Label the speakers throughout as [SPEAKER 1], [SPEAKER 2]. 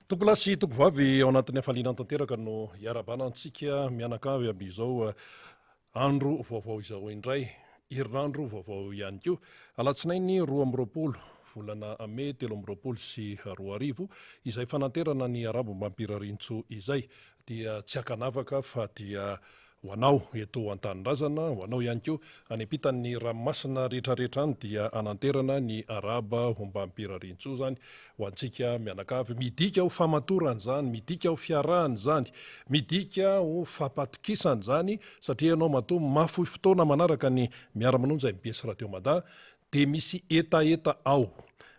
[SPEAKER 1] Tompolahy sy tompovavy, ao anatin'ny hafaliana tanteraka no iarahabana antsika mianakavy amin'izao andro vaovao izao indray. Herinandro vaovao ihany koa. Alatsinainy 22 volana mey 2023, izay fananterana ny arabo mampirarintso izay, dia tsy ankanavaka fa dia Ho anao eto an-tanindrazana, ho anao ihany koa any ampitan'ny ranomasina rehetrarehetra any dia hananterana ny arahaba ombam-pirariantsoa izany ho antsika mianakavy. Midika ho famatorana izany, midika ho fiarahana izany, midika ho fampatokisana izany satria ianao matoa mahafoy fotoana manaraka ny Miara-manonja mbs Radio Mada dia misy hetaheta ao,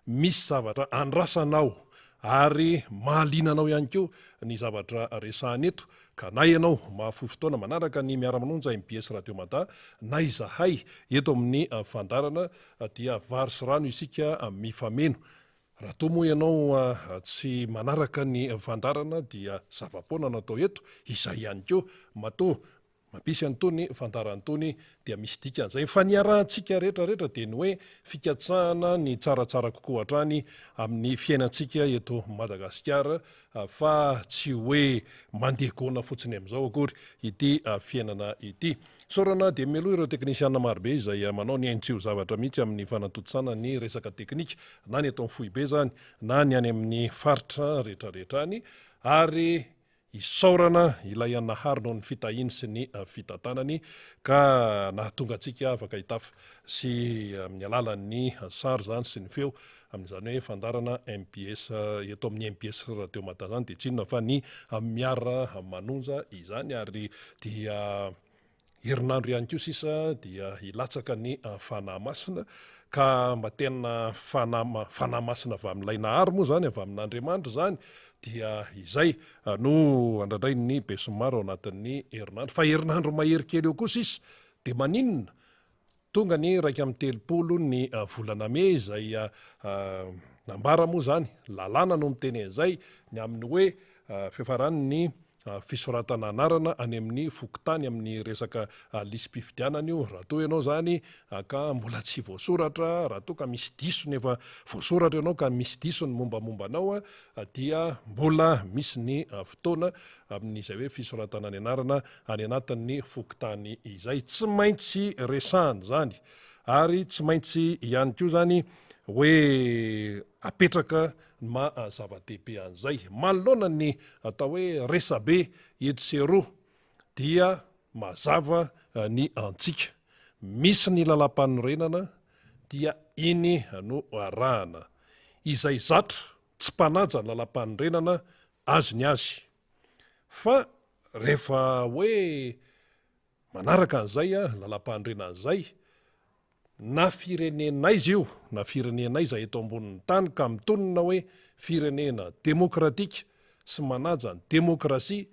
[SPEAKER 1] misy zavatra andrasana ao ary mahaliana anao ihany koa ny zavatra resahana eto ka na ianao mahafoy fotoana manaraka ny Miara-manonja mbs Radio Mada na izahay eto amin'ny fandaharana dia vary sy rano isika mifameno. Raha toa moa ianao tsy manaraka ny fandaharana dia zava-poana no atao eto, izay ihany koa matoa Mampisy an'itony fandaharana itony dia misy dikany izay. Fa ny iarahantsika rehetra rehetra dia ny hoe fikatsahana ny tsaratsara kokoa hatrany amin'ny fiainantsika eto Madagasikara fa tsy hoe mandeha gona fotsiny amin'izao akory ity fiainana ity. Isaorana dia mialoha ireo teknisiana marobe izay manao ny ainy tsy ho zavatra mihitsy amin'ny fanatontosana ny resaka teknika na ny eto amin'ny foibe izany na ny any amin'ny faritra rehetra rehetra any ary Isaorana ilay Nahary noho ny fitahiany sy ny fitantanany ka nahatonga antsika afaka hitafa sy amin'ny alalan'ny sary izany sy ny feo amin'izany hoe fandaharana mbs eto amin'ny mbs Radio Mada izany dia tsy inona fa ny miara manonja izany ary dia Herinandro ihany koa sisa dia hilatsaka ny Fanahy Masina ka mba tena Fanahy Fanahy Masina avy amin'ilay Nahary moa izany, avy amin'Andriamanitra izany dia izay no andrandrain'ny besinimaro ao anatin'ny herinandro. Fa herinandro mahery kely eo koa sisa dia maninona? Tonga ny 31 ny volana mey izay nambara moa izany, lalàna no miteny an'izay, ny amin'ny hoe fiafaran'ny fisoratana anarana any amin'ny fokontany amin'ny resaka lisi-pifidianana io. Raha toa ianao izany ka mbola tsy voasoratra, raha toa ka misy diso ny efa voasoratra ianao ka misy diso ny mombamomba anao dia mbola misy ny fotoana amin'izay hoe fisoratana ny anarana any anatin'ny fokontany izay. Tsy maintsy resahana izany ary tsy maintsy ihany koa izany hoe apetraka ny maha zava-dehibe an'izay. Manoloana ny atao hoe resabe etsy sy eroa dia mazava ny antsika. Misy ny lalàmpanorenana dia iny no arahana. Izay zatra tsy mpanaja ny lalàmpanorenana azy ny azy. Fa rehefa hoe manaraka an'izay lalàmpanorenana izay, na firenena aiza io na firenena aiza eto ambonin'ny tany ka mitonona hoe firenena demokratika sy manaja ny demokrasia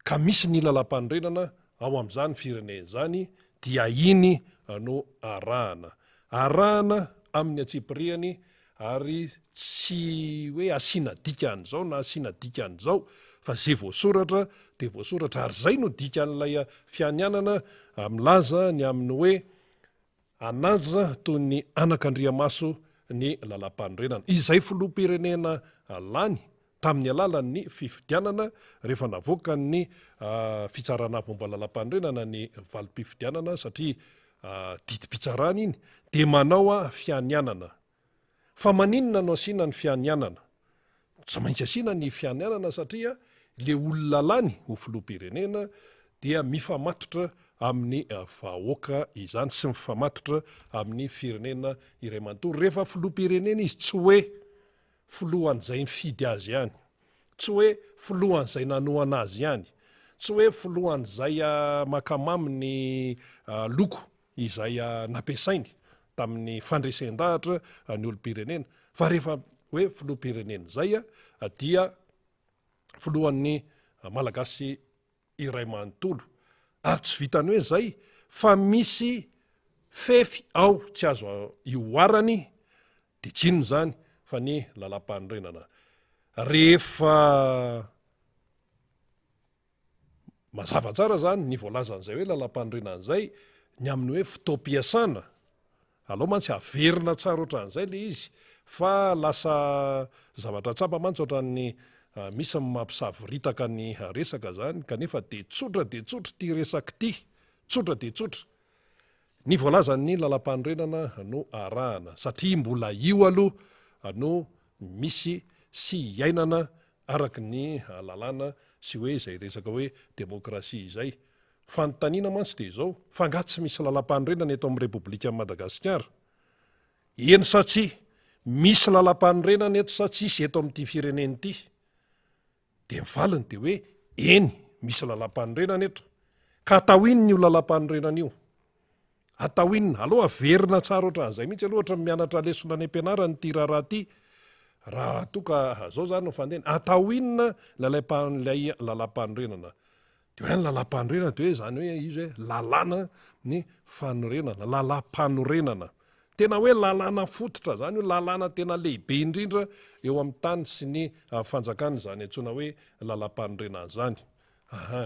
[SPEAKER 1] ka misy ny lalàmpanorenana ao amin'izany firenena izany dia iny no arahana. Arahana amin'ny antsipiriany ary tsy hoe asiana dika an'izao na asiana dika an'izao fa ze voasoratra dia voasoratra ary zay no dikan'ilay fianianana milaza ny amin'ny hoe hanaja toy ny anakandriamaso ny lalàmpanorenana. Izay filoham-pirenena lany tamin'ny alalan'ny fifidianana rehefa navoakan'ny fitsarana avo momba ny lalàmpanorenana ny valim-pifidianana satria didim-pitsarana iny dia manao fianianana. Fa maninona no asiana ny fianianana? Tsy maintsy asiana ny fianianana satria le olona lany ho filoham-pirenena dia mifamatotra amin'ny vahoaka izany sy mifamatotra amin'ny firenena iray manontolo. Rehefa filoham-pirenena izy tsy hoe filohan'izay nifidy azy ihany, tsy hoe filohan'izay nanohana azy ihany, tsy hoe filohan'izay mankamamy ny loko izay nampiasainy tamin'ny fandresen-dahatra ny olom-pirenena, fa rehefa hoe filoham-pirenena izay dia filohan'ny Malagasy iray manontolo. Ary tsy vitan'ny hoe izay fa misy fefy ao tsy azo ihoarany dia tsy inona izany fa ny lalàmpanorenana. Rehefa mazava tsara izany ny voalazan'izay hoe lalàmpanorenana izay ny amin'ny hoe fotoam-piasana, alao mantsy averina tsara ohatran'izay ilay izy fa lasa zavatra tsapa mantsy ohatran'ny. Misy ny mampisavoritaka ny resaka izany kanefa dia tsotra dia tsotra ity resaka ity, tsotra dia tsotra. Ny voalazan'ny lalampanorenana no arahana satria mbola io aloha no misy sy iainana araka ny lalàna sy hoe izay resaka hoe demokrasia izay. Fanontaniana mantsy dia izao, fa angaha tsy misy lalampanorenana eto amin'ny Repoblikan'i Madagasikara? Eny sa tsia? Misy lalampanorenana eto sa tsisy eto amin'ity firenena ity? Dia ny valiny dia hoe eny, misy lalampanorenana eto. Ka atao inona io lalampanorenana io? Atao inona? Aleo averina tsara ohatran'izay mihitsy aloha, ohatran'ny mianatra lesona any am-pianarana ity raharaha ity. Raha toa ka zao zany no fandehany, atao inona ilay lalampanorenana? Dia hoe ny lalàmpanorenana dia hoe izany hoe izy hoe lalàna ny fanorenana, lalàmpanorenana. Tena hoe lalàna fototra izany io, lalàna tena lehibe indrindra eo amin'ny tany sy ny fanjakana izany antsoina hoe lalàmpanorenana izany. Aha.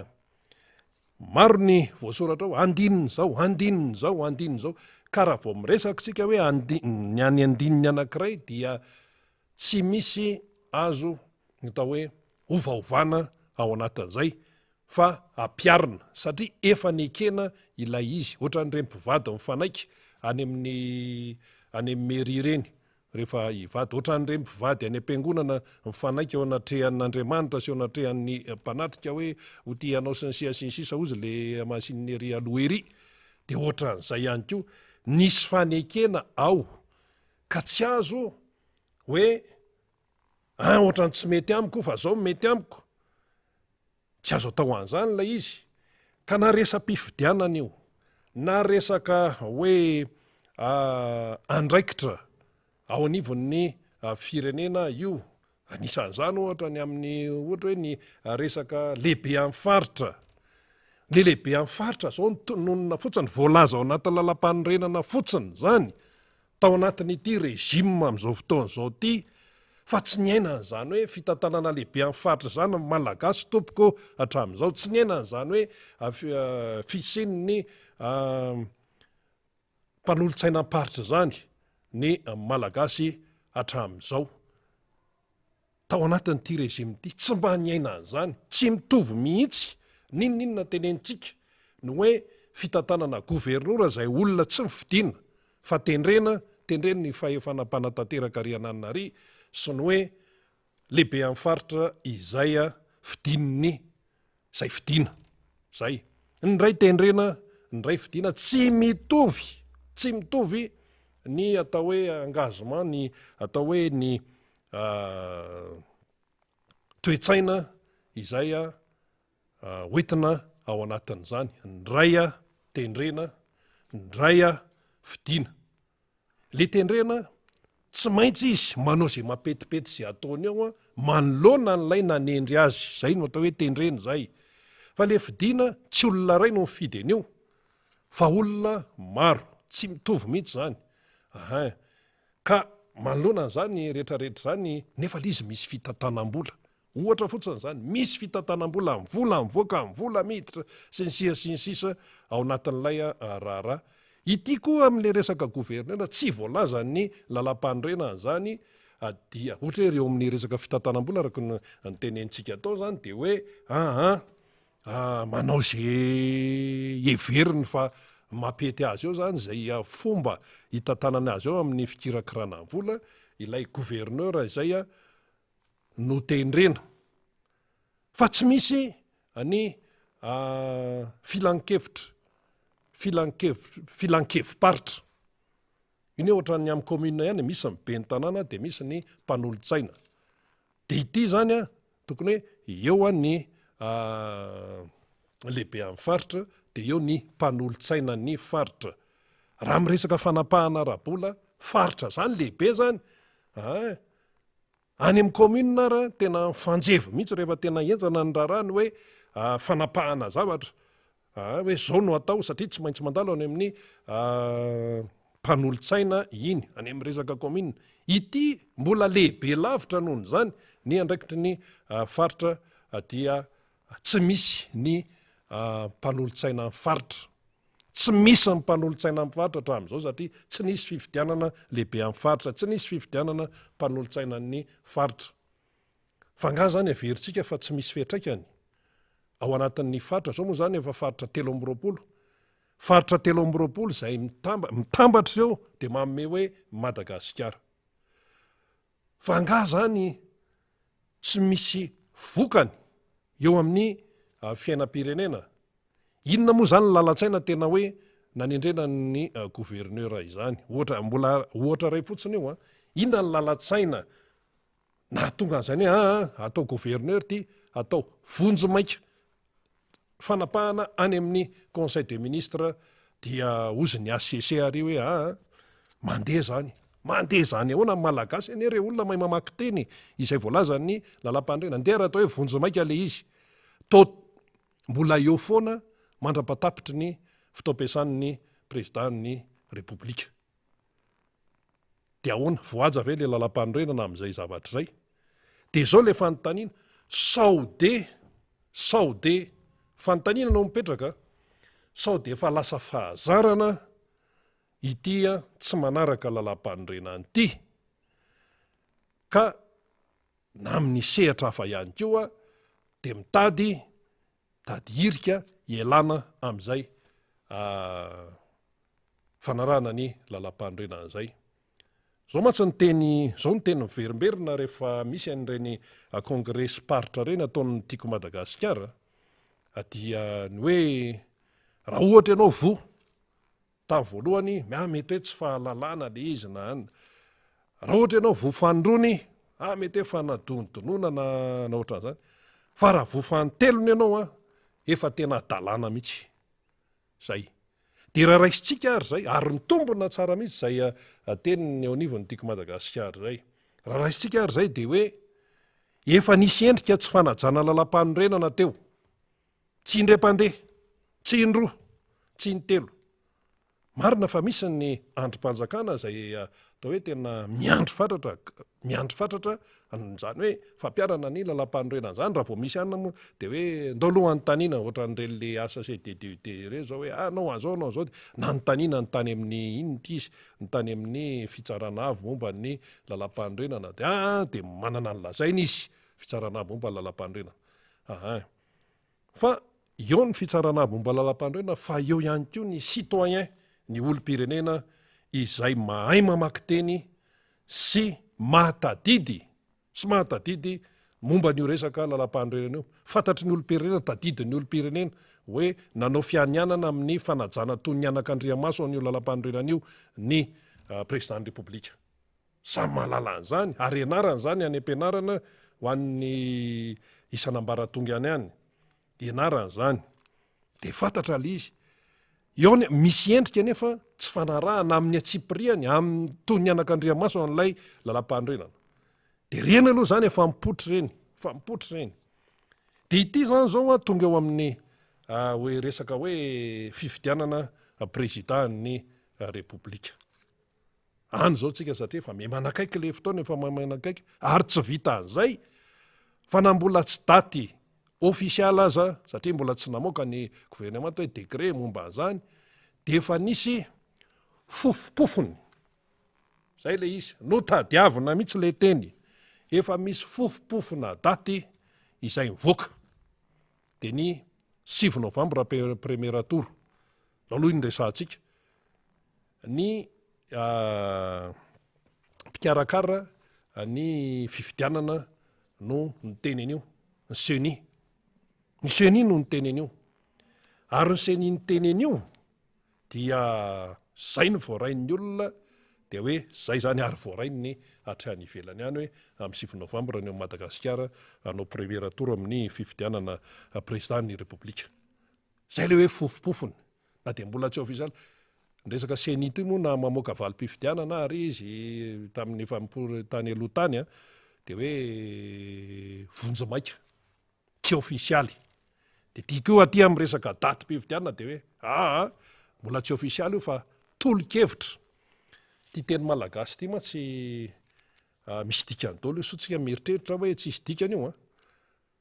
[SPEAKER 1] Maro ny voasoratra ao, andininy izao, andininy izao, andininy izao. Ka raha vao miresaka isika hoe andi-, ny any andininy anankiray dia tsy misy azo atao hoe ovaovana ao anatin'izay fa ampiharina satria efa nekena ilay izy, ohatran'ireny mpivady mifanaiky any amin'ny any amin'ny mairie ireny rehefa hivady, ohatran'ireny mpivady any am-piangonana mifanaiky eo anatrehan'Andriamanitra sy eo anatrehan'ny mpanatrika hoe ho tia anao sy ny sia sy ny sisa hozy le masinina ery aloha ery, dia ohatran'izay ihany koa, nisy fanekena ao ka tsy azo hoe An ohatran'ny tsy mety amiko fa zao mety amiko. Tsy azo atao an'izany ilay izy. Ka na resa-pifidianana io, na resaka hoe andraikitra ao anivon'ny firenena io, anisan'izany ohatra ny amin'ny ohatra hoe ny resaka lehibe amin'ny faritra. Le lehibe amin'ny faritra zao no tononina fotsiny, voalaza ao anatin'ny lalampanorenana fotsiny zany tao anatin'ity régime amin'izao fotoana izao ity fa tsy niaina an'izany hoe fitantanana lehibe amin'ny faritra izany ny Malagasy tompoko hatramin'izao, tsy niaina an'izany hoe fisian'ny mpanolotsainam-paritra izany ny Malagasy hatramin'izao. Tao anatin'ity régime ity, tsy mba niaina an'izany, tsy mitovy mihitsy n'inon'inona tenenintsika ny hoe fitantanana governora izay olona tsy nifidina fa tendrena, tendren'ny fahefana mpanatanteraka ry ananona ry, sy ny hoe lehibe amin'ny faritra izay fidin'ny izay fidina, izay. Ny iray tendrena, ny iray fidina, tsy mitovy, tsy mitovy ny atao hoe engagement, ny atao hoe ny toe-tsaina izay hoentina ao anatin'izany. Ny iray tendrena, ny iray fidina. Le tendrena, tsy maintsy izy manao izay mampetipety izay ataony eo an, manoloana an'ilay nanendry azy, izay no atao hoe tendrena izay. Fa le fidiana, tsy olona iray no mifidy an'io, fa olona maro, tsy mitovy mihitsy izany. Ahin. Ka manoloana an'izany rehetrarehetra izany, nefa le izy misy fitantanam-bola. Ohatra fotsiny izany, misy fitantanam-bola, ny vola mivoaka, ny vola miditra, sy ny sisa sy ny sisa ao anatin'ilay raharaha. Ity koa amin'ilay resaka governera, tsy voalazan'ny lalàmpanorenana izany, dia ohatra hoe eo amin'ny resaka fitantanam-bola araka ny notenenintsika tao izany dia hoe aa manao izay heveriny fa mampety azy eo izany, izay fomba hitantanany azy eo amin'ny fikirakirana ny vola, ilay governeur izay notendrena fa tsy misy ny filankevitra, filankev- filankevi-paritra. Iny hoe ohatran'ny amin'ny commune ihany, misy ny ben'ny tanàna dia misy ny mpanolotsaina. Dia ity izany an, tokony hoe eo ny lehibe amin'ny faritra dia eo ny mpanolotsainan'ny faritra. Raha miresaka fanapahana ara-bola, faritra izany lehibe izany, ein. Any amin'ny commune ara tena mifanjevo mihitsy rehefa tena henjana ny raharaha ny hoe fanapahana zavatra hoe zao no atao satria tsy maintsy mandalo any amin'ny mpanolotsaina iny any amin'ny resaka commune. Ity mbola lehibe lavitra noho izany ny andraikitry ny faritra dia tsy misy ny mpanolotsaina ny faritra. Tsy misy ny mpanolotsaina amin'ny faritra hatramin'izao satria tsy nisy fifidianana lehibe amin'ny faritra, tsy nisy fifidianana mpanolotsainan'ny faritra. Fa angaha izany averintsika fa tsy misy fiantraikany ao anatin'ny faritra? Izao moa izany efa faritra 23. Faritra 23 izay mitambatra ireo dia manome hoe Madagasikara. Fa angaha izany tsy misy vokany eo amin'ny fiainam-pirenena? Inona moa izany ny lalan-tsaina tena hoe nanendrena ny gouverneur izany? Ohatra, mbola ohatra iray fotsiny io an. Inona ny lalan-tsaina nahatonga an'izany hoe aa atao gouverneur ity, atao vonjimaika fanapahana any amin'ny conseil des ministres dia hozy ny HCC ary hoe aa mandeha zany, mandeha zany ahoana, ny malagasy anie re olona mahay mamaky teny izay voalazan'ny lalam-panorenana, ndeha raha atao hoe vonjimaika le izy, to mbola eo foana mandra-patapitry ny fotoam-piasan'ny président-n'ny repoblika. Dia ahoana? Voahaja ve ilay lalam-panorenana amin'izay zavatra izay? Dia izao ilay fanontaniana, sao dia, sao dia, fanontaniana no mipetraka, sao dia efa lasa fahazarana ity tsy manaraka lalam-panorenana ity, ka na amin'ny sehatra hafa ihany koa dia mitady Mitady hirika hialana amin'izay fanarahana ny lalampanorenana izay. Izao mantsy ny teny, izao ny teny miverimberina rehefa misy an'ireny kongresim-paritra ireny ataon'ny Tiako Madagasikara dia ny hoe raha ohatra ianao voa Tamin'ny voalohany, ah mety hoe tsy fahalalana le izy na an. Raha ohatra ianao voa fanindroany, ah mety hoe fanadonodonona na na ohatran'izany. Fa raha voa fanintelony ianao an, efa tena hadalana mihitsy. Zay. Dia raha raisintsika ary izay, ary mitombina tsara mihitsy izay tenin'ny eo anivon'ny Tiako Madagasikara izay. Raha raisintsika ary izay dia hoe efa nisy endrika tsy fanajana lalam-panorenana teo. Tsy indray mpandeha, tsy indroa, tsy intelo. Marina fa misy ny andrim-panjakana izay atao hoe tena miandry fatratra, miandry fatratra an'izany hoe fampiharana ny lalàmpanorenana izany. Raha vao misy anona moa dia hoe ndao aloha anontaniana, ohatran'ireny le asa CDDUT ireny izao hoe ah anao an'izao, anao an'izao, dia nanontaniana ny tany amin'ny inona ity izy, ny tany amin'ny fitsarana avo momba ny lalàmpanorenana dia ah dia manana ny lazainy izy, fitsarana avo momba ny lalàmpanorenana. Aha. Fa eo ny fitsarana avo momba lalampanorenana fa eo ihany koa ny citoyen, ny olom-pirenena izay mahay mamaky teny sy mahatadidy sy mahatadidy momba an'io resaka lalampanorenana io. Fantatry ny olom-pirenena, tadidin'ny olom-pirenena hoe nanao fianianana amin'ny fanajana toy ny anakandriamaso an'io lalampanorenana io ny président-n'ny Repoblika. Samy mahalala an'izany ary ianarana izany any am-pianarana ho an'ny isan'ambaratonga any any. Ianarana izany. Dia fantatra ilay izy. Eo ny, misy endrika anefa tsy fanarahana amin'ny antsipiriany, amin'ny toy ny anakandriamaso an'ilay lalam-panorenana. Dia ireny aloha izany efa mipoitra ireny, efa mipoitra ireny. Dia ity izany izao an, tonga eo amin'ny hoe resaka hoe fifidianana président-n'ny Repoblika. Any izao tsika satria efa miha-manakaiky ilay fotoana, efa miha-manakaiky ary tsy vitan'izay fa na mbola tsy daty ofisialy aza satria mbola tsy namoaka ny governemanta hoe décret momba an'izany dia efa nisy fofompofony. Zay ilay izy, notadiavina mihitsy ilay teny, efa misy fofompofona daty izay mivoaka dia ny 9 novambra premier tour. Zao aloha iny resahantsika. Ny mpikarakara ny fifidianana no niteny an'io, ny ceni. Ny ceni no niteny an'io. Ary ny ceni niteny an'io dia zay no voarain'ny olona dia hoe zay zany ary voarain'ny hatrany ivelany any hoe amin'ny 9 novambra ny ao Madagasikara hanao premier tour amin'ny fifidianana président ny Repoblika. Zay le hoe fofompofony na dia mbola tsy ofisialy. Ny resaka ceni ity moa na mamoaka valim-pifidianana ary izy tamin'ny efa nipory tany aloha tany an, dia hoe vonjimaika, tsy ofisialy. Dia ity koa aty amin'ny resaka datim-pifidianana dia hoe aa mbola tsy ofisialy io fa tolo-kevitra. Ity teny malagasy ity mantsy misy dikany daholo io, sao tsika mieritreritra hoe tsisy dikany io an.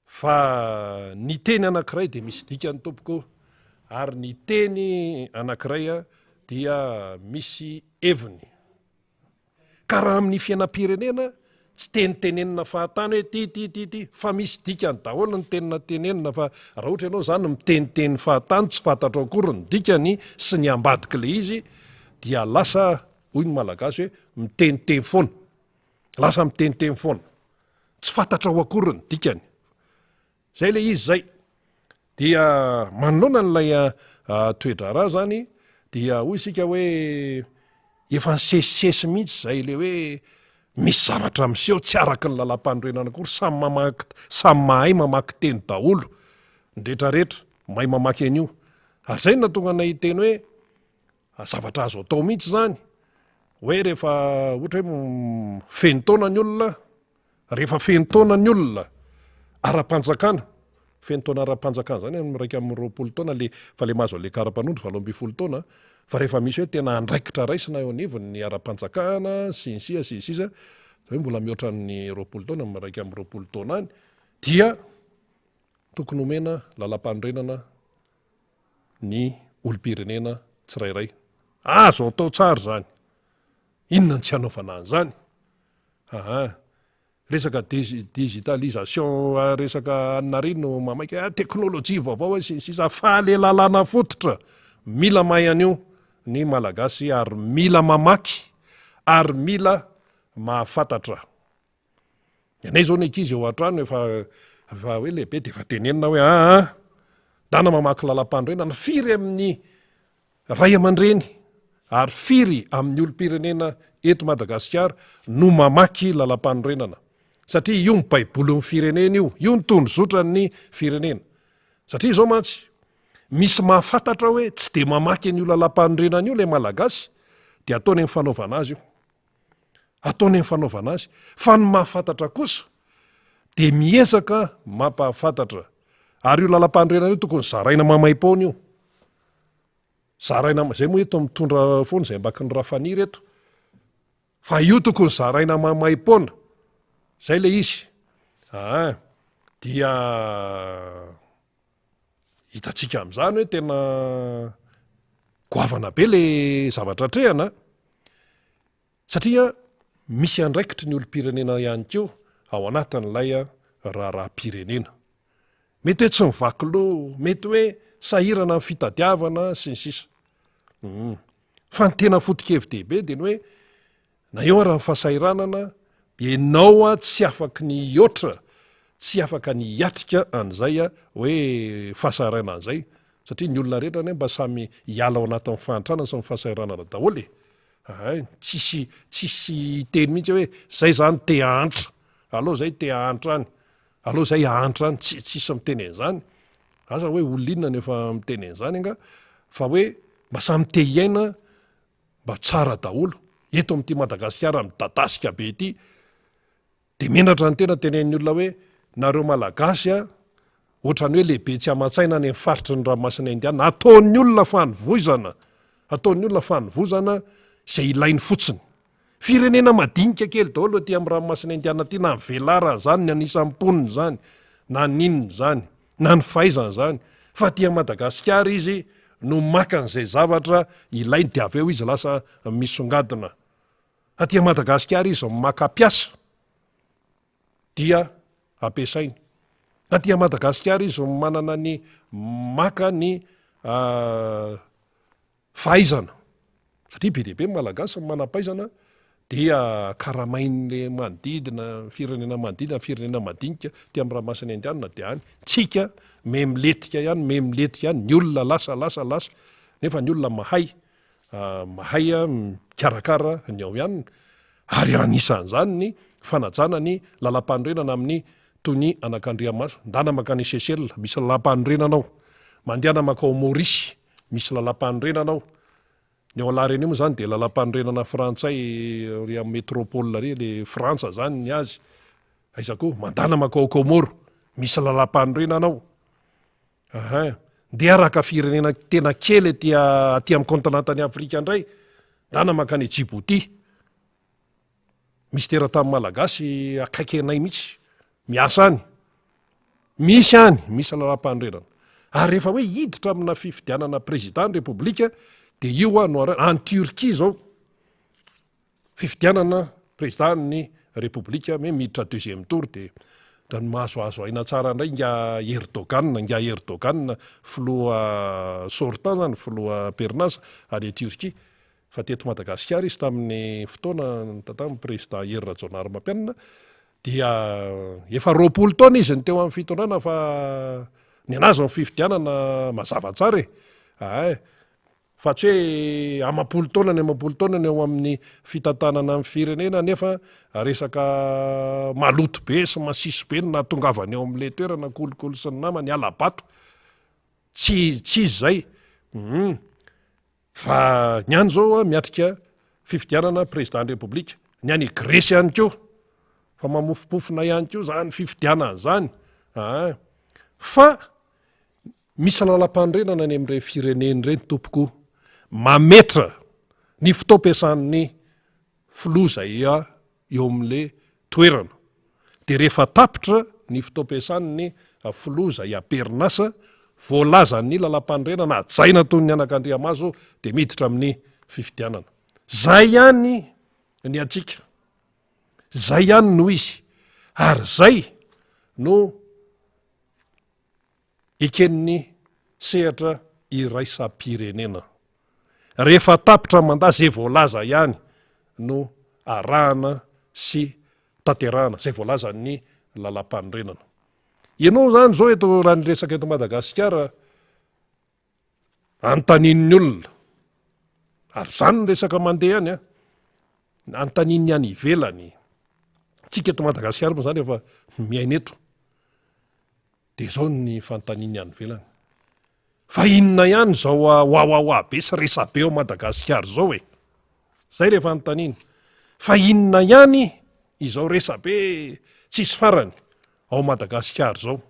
[SPEAKER 1] Fa ny teny anankiray dia misy dikany tompoko ary ny teny anankiray dia misy heviny. Ka raha amin'ny fiainam-pirenena Tsy tenitenenina fahatany hoe ty ty ty ty fa misy dikany daholo ny tenina tenenina fa raha ohatra ianao zany miteniteny fahatany tsy fantatrao akory ny dikany sy ny ambadik'ilay izy dia lasa hoy ny malagasy hoe miteniteny foana, lasa miteniteny foana, tsy fantatrao akory ny dikany. Zay ilay izy zay. Dia manoloana an'ilay toe-draharaha zany dia hoy isika hoe efa nisesisesy mihitsy zay ilay hoe misy zavatra miseho tsy araky ny lalàmpanorenana akory, samy mamaky, samy mahay mamaky teny daholo ny rehetrarehetra, mahay mamaky an'io. Ary zay no nahatonga anay hiteny hoe zavatra azo atao mihitsy zany hoe rehefa ohatra hoe feno taona ny olona, Rehefa feno taona ny olona ara-panjakana, feno taona ara-panjakana zany amin'ny 21 taona le fa le mahazo an'le kara-panondro 18 taona, fa rehefa misy hoe tena andraikitra raisina eo anivon'ny ara-panjakana sy ny sisa sy ny sisa, hoe mbola mihoatra ny 20 taona, amin'ny 21 taona any, dia tokony omena lalam-panorenana ny olom-pirenena tsirairay. Azo atao tsara izany. Inona no tsy hanaovana an'izany? Aa resaka digitalisation resaka anona reny no mamaika ah teknolojia vaovao sy ny sisa fa le lalàna fototra mila mahay an'io ny malagasy ary mila mamaky ary mila mahafantatra. Ny anay zao ny ankizy eo an-trano efa efa hoe lehibe de efa tenenina hoe aa ndana mamaky lalam-panorenana firy amin'ny Ray aman-dreny ary firy amin'ny olom-pirenena eto Madagasikara no mamaky lalampanorenana? Satria io ny baibolin'ny firenena io, io ny tondrozotran'ny firenena. Satria izao mantsy, misy mahafantatra hoe tsy dia mamaky an'io lalampanorenana io ilay Malagasy, dia ataony amin'ny fanaovana azy io. Ataony amin'ny fanaovana azy. Fa ny mahafantatra kosa dia miezaka mampahafantatra. Ary io lalampanorenana io tokony zaraina maimaim-poana io. Zaraina zay moa eto mitondra foana izay ambakin'ny rafaniry eto fa io tokony zaraina maimaim-poana zay le izy aa dia hitantsika amin'izany hoe tena goavana be le zavatra atrehana satria misy andraikitry ny olom-pirenena ihany koa ao anatin'ilay raharaham-pirenena Mety hoe tsy mivaky loha, mety hoe sahirana amin'ny fitadiavana sy ny sisa. Hum. Fa ny tena foto-kevi-dehibe dia ny hoe na eo ara ny fahasahiranana, ianao a tsy afaky ny hihoatra, tsy afaka ny hiatrika an'izay a hoe fahasahiranana izay, satria ny olona rehetra anie mba samy hiala ao anatin'ny fahantrana sy ny fahasahiranana daholo e. Hay, tsisy tsisy hiteny mihitsy hoe zay zany te hahantra, aleo zay te hahantra any. Aleo zay hahantra any, tsy tsisy miteny an'izany, asa hoe olona inona no efa miteny an'izany angaha, fa hoe mba samy te hiaina mba tsara daholo, eto amin'ity Madagasikara midadasika be ity, de menatra ny tena tenenin'ny olona hoe nareo Malagasy a, ohatran'ny hoe lehibe tsy aman-tsaina any amin'ny faritry ny ranomasina Indiana, ataon'ny olona fanivoizana, ataon'ny olona fanivozana izay ilainy fotsiny. Firenena madinika kely daholo aty amin'ny ranomasina Indiana aty na ny velarany izany, ny anisan'ny mponina izany, na ny inona izany, na ny fahaizany izany, fa aty Madagasikara izy no maka an'izay zavatra ilainy dia avy eo izy lasa misongadina. Aty Madagasikara izy maka mpiasa dia ampiasainy. Aty Madagasikara izy manana ny maka ny Fahaizana, satria be dia be ny Malagasy ny manam-pahaizana dia karamain'ny manodidina, firenena manodidina, firenena madinika aty amin'ny ranomasina Indianina dia any tsika me milentika ihany, me milentika ihany, ny olona lasa lasa lasa nefa ny olona mahay, mahay mikarakara ny ao ihany ary anisan'izany ny fanajana ny lalampanorenana amin'ny toy ny anakandriamaso, ndana mankany Seychelles misy lalampanorenana ao, mandehana mankao Maurice Misy lalampanorenana ao. Ny ao La Réunion moa zany dia lalampanorenana frantsay ary amin'ny métropole ary le Frantsa zany ny azy. Aiza koa? Mandana mankao Comores. Misy lalampanorenana ao. Ahin. Ndeha araka firenena tena kely aty aty amin'ny continent-n'i Afrika indray. Ndana mankany Djibouti. Misy teratany malagasy akaiky anay mihitsy miasa any. Misy any, misy lalàmpanorenana. Ary rehefa hoe hiditra amina fifidianana président ny repoblika dia io no arahina. Any Turquie izao, fifidianana président ny Repoblika hoe miditra deuxième tour dia ohatran'ny mahazoazo aina tsara indray ingahy Erdogan, ingahy Erdogan filoha sortant zany, filoha am-perinasa any Turquie. Fa teto Madagasikara izy tamin'ny fotoana nitantan'ny président Hery Rajaonarimampianina dia efa 20 taona izy no teo amin'ny fitondrana fa ny anazy ny fifidianana mazava tsara e! Ay! Fa tsy hoe amam-polo taonany amam-polo taonany eo amin'ny fitantanana ny firenena nefa resaka maloto be sy masiso be no nahatongavany eo amin'ilay toerana, kolikoly sy ny namany, hala-bato. Tsy tsy izy izay. Hum. Fa ny any izao miatrika fifidianana président ny Repoblika, ny any Gresy ihany koa, fa mamofompofona ihany koa izany fifidianana izany aa. Fa misy lalam-panorenana any amin'ireny firenena ireny tompoko, mametra ny fotoam-piasan'ny filoha izay eo amin'ilay toerana. Dia rehefa tapitra ny fotoam-piasan'ny filoha izay am-perinasa, voalazan'ny lalàmpanorenana hajaina toy ny anakandriamaso dia miditra amin'ny fifidianana. Izay ihany ny antsika. Izay ihany no izy. Ary izay no eken'ny sehatra iraisam-pirenena. Rehefa tapitra mandat izay voalaza ihany no arahana sy tanterahana, izay voalazan'ny lalàmpanorenana. Ianao izany izao eto raha ny resaka eto Madagasikara anontanian'ny olona, ary izany ny resaka mandeha any an, anontanian'ny any ivelany, tsika eto Madagasikara moa izany efa miaina eto, Dia izao ny fanontanian'ny any ivelany. Fa inona ihany izao wawawa be sy resabe ao Madagasikara izao e? Izay ilay fanontaniana. Fa inona ihany izao resabe tsisy farany ao Madagasikara izao?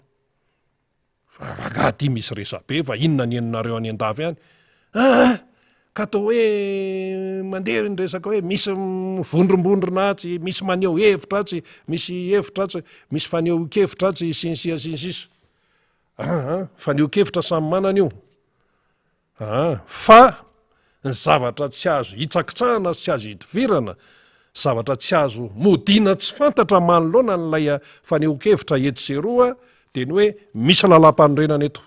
[SPEAKER 1] Fa angaha aty misy resabe fa inona ny henonareo any an-dafy any? Aa! Ka atao hoe mandeha ny resaka hoe misy mivondrombondrona atsy, misy maneho hevitra atsy, misy hevitra atsy, misy fanehoan-kevitra atsy, sy ny sisa sy ny sisa. Aa, fanehoan-kevitra samy manana io. Aa, fa ny zavatra tsy azo hitsakitsahana sy tsy azo idivirana, zavatra tsy azo modiana tsy fantatra manoloana an'ilay fanehoan-kevitra etsy sy eroa dia ny hoe misy lalàmpanorenana eto.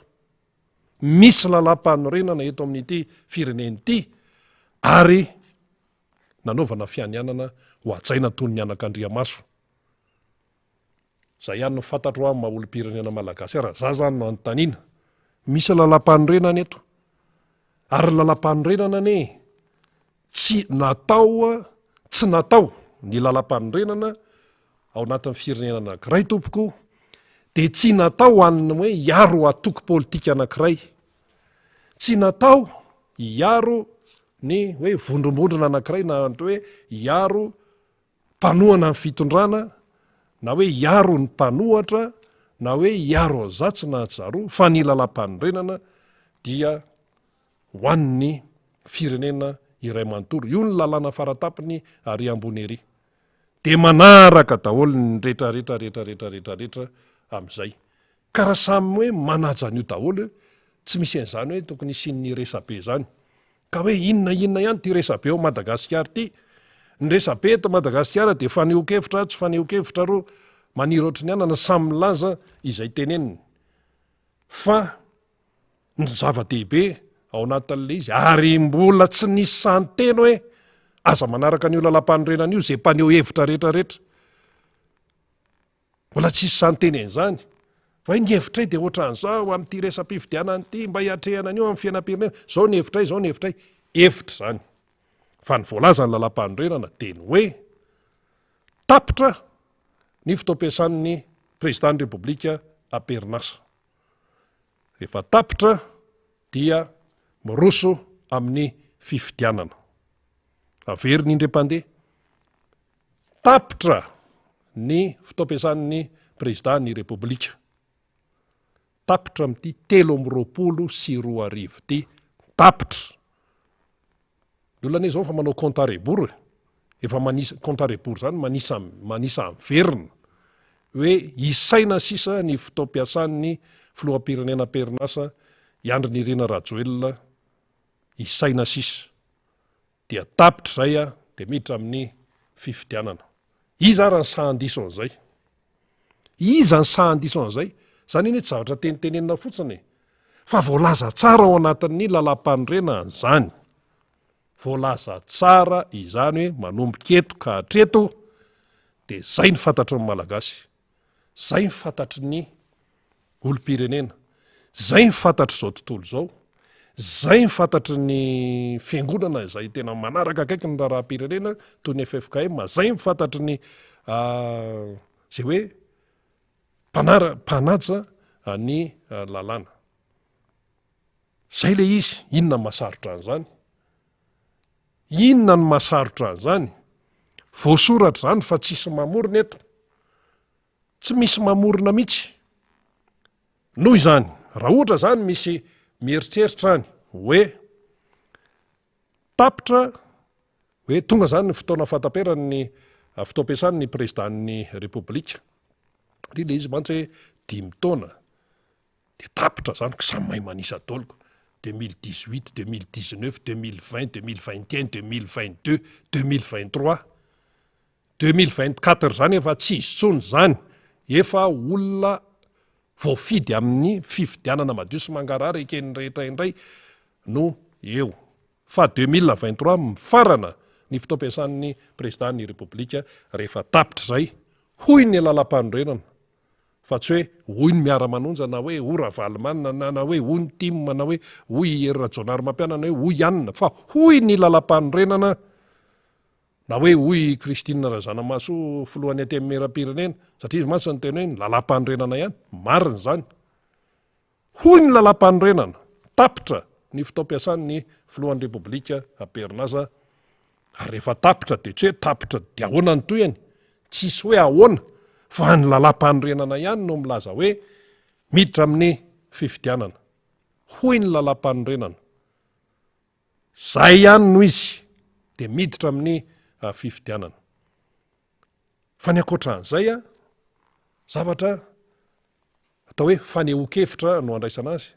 [SPEAKER 1] Misy lalàmpanorenana eto amin'ity firenena ity ary nanaovana fianianana ho hajaina toy ny anakandriamaso. Zay ihany no fantatro aho maha olom-pirenena malagasy ahy raha za zany no anontaniana. Misy lalàmpanorenana eto ary ny lalàmpanorenana anie tsy natao tsy natao ny lalàmpanorenana ao anatin'ny firenena anankiray tompoko dia tsy natao ho an'ny hoe hiaro antoko politika anankiray, tsy natao hiaro ny hoe vondrombondrona anankiray na ny hoe hiaro mpanohana ny fitondrana na hoe hiaro ny mpanohatra na hoe hiaro an'izatsy na an'izaroa fa ny lalàmpanorenana dia ho an'ny firenena iray manontolo. Io ny lalàna faratapony ary ambony ery. Dia manaraka daholo ny rehetra rehetra rehetra rehetra rehetra rehetra amin'izay. Ka raha samy hoe manaja an'io daholo, tsy misy an'izany hoe tokony hisian'ny resabe izany. Ka hoe inona inona ihany ity resabe ao Madagasikara ity? Ny resabe eto Madagasikara dia fanehoan-kevitra atsy, fanehoan-kevitra aroa, maniry ohatry ny anana, samy milaza izay teneniny. Fa ny zava-dehibe ao anatin'ilay izy ary mbola tsy nisy sahy niteny hoe aza manaraka an'io lalàmpanorenana io izay mpaneho hevitra rehetra rehetra. Mbola tsisy sahy niteny an'izany. Fa hoe ny hevitray dia ohatran'izao amin'ity resa-pifidianana ity mba hiatrehana an'io amin'ny fiainam-pirenena. Izao ny hevitray, izao ny hevitray. Hevitra izany. Fa ny voalazan'ny lalàmpanorenana dia ny hoe tapitra ny fotoam-piasan'ny Président-n'ny Repoblika am-perinasa. Rehefa tapitra dia miroso amin'ny fifidianana. Averiny indray mpandeha. Tapitra ny fotoam-piasan'ny Prezida ny Repoblika. Tapitra amin'ity 2023 ity. Tapitra. Ny olona anie zao efa manao compte à rebours e. Efa manisa, compte à rebours zany manisa, manisa miverina. Hoe isaina sisa ny fotoam-piasan'ny filoham-pirenena am-perinasa i Andry Nirina Rajoelina, isaina sisa. Dia tapitra izay dia miditra amin'ny fifidianana. Iza ara ny sahy handiso an'izay? Iza ny sahy handiso an'izay? Izany anie tsy zavatra tenitenenina fotsiny e! Fa voalaza tsara ao anatin'ny lalàmpanorenana izany. Voalaza tsara izany hoe manomboka eto ka hatreto dia izay ny fantatry ny Malagasy. Zay ny fantatry ny olom-pirenena, zay ny fantatr'izao tontolo izao, zay ny fantatry ny fiangonana izay tena manaraka akaiky ny raharaham-pirenena toy ny ffkm, zay ny fantatry ny zay hoe mpanara- mpanaja ny lalàna. Zay le izy, inona ny mahasarotra an'izany? Inona no mahasarotra an'izany? Voasoratra izany fa tsisy mamorona eto. Tsy misy mamorona mihitsy. Noho izany, raha ohatra izany misy mieritreritra any hoe tapitra, hoe tonga izany ny fotoana fahataperan'ny fotoam-piasan'ny prezidàn'ny Repoblika, satria ilay izy mantsy hoe dimy taona, Dia tapitra zany ko samy mahay manisa daholo ko, 2018, 2019, 2020, 2021, 2022, 2023, 2024 zany efa tsy izy tsony zany, efa olona voafidy amin'ny fifidianana madio sy mangarahara eken'ny rehetra indray no eo. Fa 2023 mifarana ny fotoam-piasan'ny Prezida ny Repoblika rehefa tapitra izay, hoy ny lalàmpanorenana. Fa tsy hoe hoy ny miara-manonja na hoe hoy Ravalomanana na na hoe hoy ny tim na hoe hoy i Hery Rajaonarimampianina na hoe hoy anona fa hoy ny lalampanorenana na hoe hoy i Christine Razanamahasoa filohan'ny Antenimierampirenena satria izy mantsy niteny hoe ny lalampanorenana ihany, marina izany. Hoy ny lalàmpanorenana, tapitra ny fotoam-piasan'ny filohan'ny Repoblika am-perinasa ary rehefa tapitra dia tsy hoe tapitra dia ahoana ny tohiny, tsisy hoe ahoana fa ny lalàmpanorenana ihany no milaza hoe miditra amin'ny fifidianana. Hoy ny lalàmpanorenana. Izay ihany no izy dia miditra amin'ny fifidianana. Fa ny ankoatran'izay, zavatra atao hoe fanehoan-kevitra no andraisana azy.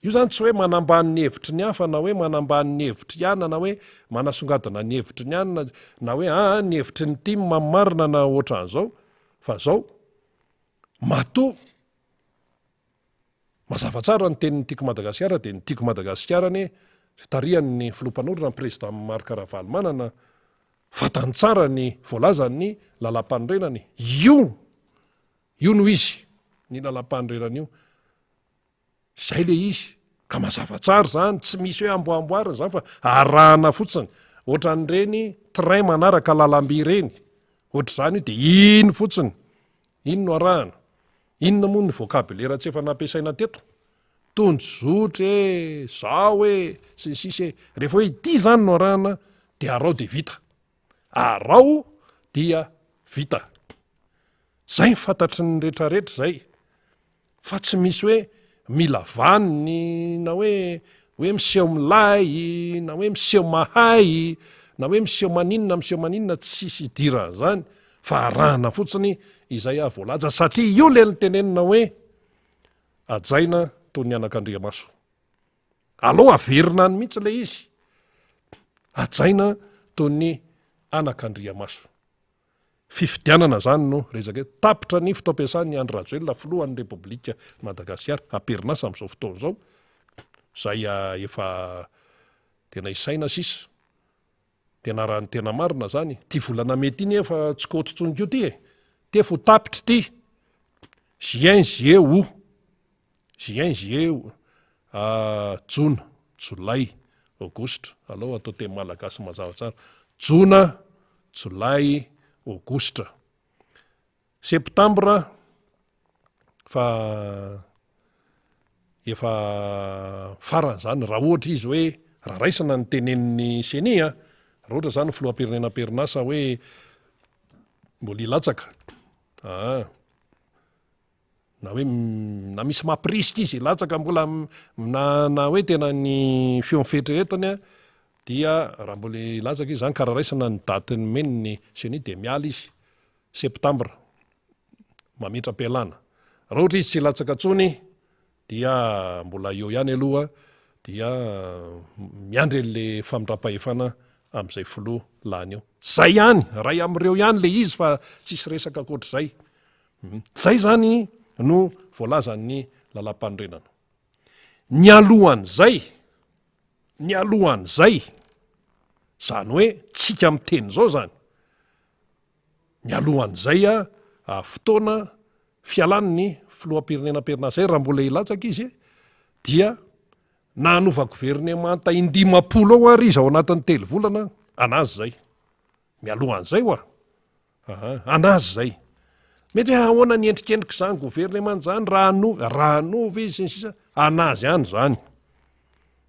[SPEAKER 1] Io izany tsy hoe manambany ny hevitry ny hafa na hoe manambany ny hevitry anona na hoe manasongadina ny hevitry ny anona na hoe aa ny hevitry ny tim marina na ohatran'izao fa zao matoa mazava tsara ny tenin'ny Tiako Madagasikara dia ny Tiako Madagasikara anie izay tarihan'ny filoha mpanorina ny président Marc Ravalomanana fantany tsara ny voalazan'ny lalàmpanorenana e. Io Io no izy, ny lalam-panorenana io. Izay le izy. Ka mazava tsara izany, tsy misy hoe amboamboarina izany fa arahana fotsiny. Ohatran'ireny train manaraka lalamby ireny. Ohatr'izany io dia iny fotsiny. Iny no arahana. Inona moa ny vocabulaire tsy efa nampiasaina teto? Tondrozotra e, zao e, sy ny sisa e. Rehefa hoe ity izany no arahana dia araho dia vita. Araho dia vita. Zay ny fantatry ny retraretra zay fa tsy misy hoe mila vaniny na hoe hoe miseho milay na hoe miseho mahay na hoe miseho maninona miseho maninona tsisy idiran'izany fa arahana fotsiny izay ah voalaza satria io le nitenenina hoe ajaina toy ny anakandriamaso. Aleo averina any mihitsy le izy. Hajaina toy ny anakandriamaso. Fifidianana zany no resaka eto. Tapitra ny fotoam-piasan'i Andry Rajoelina filohan'ny Repoblika Madagasikara am-perinasa amin'izao fotoana izao, izay efa tena isaina sisa. Tena raha ny tena marina zany, ty volana mey ty nefa tsy kôty tsony ko ty e! Ty efa ho tapitra ty! Juin, juillet, août. Juin, juillet, jona, jolay, aogositra, alao atao teny malagasy mazava tsara, jona, jolay, aogositra, septambra fa efa farany zany raha ohatra izy hoe raha raisina ny tenenin'ny ceni a, raha ohatra zany filoham-pirenena am-perinasa hoe mbola hilatsaka aa. Na hoe na misy mampirisika izy hilatsaka mbola na na hoe tena ny feon'ny fieritreretany a dia raha mbola hilatsaka izy zany ka raha raisina ny daty nomeny ny ceni dia miala izy septembre mametra-pialana. Raha ohatra izy tsy hilatsaka intsony dia mbola eo ihany aloha dia miandry an'le famindram-pahefana. amin'izay filoha lany eo. Zay ihany, iray amin'ireo ihany le izy fa tsisy resaka ankoatr'izay. Zay zany no voalazan'ny lalàmpanorenana. Nialohan'izay, nialohan'izay, zany hoe tsika miteny zao zany, nialohan'izay fotoana fialan'ny filoham-pirenena am-perinasa zay raha mbola hilatsaka izy dia na hanova governemanta indimampolo ao ary izy ao anatin'ny telo volana, anazy zay. Mialohan'izay hoa. Aha, anazy zay. Mety hoe ahoana ny endrikendrik'izany governemanta izany raha hanova, raha hanova izy sy ny sisa, anazy ihany izany.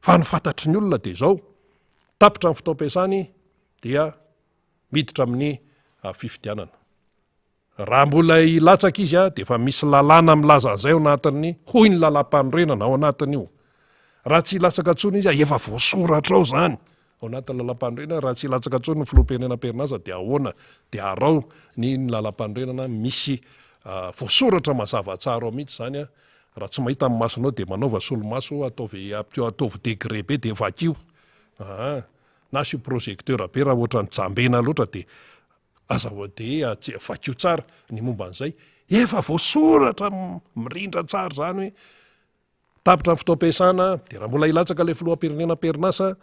[SPEAKER 1] Fa ny fantatry ny olona dia izao, tapitra ny fotoam-piasany dia miditra amin'ny fifidianana. Raha mbola hilatsaka izy dia efa misy lalàna milaza an'izay ao anatin'ny, hoy ny lalàmpanorenana ao anatin'io. Raha tsy hilatsaka intsony izy, efa voasoratra ao izany ao anatin'ny lalàmpanorenana, raha tsy hilatsaka intsony ny filoham-pirenena am-perinasa dia ahoana? Dia araho ny ny lalàmpanorenana misy voasoratra mazava tsara ao mihitsy izany. Raha tsy mahita amin'ny masonao dia manaova solomaso, ataovy ataovy degré be dia vakio. Aa, na asio projecteur be raha ohatran'ny jambena loatra dia Aza dia vakio tsara ny momba an'izay. Efa voasoratra mirindra tsara izany hoe tapitra ny fotoam-piasana dia raha mbola hilatsaka ilay filoham-pirenena am-perinasa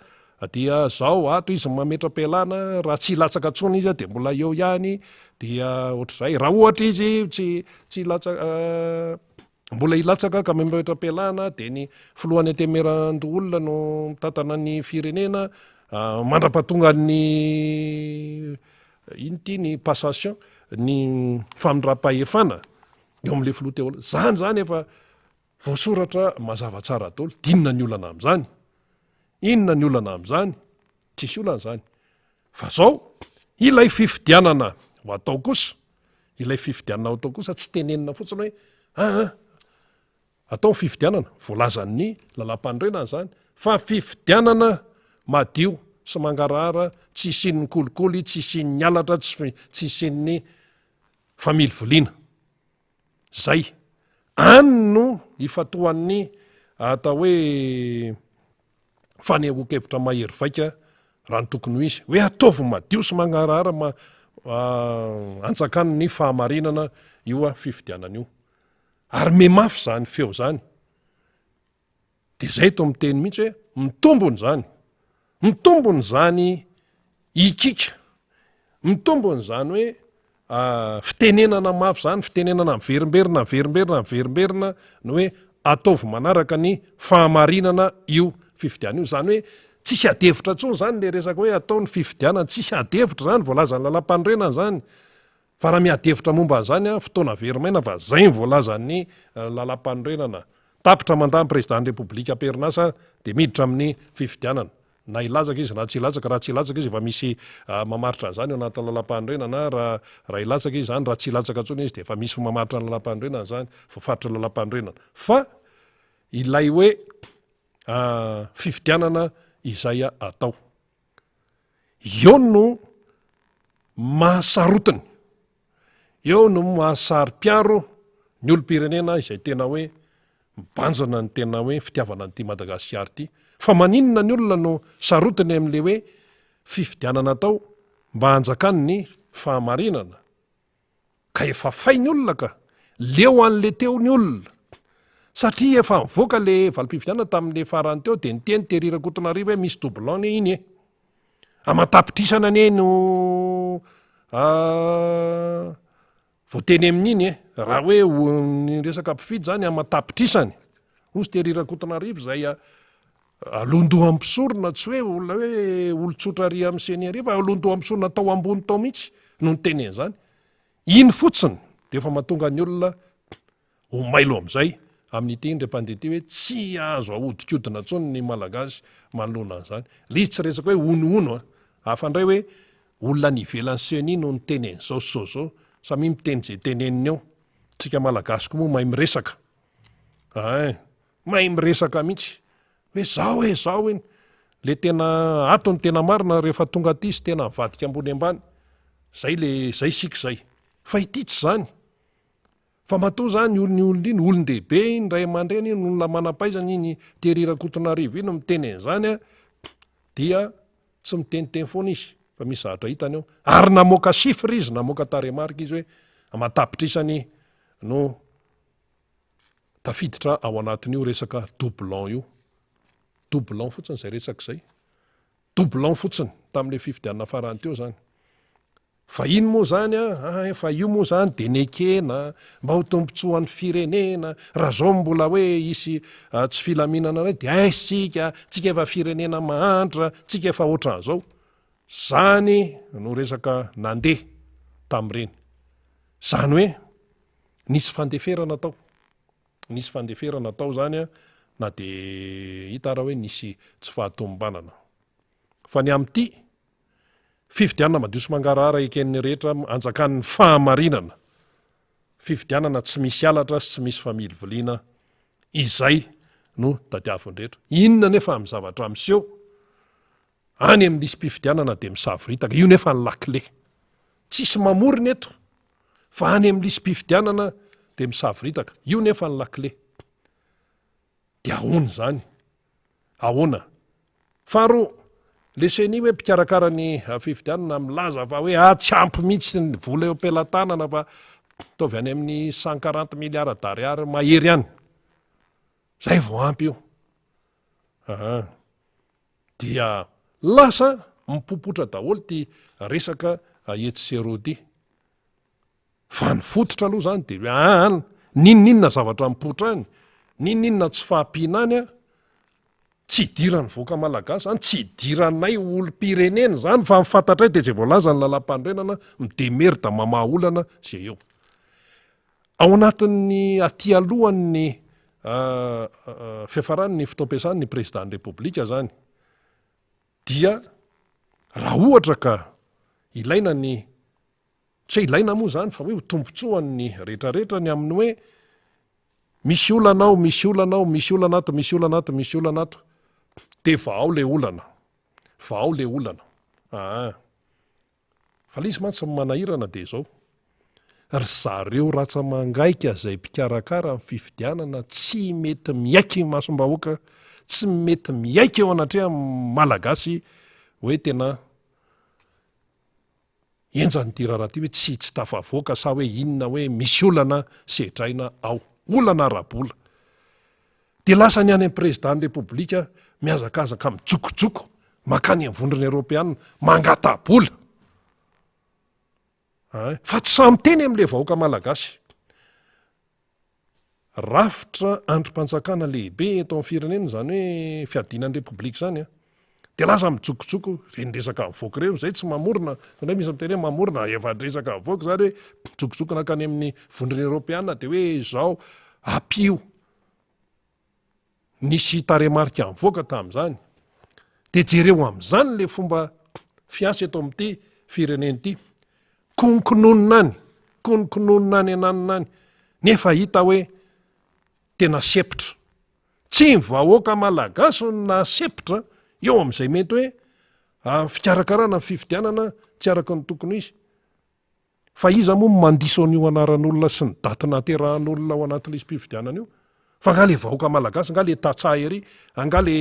[SPEAKER 1] dia zao ato izy mametra-pialana, raha tsy hilatsaka intsony izy dia mbola eo ihany dia ohatr'izay. Raha ohatra izy tsy tsy hilatsaka mbola hilatsaka ka mametra-pialana dia ny filohan'ny antenimierandoholona no mitantana ny firenena mandra-pahatongan'ny ino ity ny passation ny famindram-pahefana eo amin'ilay filoha teo aloha. Zany zany efa voasoratra mazava tsara daholo. D'inona ny olana amin'izany? Inona ny olana amin'izany? Tsisy olana izany. Fa zao, ilay fifidianana ho atao kosa, ilay fifidianana ho atao kosa tsy tenenina fotsiny hoe aa atao ny fifidianana, voalazan'ny lalàmpanorenana izany, fa fifidianana madio sy mangarahara, tsy hisian'ny kolikoly, tsy hisian'ny halatra, tsy tsy hisian'ny familiviliana. Zay. Any no ifantohan'ny atao hoe fanehoan-kevitra mahery vaika raha ny tokony ho izy. Hoe ataovy madio sy mangarahara ma anjakan'ny fahamarinana io fifidianana io. Ary mihamafy izany feo izany. Dia izay eto miteny mihitsy hoe mitombona izany. Mitombona izany hikika. Mitombona izany hoe fitenenana mafy izany, fitenenana miverimberina, miverimberina, miverimberina ny hoe ataovy manaraka ny fahamarinana io fifidianana io. Izany hoe tsisy adihevitra intsony izany ilay resaka hoe atao ny fifidianana, tsisy adihevitra izany, voalazan'ny lalàmpanorenana izany. Fa raha miady hevitra momba an'izany an, fotoana very maina fa zay ny voalazan'ny lalàmpanorenana. Tapitra mandat ny président ny Repoblika am-perinasa dia miditra amin'ny fifidianana. Na hilatsaka izy na tsy hilatsaka, raha tsy hilatsaka izy efa misy mamaritra an'izany ao anatin'ny lalàmpanorenana, raha raha hilatsaka izy izany, raha tsy hilatsaka intsony izy dia efa misy mamaritra ny lalàmpanorenana izany, voafaritry ny lalàmpanorenana. Fa ilay hoe fifidianana izay atao. Eo no mahasarotiny, eo no mahasaro-piaro ny olom-pirenena izay tena hoe mibanjina ny tena hoe fitiavana an'ity Madagasikara ity. Fa maninona ny olona no sarotiny amin'ilay hoe fifidianana atao mba hanjakan'ny fahamarinana? Ka efa fay ny olona ka! Leo an'le teo ny olona! Satria efa nivoaka le valim-pifidianana tamin'le farany teo dia niteny Thierry Rakotonarivo hoe misy doublon anie iny e! Aman-tapitrisany anie no voateny amin'iny e! Raha hoe ny resaka mpifidy zany aman-tapitrisany! Hozy Thierry Rakotonarivo izay Alondohan'ny mpisorona, tsy hoe olona hoe olon-tsotra ary amin'ny ceni ary fa alondohan'ny mpisorona tao ambony tao mihitsy no niteny an'izany. Iny fotsiny dia efa mahatonga ny olona ho mailo amin'izay amin'ity indray mpandeha ity hoe tsy azo ahodikodina intsony ny Malagasy manoloana an'izany. Ilay izy tsy resaka hoe honohono a. Hafa indray hoe olona any ivelan'ny ceni no niteny an'izao sy izao izao. Samia miteny izay teneniny eo. Tsika Malagasy koa moa mahay miresaka. Ein. Mahay miresaka mihitsy hoe zao e zao iny. Le tena ato ny tena marina rehefa tonga aty izy tena mivadika ambony ambany. Zay le zay isika zay. Fa ity tsy zany. Fa matoa zany olona olona iny olon-dehibe iny ray aman-dreny iny olona manam-pahaizana iny Thierry Rakotonarivo iny miteny an'izany a dia. Tsy miteniteny foana izy fa misy zavatra hitany ao. Ary namoaka chiffre izy, namoaka tarehimarika izy hoe aman-tapitrisany no tafiditra ao anatin'io resaka doublon io. Doublon fotsiny izay resaka izay. Doublon fotsiny tamin'ilay fifidianana farany teo izany. Fa iny moa izany an, hay fa io moa izany dia nekena mba ho tombontsoan'ny firenena, raha izao mbola hoe hisy tsy filaminana indray dia aiza tsika, tsika efa firenena mahantra, tsika efa ohatran'izao. Izany no resaka nandeha tamin'ireny. Izany hoe nisy fandeferana tao. Nisy fandeferana tao izany an, na dia hita ara hoe nisy tsy fahatomombanana. Fa ny amin'ity, Fifidianana madio sy mangarahara eken'ny rehetra anjakan'ny fahamarinana. Fifidianana tsy misy halatra sy tsy misy familiviliana. Izay no tadiavin'ny rehetra. Inona anefa amin'ny zavatra miseho any amin'ny lisi-pifidianana dia misavoritaka. Io nefa ny lakile. Tsisy mamorona eto fa any amin'ny lisi-pifidianana dia misavoritaka. Io nefa ny lakile. Dia ahoana izany? Ahoana? Faharoa, le ceni hoe mpikarakara ny fifidianana milaza fa hoe ah tsy ampy mihitsy ny vola eo am-pelatanana fa ataovy any amin'ny 140 milliards d'ariary mahery any. Zay vao ampy io. Aha. Dia lasa mipopotra daholo ity resaka etsy sy eroa ity. Fa ny fototra aloha zany de hoe an, n'inon'inona zavatra mipoitra any, n'inon'inona tsy fahampiana any an, tsy idiran'ny vahoaka malagasy zany, tsy idiranay olom-pirenena zany fa ny fantatray de zay voalazan'ny lalàmpanorenana mi-demerda mamaha olana zay eo. Ao anatin'ny aty alohan'ny fiafaran'ny fotoam-piasan'ny président-n'ny Repoblika zany dia raha ohatra ka ilaina ny Tsy hoe ilaina moa izany fa hoe ho tombontsoan'ny rehetrarehetra ny amin'ny hoe misy olana ao, misy olana ao, misy olana ato, misy olana ato, misy olana ato. Dia vahao ilay olana. Vahao ilay olana. Aa. Fa ilay izy mantsy ny manahirana dia izao. Ry zareo ratsa-mangaika izay mpikarakara ny fifidianana tsy mety miaiky imasom-bahoaka, tsy mety miaiky eo anatrehan'ny Malagasy hoe tena Henjana ity raharaha ity hoe tsy tsy tafavoaka sa hoe inona hoe misy olana sedraina ao. Olana ara-bola. Dia lasa ny any amin'ny président ny Repoblika mihazakazaka mijokojoko mankany amin'ny vondrona eropeana mangata-bola. Ein, fa tsy sahy miteny amin'ilay vahoaka malagasy. Rafitra andrim-panjakana lehibe eto amin'ny firenena izany hoe fiadiana ny Repoblika izany an. Dia lasa mijokojoko, ireny resaka mivoaka ireny izay tsy mamorona, indraindray misy miteny hoe mamorona, efa resaka mivoaka izany hoe mijokojoko nankany amin'ny vondrona eoropeana dia hoe izao ampio. Nisy tarehimarika nivoaka tamin'izany. Dia jereo amin'izany ilay fomba fiasa eto amin'ity firenena ity. Konkononina any, konkononina any ananona any, nefa hita hoe tena sempotra. Tsy ny vahoaka malagasy no nahasempotra eo amin'izay mety hoe ah, fikarakarana ny fifidianana tsy araka ny tokony ho izy. Fa iza moa no mandiso an'io anaran'olona sy ny daty nahaterahan'olona ao anaty lisi-pifidianana io? Fa angaha le vahoaka malagasy, angaha le tantsaha ery, angaha le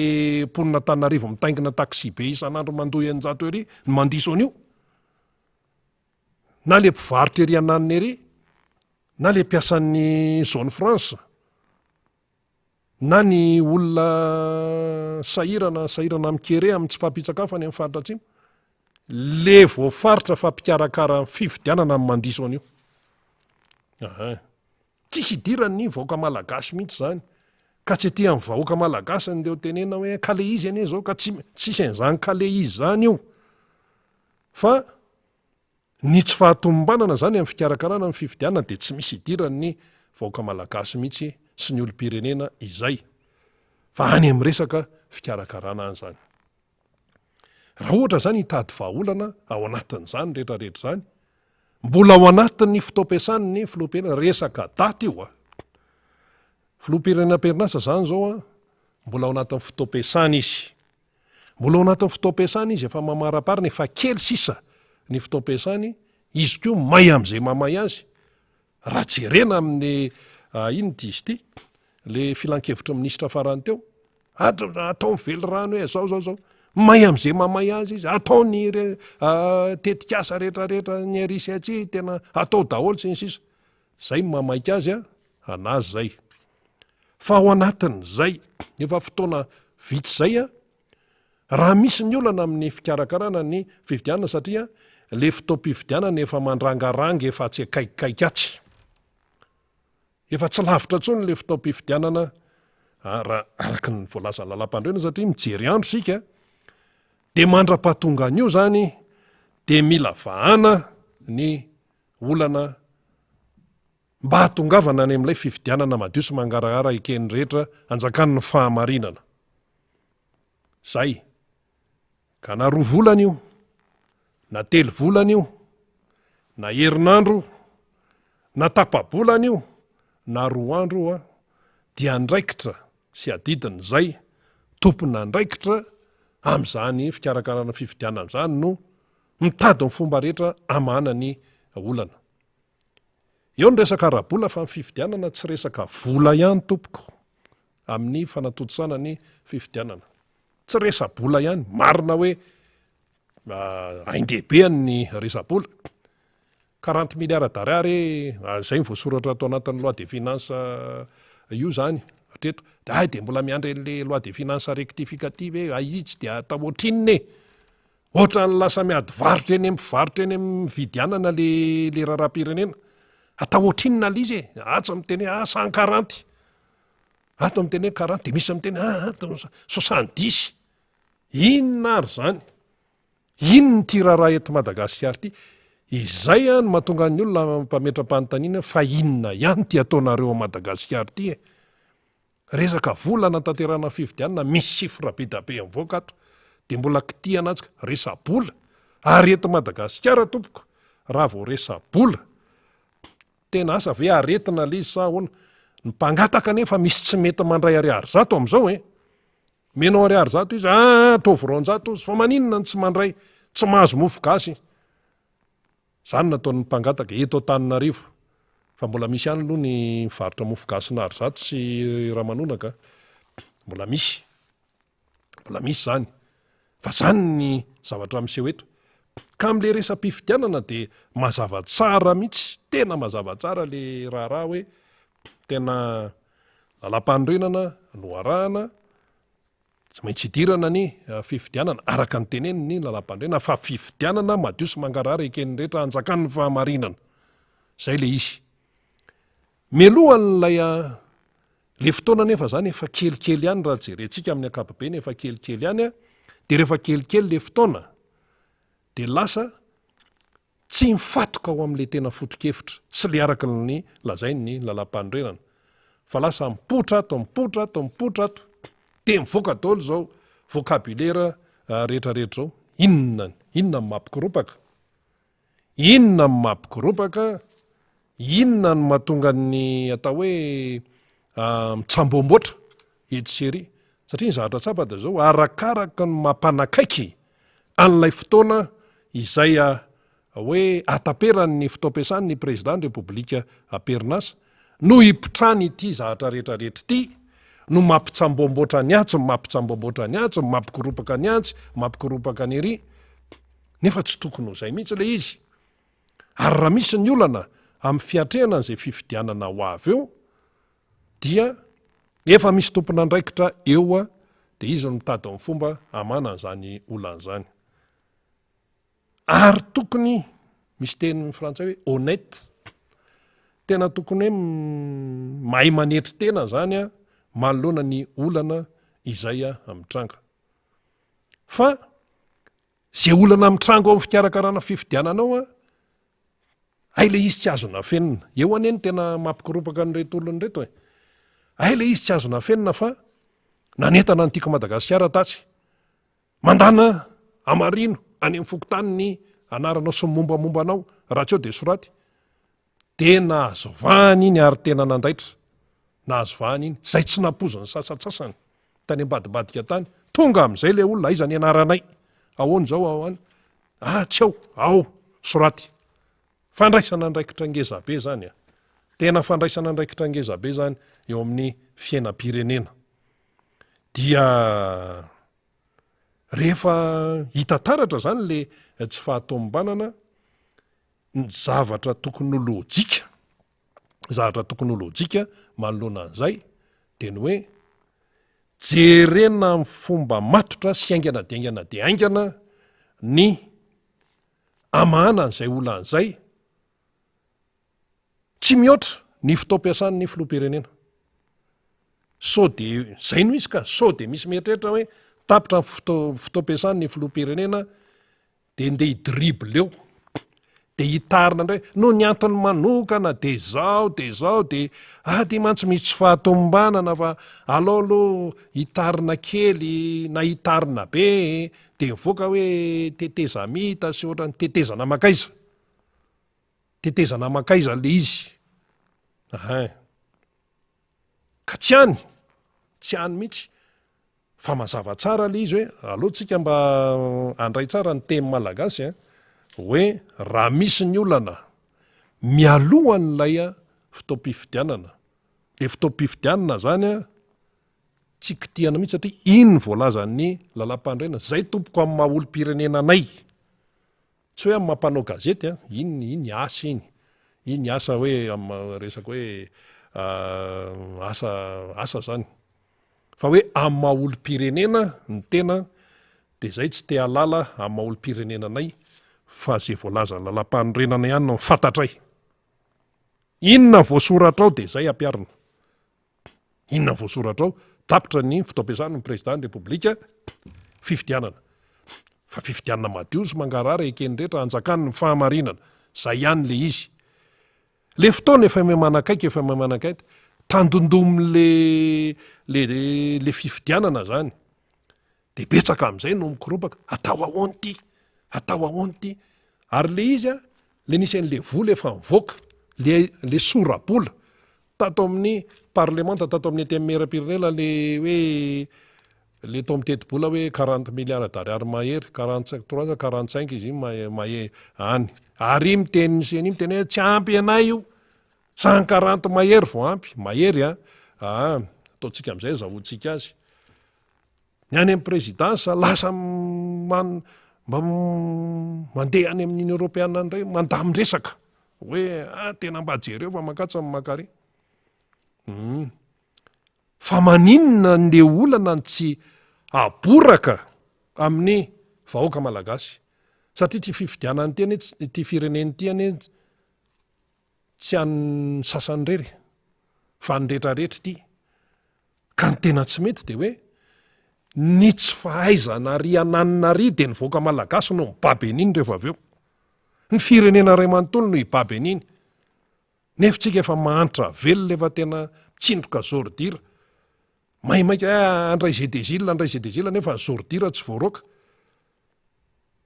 [SPEAKER 1] mponin'Antananarivo mitaingina taxi-be isan'andro mandoa 600 ery no mandiso an'io? Na le mpivarotra ery ananona ery, na le mpiasan'ny zone franche? Na ny olona sahirana sahirana amin'ny kere amin'ny tsy fahampian-tsakafo any amin'ny faritra atsimo, le voafaritra fa mpikarakara ny fifidianana no mandiso an'io. Aha. Tsisy idiran'ny vahoaka malagasy mihitsy izany. Ka tsy aty amin'ny vahoaka malagasy ny leo tenena hoe ka le izy anie izao ka tsy tsisy an'izany ka le izy izany io. Fa Ny tsy fahatomombanana izany amin'ny fikarakarana ny fifidianana dia tsy misy idiran'ny vahoaka malagasy mihitsy sy ny olom-pirenena izay fa any amin'ny resaka fikarakarana any izany. Raha ohatra izany hitady vahaolana ao anatin'izany rehetra rehetra izany, mbola ao anatin'ny fotoam-piasan'ny filoham-pirenena, resaka daty io a! Filoham-pirenena am-perinasa izany izao a, mbola ao anatin'ny fotoam-piasana izy. Mbola ao anatin'ny fotoam-piasana izy, efa mamaraparana, efa kely sisa ny fotoam-piasany, izy koa may amin'izay mamay azy. Raha jerena amin'ny inona ity izy ity, le filankevitry ny minisitra farany teo, atao ny velirano hoe zao zao zao. May amin'izay mamay azy izy, atao ny tetikasa rehetrarehetra ny ery sy atsy, tena atao daholo sy ny sisa. Zay ny mamaika azy a, anazy zay. Fa ao anatin'izay, efa fotoana vitsy zay a, raha misy ny olana amin'ny fikarakarana ny fifidianana satria le fotoam-pifidianana efa mandrangaranga efa atsy akaikikaiky atsy. Efa tsy lavitra intsony ilay fotoam-pifidianana raha araka ny voalazan'ny lalàmpanorenana satria mijery andro isika dia mandra-pahatonga an'io izany dia mila vahana ny olana mba hahatongavana any amin'ilay fifidianana madio sy mangarahara eken'ny rehetra anjakan'ny fahamarinana. Zay. Ka na roa volana io, na telo volana io, na herinandro, na tapa-bolana io, na roa andro io, dia andraikitra sy adidin'izay tompon'andraikitra amin'izany fikarakarana fifidianana izany no mitady ny fomba rehetra hamahana ny olana. Eo ny resaka ara-bola fa ny fifidianana tsy resaka vola ihany tompoko amin'ny fanatontosana ny fifidianana. Tsy resa-bola ihany, marina hoe ain-dehibe ny resa-bola, quarante milliards d'ariary izay no voasoratra ato anatin'ny loi de finance io zany hatreto, de hay de mbola miandry an'le loi de finance rectificative hoe hay izy tsy de atao ohatrinona e! Ohatran'ny lasa miady varotra eny amin'ny mpivarotra eny amin'ny mividy anana le le raharaham-pirenena, atao ohatrinona le izy e! Atsy miteny hoe ah cent quarante, Ato miteny hoe quarante de misy miteny ah ato soixante dix. Inona ary zany? Inona ity raharaha eto Madagasikara ity? Izay no mahatonga ny olona mpametra-panontaniana fa inona ihany ity ataonareo ao Madagasikara ity e? Resaka vola anatanterahana fifidianana misy chiffre be da be mivoaka ato de mbola kitihana antsika resa-bola ary eto Madagasikara tompoko raha vao resa-bola Tena asa ve aretina le izy sa ahoana? Ny mpangataka anefa misy tsy mety mandray ariary zato amizao e! Omenao ariary zato izy, ah ataovy 200 ozy, fa maninona no tsy mandray, tsy mahazo mofo gasy. Zany no ataon'ny mpangataka eto Antananarivo. Fa mbola misy ihany aloha ny mivarotra mofo gasy narizato sy ramanonaka a! Mbola misy. Mbola misy izany. Fa izany ny zavatra miseho eto. Ka amin'ilay resa-pifidianana dia mazava tsara mihitsy, tena mazava tsara ilay raharaha hoe tena lalam-panorenana no arahana, tsy maintsy idirana ny fifidianana araka ny tenenin'ny lalam-panorenana fa fifidianana madio sy mangarahara eken'ny rehetra hanjakan'ny fahamarinana. Izay ilay izy. Mialohan'ilay le fotoana anefa zany efa kelikely ihany raha jerentsika amin'ny ankapobeny efa kelikely ihany de rehefa kelikely le fotoana de lasa tsy mifatoka ao amin'le tena foto-kevitra sy le araka ny lazain'ny lalàmpanorenana fa lasa mipoitra ato mipoitra ato mipoitra ato de mivoaka daholo izao vocabulaire rehetrarehetra izao inona inona ny mampikoropaka Inona no mampikoropaka? Inona no mahatonga ny atao hoe mitsamboamboatra etsy sy ery? Satria ny zavatra tsapa dia izao, arakaraka ny mampanakaiky an'ilay fotoana izay hoe hataperan'ny fotoam-piasany ny Président ny Repoblika am-perinasa no hipotrany ity zavatra rehetra rehetra ity, no mampitsamboamboatra ny atsy, mampitsamboamboatra ny atsy, mampikoropaka ny atsy, mampikoropaka ny ery. Nefa tsy tokony ho izay mihitsy ilay izy. Ary raha misy ny olana amin'ny fiatrehana an'izay fifidianana ho avy eo dia efa misy tompon'andraikitra eo dia izy no mitady ny fomba hamana an'izany olana izany. Ary tokony, misy teny frantsay hoe honnête, tena tokony hoe mahay manetry tena izany manoloana ny olana izay mitranga. Fa Ze olana mitranga ao amin'ny fikarakarana fifidianana ao an, hay le izy tsy azo nafenina. Eo anie no tena mampikoropaka an'ireto olona ireto e. Hay le izy tsy azo nafenina fa nanentana ny Tiako Madagasikara tatsy. Mandana hamarino any amin'ny fokontany ny anaranao sy ny mombamomba anao, raha tsy eo dia soraty. Dia nahazo vahana iny ary tena nandaitra. Nahazo vahana iny. Izay tsy nampoizin'ny sasantsasany tany ambadimbadika tany. Tonga amin'izay ilay olona, aiza ny anaranay? Ahoana izao ahoana? Ah, tsy ao, ao, soraty. Fandraisana andraikitra ngeza be izany a. Tena fandraisana andraikitra ngeza be izany eo amin'ny fiainam-pirenena. Dia. Rehefa hita taratra zany le tsy fahatomombanana, ny zavatra tokony ho lojika, zavatra tokony ho lojika manoloana an'izay de ny hoe jerena amin'ny fomba matotra sy haingana dia haingana dia haingana ny amahana an'izay olana izay, Tsy mihoatra ny fotoam-piasan'ny filoham-pirenena. Sao dia izay no izy ka, sao dia misy mieritreritra hoe tapitra ny fotoam-piasan'ny filoham-pirenena dia ndeha hi-dribble eo, dia hitarina indray, noho ny antony manokana dia izao dia izao dia ah ty mantsy misy tsy fahatomombanana fa alao aloha hitarina kely na hitarina be dia mivoaka hoe tetezamita sy ohatran'ny tetezana mankaiza. Tetezana mankaiza le izy? Ahin. Ka tsy any, tsy any mihitsy. Fa mazava tsara le izy hoe aleo tsika mba handray tsara ny teny malagasy an, hoe raha misy ny olana mialohan'ilay fotoam-pifidianana, le fotoam-pifidianana zany an, tsy kitihana mihitsy satria iny ny voalazan'ny lalàmpanorenana, zay tompoko amin'ny maha olom-pirenena anay. Tsy hoe amin'ny maha mpanao gazety an, iny iny asa iny, iny asa hoe amin'ny resaka hoe asa asa zany, fa hoe amin'ny maha olom-pirenena ny tena de zay tsy te hahalala amin'ny maha olom-pirenena anay fa ze voalazan'ny lalàmpanorenana ihany no fantatray. Inona voasoratra ao de zay ampiharina. Inona ny voasoratra ao? Tapitra ny fotoam-piasan'ny Président ny Repoblika, fifidianana. Fa fifidianana madio sy mangarahara eken'ny rehetra hanjakan'ny fahamarinana. Zay ihany le izy. Le fotoana efa miha-manakaiky, efa miha-manakaiky, tandindomin'le le le fifidianana zany. De betsaka am'zay no mikoropaka, atao ahoana ity? Atao ahoana ity? Ary le izy a, le nisy an'le vola efa nivoaka, le le sora-bola Tato amin'ny parlemanta, tato amin'ny antenimierampirenena le hoe le tao amin'ny tetibola hoe quarante milliards d'ariary mahery, quarante trois sa quarante cinq izy iny mahe- mahe any. Ary miteny ny CENI miteny hoe tsy ampy anay io, cent quarante mahery vao ampy, mahery an, aa ataontsika amin'izay azahoantsika azy. Ny any amin'ny présidence lasa man- mba mandeha any amin'ny Union Européenne any indray mandamin-dresaka hoe ah tena mba jereo fa mankatsa ny mankary. Hum. Fa maninona le olana no tsy aboraka amin'ny vahoaka malagasy? Satria ity fifidianana ity anie, ity firenena ity anie tsy an'ny sasany irery fa ny rehetrarehetra ity. Ka ny tena tsy mety dia hoe ny tsy fahaizana ary ananina ary dia ny vahoaka malagasy no mibaby an'iny rehefa avy eo. Ny firenena iray manontolo no hibaby an'iny. Nefa tsika efa mahantra velona efa tena mitsindroka zordira. Maimaika hoe ah, handray zedezila, handray zedezila nefa ny zordira tsy voaroaka.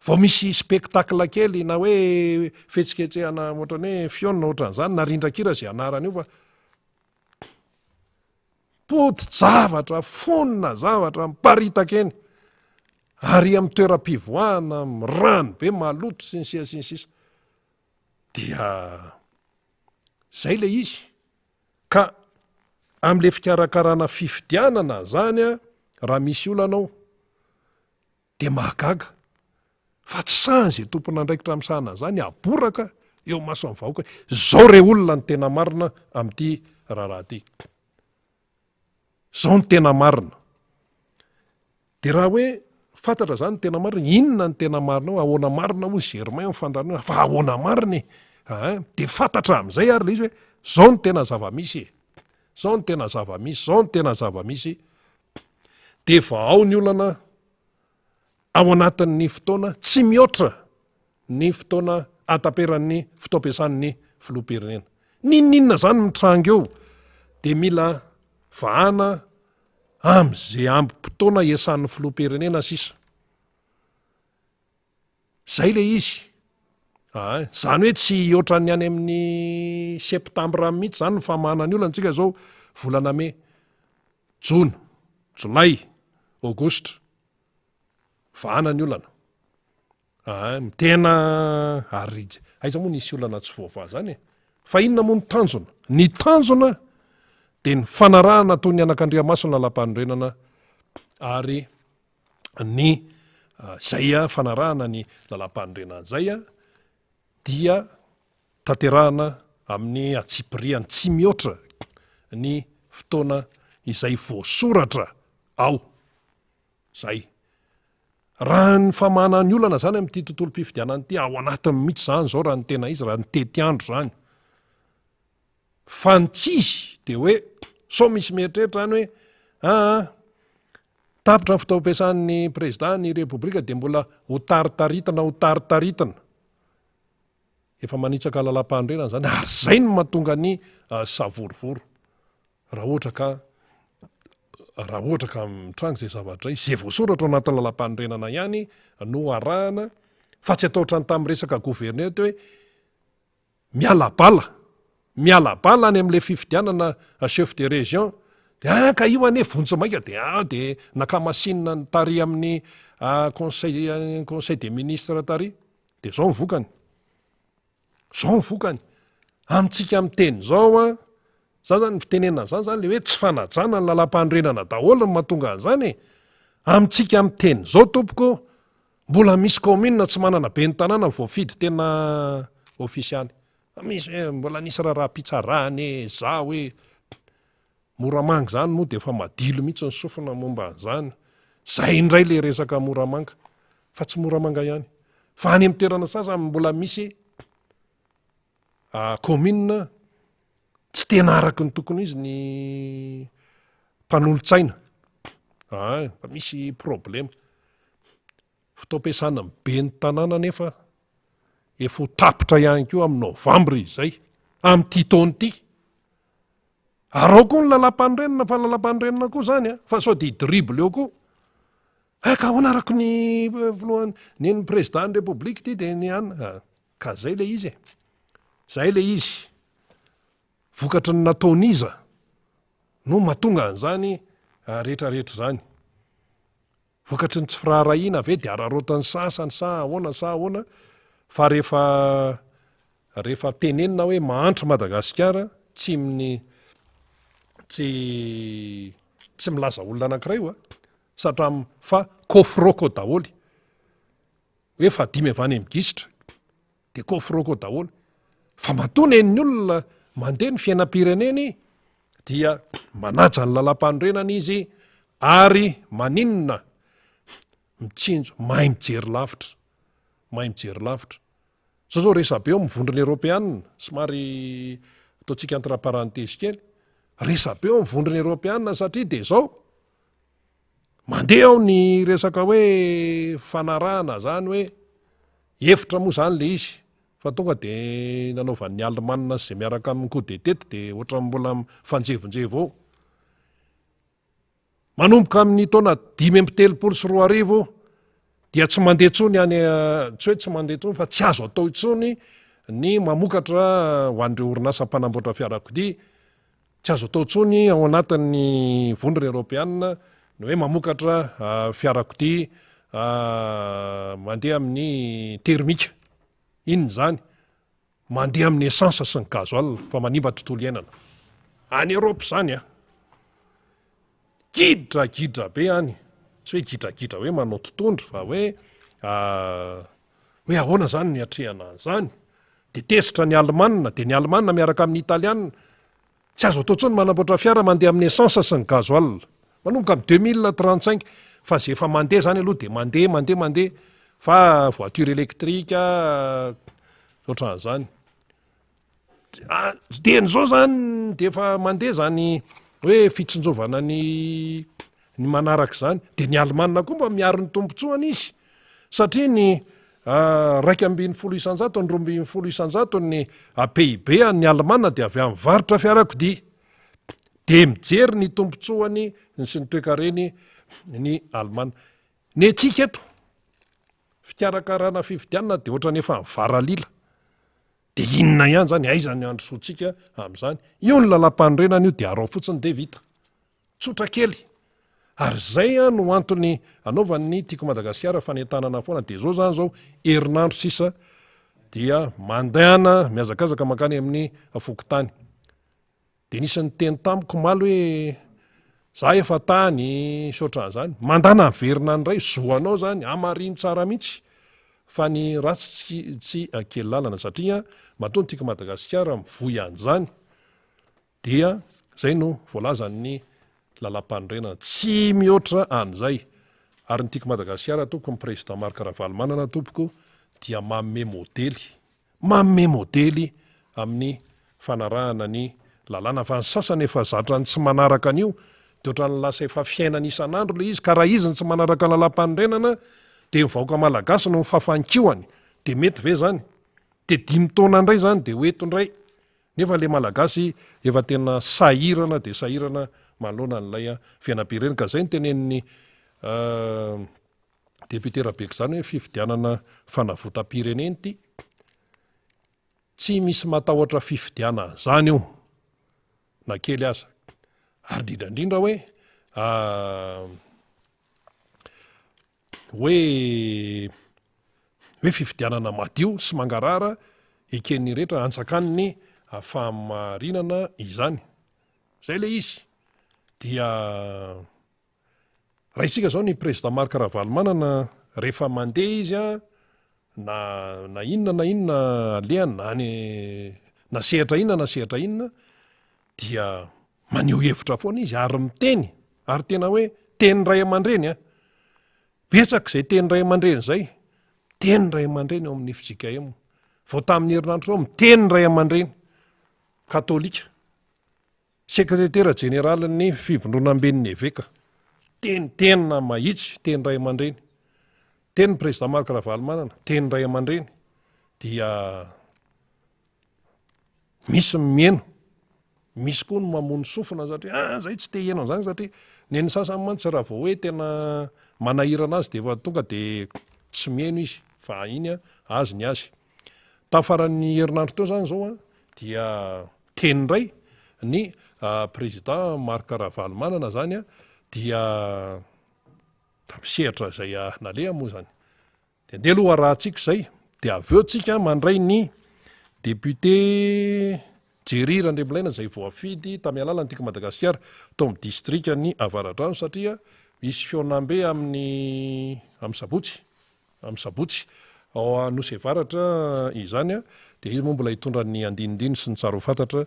[SPEAKER 1] Vao misy spectacle kely na hoe fihetsiketsehana ohatran'ny hoe fihaonana ohatran'izany na rindran-kira izay anarany io fa Poti-javatra, fonona zavatra miparitaka eny, ary amin'ny toeram-pivoahana rano be maloto sy ny sisa sy ny sisa. Dia zay le izy. Ka amin'le fikarakarana fifidianana zany a, raha misy olana ao, Dia mahagaga fa tsy sahy izay tompon'andraikitra misahana an'izany haboraka eo imason'ny vahoaka hoe izao re olona ny tena marina amin'ity raharaha ity. Izao ny tena marina. Dia raha hoe fantatra izany ny tena marina, inona ny tena marina ao, ahoana marina hoy Germain amin'ny fandaharana hoe fa ahoana marina e? Aa, dia fantatra amin'izay ary ilay izy hoe izao ny tena zava-misy e. Izao ny tena zava-misy, izao ny tena zava-misy. Dia vahao ny olana ao anatin'ny fotoana tsy mihoatra ny fotoana ahataperan'ny fotoam-piasan'ny filoham-pirenena. N'inon'inona izany mitranga eo dia mila vahana amin'izay ambim-potoana iasan'ny filoham-pirenena sisa. Zay le izy. Aa, zany hoe tsy hihoatra ny any amin'ny septambra mihitsy zany ny famahana ny olana, tsika zao volana mey, jona, jolay, aogositra, vahana ny olana. Aa, tena ary aiza moa nisy olana tsy voavaha zany e? Fa inona moa ny tanjona? Ny tanjona dia ny fanarahana toy ny anakandriamaso ny lalàmpanorenana ary ny. Izay fanarahana ny lalàmpanorenana izay dia tanterahina amin'ny antsipiriany tsy mihoatra ny fotoana izay voasoratra ao. Izay. Raha ny famahana ny olana izany amin'ity tontolom-pifidianana ity, ao anatiny mihitsy izany izao raha ny tena izy, raha ny tetiandro izany. Fa ny tsy izy dia hoe sao misy mieritreritra any hoe aa tapitra ny fotoam-piasan'ny prezida ny repoblika dia mbola ho taritaritina ho taritaritina. Efa manitsaka lalam-panorenana izany ary izay no mahatonga ny savorovoro. Raha ohatra ka raha ohatra ka mitranga izay zavatra izay, izay voasoratra ao anatin'ny lalam-panorenana ihany no arahana fa tsy atao ohatran'ny tamin'ny resaka gouverneur teo hoe miala bala, miala bala any amin'ilay fifidianana chef de région de ah ka io anie vonjimaika de ah de naka machine ny tary amin'ny conseil conseil des ministres tary de zao ny vokany, zao ny vokany, amintsika miteny zao an, za zany ny fitenenana an'zany zany le hoe tsy fanajana ny lalam-panorenana daholo no mahatonga an'zany e, amintsika miteny zao tompoko Mbola misy commune tsy manana ben'ny tanàna voafidy tena ofisialy. Misy hoe mbola nisy raharaham-pitsarana e, za hoe Moramanga izany moa dia efa madilo mihitsy ny sofina momba an'izany. Zay indray le resaka Moramanga. Fa tsy Moramanga ihany. Fa any amin'ny toerana sasany mbola misy commune tsy tena araka ny tokony ho izy ny mpanolotsaina. Ay, fa misy problema. Fotoam-piasana ny ben'ny tanàna anefa efa ho tapitra ihany koa amin'ny novambra izay, amin'ity taona ity. Ary ao koa ny lalàmpanorenana fa lalàmpanorenana koa izany a, fa sao dia hi-dribble eo koa. Hay ka ahoana araka ny filohan'ny, ny ny président ny république ity dia ny an, ka zay le izy e. Zay le izy. Vokatry ny nataon'iza no mahatonga an'izany rehetrarehetra izany? Vokatry ny tsy firaharahiana ve dia araraotin'ny sasany sa ahoana sa ahoana? Fa rehefa rehefa tenenina hoe mahantra Madagasikara tsy ny tsy tsy milaza olona anankiray io a, satram fa kôfrôko daholo hoe fahadimy avy any amin'ny gisitra. De kôfrôkô daholo. Fa matoa nen'ny olona mandeha ny fiainam-pireneny dia manaja ny lalàmpanorenana izy ary maninona? Mitsinjo, mahay mijery lavitra, mahay mijery lavitra. Zao zao resabe eo amin'ny vondrona eropeanina, somary ataontsika entre parenthèse kely, resabe eo amin'ny vondrona eropeanina satria de zao, Mandeha ao ny resaka hoe fanarahana zany hoe efitra moa zany le izy fa tonga de nanaovan'ny alemana sy zay miaraka aminy coup de tete de ohatran'ny mbola mifanjevonjevo ao. Manomboka amin'ny taona 2035 dia tsy mandeha intsony any tsy hoe tsy mandeha intsony fa tsy azo atao intsony ny mamokatra ho an'ireo orinasa mpanamboatra fiarakodia Tsy azo atao intsony ao anatin'ny Vondrona Eoropeanina ny hoe mamokatra fiarakodia mandeha amin'ny termika. Inona izany? Mandeha amin'ny essence sy ny gasoil fa manimba tontolo iainana. Any Eoropa izany an! Gidragidra be any. Tsy hoe gidragidra hoe manao tontondro fa hoe hoe ahoana izany no hiatrehana an'izany. Dia tezitra ny Alemana, dia ny Alemana miaraka amin'ny Italiana, tsy azo atao intsony manamboatra fiara mandeha amin'ny essence sy ny gasoil. Manomboka amin'ny 2035, fa izay efa mandeha izany aloha dia mandeha, mandeha, mandeha, fa voiture électrique, ohatran'izany. Dieny izao izany dia efa mandeha izany hoe fitsinjovana ny ny manaraka izany. Dia ny Alemana koa mba miaro ny tombontsoany izy satria ny 11%, ny 12% ny PIB an'ny Alemana dia avy amin'ny varotra fiarakodia. Dia mijery ny tombontsoany sy ny toekareny ny Alemana. Ny antsika eto, fikarakarana fifidianana dia ohatran'ny efa mivaralila. Dia inona ihany izany, aiza ny handrosoantsika amin'izany? Io ny lalàmpanorenana io dia araho fotsiny dia vita. Tsotra kely. Ary izay no antony anaovan'ny Tiako Madagasikara fanentanana foana. Dia izao izany izao, herinandro sisa dia mandehana mihazakazaka mankany amin'ny fokontany. Dia nisy niteny tamiko omaly hoe, Za efa tany sy ohatran'izany, mandana miverina any indray, zo anao zany, hamarino tsara mihitsy fa ny ratsy tsy tsy kely lalana satria matoa ny Tiako Madagasikara mivoy an'izany dia zay no voalazan'ny lalampanorenana, tsy mihoatra an'izay ary ny Tiako Madagasikara tompoko, ny Président Marc Ravalomanana tompoko dia manome modely Manome modely amin'ny fanarahana ny lalàna fa ny sasany efa zatra ny tsy manaraka an'io dia ohatran'ny lasa efa fiainana isan'andro ilay izy ka raha izy no tsy manaraka ny lalàmpanorenana dia ny vahoaka malagasy no mifafa ny kihony dia mety ve zany? Dia dimy taona indray zany dia ho eto indray nefa ilay malagasy efa tena sahirana dia sahirana manoloana an'ilay fiainam-pirenena ka izay no tenenin'ny Député Rabeky izany hoe fifidianana fanavotam-pirenena ity. Tsy misy matahotra fifidianana izany io na kely aza. Ary indrindra indrindra hoe hoe hoe fifidianana madio sy mangarahara eken'ny rehetra anjakan'ny fahamarinana izany. Izay ilay izy. Dia Raisika zao ny président Marc Ravalomanana rehefa mandeha izy an, na na inona na inona alehany na any na sehatra inona na sehatra inona dia maneho hevitra foana izy ary miteny ary tena hoe teny ray aman-dreny an, betsaka izay teny ray aman-dreny izay, miteny ray aman-dreny ao amin'ny fjkm, vao tamin'ny herinandro teo miteny ray aman-dreny katolika. Sekretera jeneralin'ny Fivondronamben'ny Eveka, teny tena mahitsy, teny ray aman-dreny, teny ny Président Marc Ravalomanana, teny ray aman-dreny, dia misy ny miheno, misy koa ny mamono sofina satria ah zay tsy te hiheno an'izany satria ny an'ny sasany mantsy raha vao hoe tena manahirana azy dia efa tonga dia tsy miheno izy fa iny azy ny azy. Tafaran'ny herinandro teo zany zao dia teny indray ny président Marc Ravalomanana zany dia tamin'ny sehatra izay naleha moa zany. Dia andeha aloha arahantsika izay dia avy eo tsika mandray ny député Jerry Randriamilaina izay voafidy tamin'ny alalan'ny Tiako Madagasikara tao amin'ny distrikan'i Avaradrano satria misy fihaonambe amin'ny amin'ny sabotsy Amin'ny sabotsy, ao Anosy Avaratra izany, dia izy moa mbola hitondra ny andinindiny sy ny tsara ho fantatra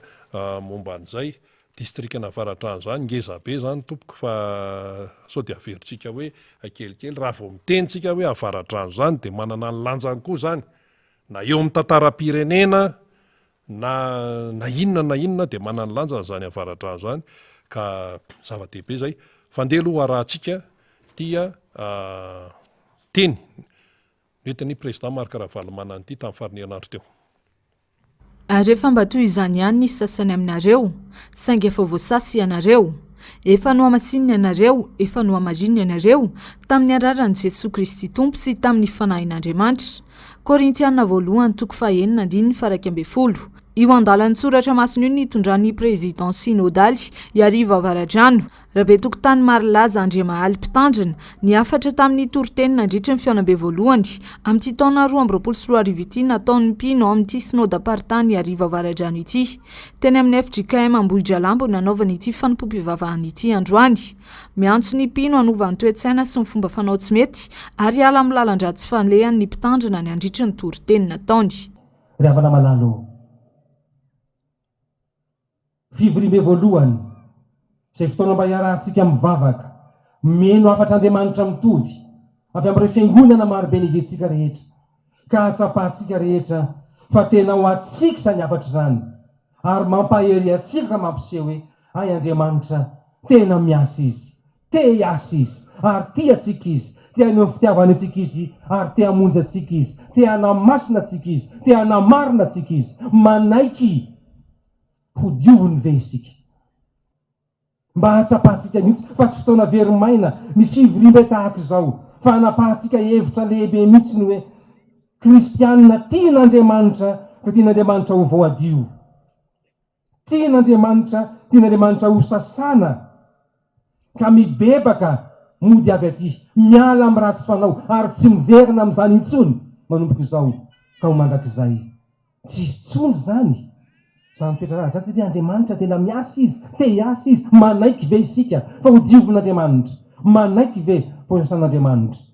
[SPEAKER 1] momba an'izay. Distrikan'Avaradrano izany, ngeza be izany tompoko fa sao dia averintsika hoe kelikely. Raha vao miteny tsika hoe Avaradrano izany dia manana ny lanjany koa izany, na eo amin'ny tantaram-pirenena Na na inona na inona dia manana ny lanjany izany avaradrano izany ka zava-dehibe izay. Fa ndeha aloha harahantsika ity teny nentin'ny Président Marc Ravalomanana ity tamin'ny faran'ny herinandro teo.
[SPEAKER 2] Ary efa mba toy izany ihany ny sasany aminareo, saingy efa voasasa ianareo. Efa nohamasinina ianareo, efa nohamarinina ianareo, tamin'ny araran'i Jesoa Kristy Tompo sy tamin'ny Fanahin'Andriamanitra. Korintiana voalohany toko fahenina andininy faha-11. Io andalan-tsoratra masina io nitondran'ny Président Synodaly Iarivo Avaradrano, Rabetokotany Marilaza Andriamahaly Mpitandrina, ny hafatra tamin'ny toriteny nandritry ny fihaonambe voalohany amin'ity taona 2022 ity nataon'ny mpino ao amin'ity Synodam-paritany Iarivo Avaradrano ity. Teny amin'ny fjkm Ambohidralambo nanaovana ity fanompoam-pivavahana ity androany. Miantso ny mpino hanova ny toe-tsaina sy ny fomba fanao tsy mety ary hiala amin'ny lalan-dratsy falehany ny mpitandrina nandritry ny toriteny nataony.
[SPEAKER 3] Ry havana malala ô! Fivoriambe voalohany, izay fotoana mba hiarahantsika mivavaka, mino hafatr'Andriamanitra mitovy, avy amin'ireo fiangonana marobe niventsika rehetra, ka hahatsapantsika rehetra fa tena ho antsika izany hafatra izany, ary mampahery antsika ka mampiseho hoe hay Andriamanitra tena miasa Izy, te hiasa Izy, ary tia antsika Izy, te haneho fitiavana antsika Izy, ary te hamonjy antsika Izy, te hanamasina antsika Izy, te hanamarina antsika Izy. Manaiky hodioviny ve isika? Mba hahatsapantsika mihitsy fa tsy fotoana very maina ny fivoriambe tahaka izao, fa hanapahantsika hevitra lehibe mihitsy ny hoe Kristianina tian'Andriamanitra ka tian'Andriamanitra ho voadio. Tian'Andriamanitra, tian'Andriamanitra ho sasana ka mibebaka mody avy aty, miala amin'ny ratsy fanao ary tsy miverina amin'izany intsony manomboka izao ka ho mandrakizay. Tsy hisy intsony izany. Izany toetra ratsy izany satria Andriamanitra tena miasa Izy, te hiasa Izy, manaiky ve isika fa ho diovin'Andriamanitra? Manaiky ve fa ho sasan'Andriamanitra?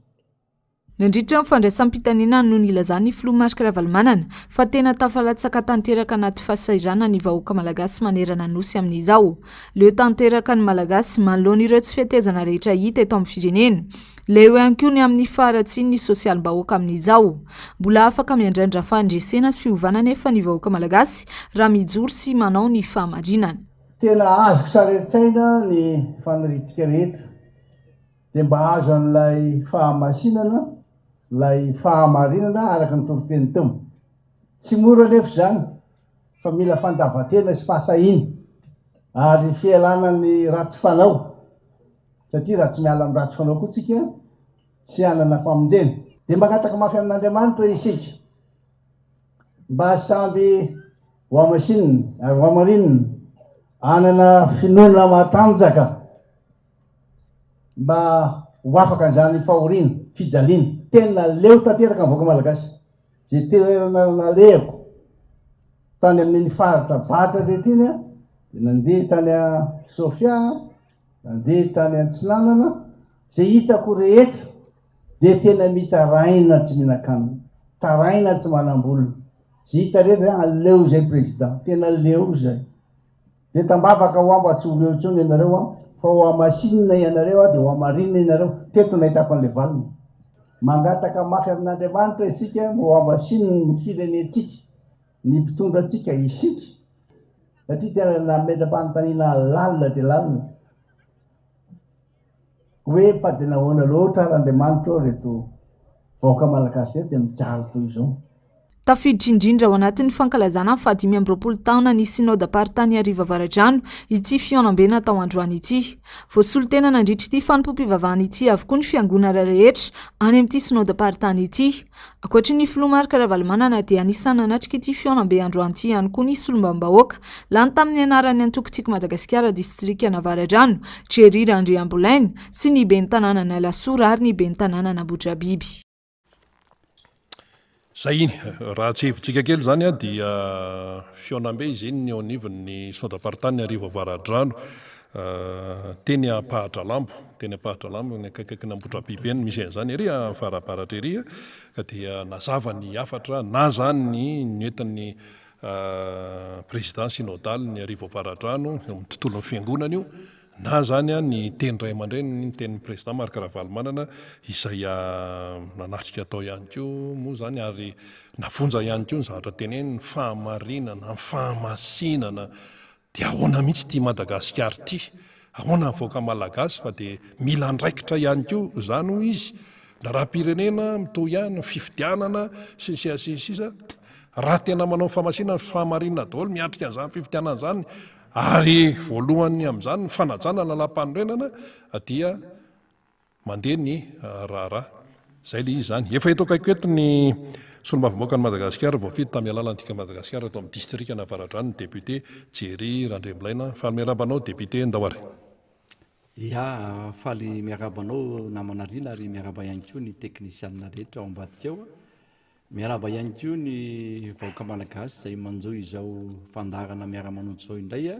[SPEAKER 2] Nandritra ny fandraisam-pitanenana no nilazan'ny filoha Marc Ravalomanana fa tena tafalatsaka tanteraka anaty fahasahiranana ny vahoaka malagasy manerana ny Nosy amin'izao. Leo tanteraka ny Malagasy manoloana ireo tsy fetezana rehetra hita eto amin'ny firenena. Leo ihany koa ny amin'ny faharatsian'ny sosialim-bahoaka amin'izao. Mbola afaka miandrandra fandresena sy fiovana anefa ny vahoaka malagasy raha mijoro sy manao ny fahamarinana.
[SPEAKER 4] Tena azoko sary an-tsaina ny faniriantsika rehetra. dia mba hahazo an'ilay fahamasinana, ilay fahamarinana araka ny toriteny teo. Tsy mora anefa izany fa mila fandavan-tena sy fahasahiana ary fialana ny ratsy fanao satria raha tsy miala amin'ny ratsy fanao koa tsika tsy hanana famonjena. Dia mangataka mafy amin'Andriamanitra isika mba samby ho hamasinina ary ho hamarinina, hanana finoana matanjaka. mba ho afaka an'izany fahoriana, fijaliana. Tena leo tanteraka ny vahoaka malagasy. Izay toerana nalehako tany amin'iny faritra avaratra rehetra iny aho, dia nandeha tany Sofia, nandeha tany Antsinanana, izay hitako rehetra dia tena mitaraina tsy mihinan-kanina, taraina tsy manam-bola. Izay hita rehetra, aleo izay président, tena leo izay. Dia tambavaka ho aho mba tsy ho leo intsony ianareo an, fa ho hamasinina ianareo an, dia ho hamarinina ianareo. Teto no nahitako an'ilay valiny. Mangataka mafy amin'Andriamanitra isika mba ho hamasininy ny firenentsika, ny mpitondra antsika, isika. Satria tena nametra-panontaniana lalina dia lalina. Hoe fa dia nahoana loatra ary Andriamanitra ô ireto vahoaka malagasy ireto dia mijaly toy izao.
[SPEAKER 2] Tafiditra indrindra ao anatin'ny fankalazana ny fahadimy amby 20 taona ny Synodamparitany Iarivo Avaradrano ity fihaonambe natao androany ity. Voasolo tena nandritra ity fanompoam-pivavahana ity avokoa ny fiangonana rehetra any amin'ity Synodamparitany ity. Ankoatry ny filoha Marc Ravalomanana dia anisan'ny nanatrika ity fihaonambe androany ity ihany koa ny solombavambahoaka lany tamin'ny anaran'ny antoko Tiako Madagasikara distrikan'Avaradrano, Jerry Randriambolaina, sy ny ben'ny tanànan'Alasora ary ny ben'ny tanànan'Ambohidrabiby.
[SPEAKER 1] Zay iny. Raha tsiahivintsika kely izany dia fihaonambe izy iny eo anivon'ny Synodamparitany Iarivo Avaradrano teny Ampahadralambo, teny Ampahadralambo ny akaikaikin'Ambohidrabiby eny misy an'izany ery farabaratra ery ka dia nazava ny hafatra na izany ny nentin'ny Président Synodal ny Iarivo Avaradrano eo amin'ny tontolon'ny fiangonana io Na izany ny teny ray aman-dreny, ny tenin'ny Président Marc Ravalomanana izay nanatrika tao ihany koa moa izany ary nafonja ihany koa ny zavatra teneniny, ny fahamarinana, ny fahamasinana, dia ahoana mihitsy ity Madagasikara ity? Ahoana ny vahoaka malagasy fa dia mila andraikitra ihany koa izany hoy izy, ny raharaham-pirenena mitohy ihany, ny fifidianana sy ny sisa sy ny sisa, raha tena manao ny fahamasinana sy fahamarinana daholo miatrika an'izany fifidianana izany, Ary voalohany amin'izany ny fanajana ny lalàmpanorenana dia mandeha ny raharaha. Izay ilay izy izany. Efa eto akaikiko eto ny solombavambahoakan'i Madagasikara voafidy tamin'ny alalan'ny Tika Madagasikara eto amin'ny distrikan'Avaradrano ny député Jerry Randriamilaina. Faly miarahaba anao député, ndao ary.
[SPEAKER 5] Ya, faly miarahaba anao namana Rina ary miarahaba ihany koa ny teknisianina rehetra ao ambadika ao. Miarahaba ihany koa ny vahoaka malagasy izay manjohy izao fandaharana miara-manonja izao indray,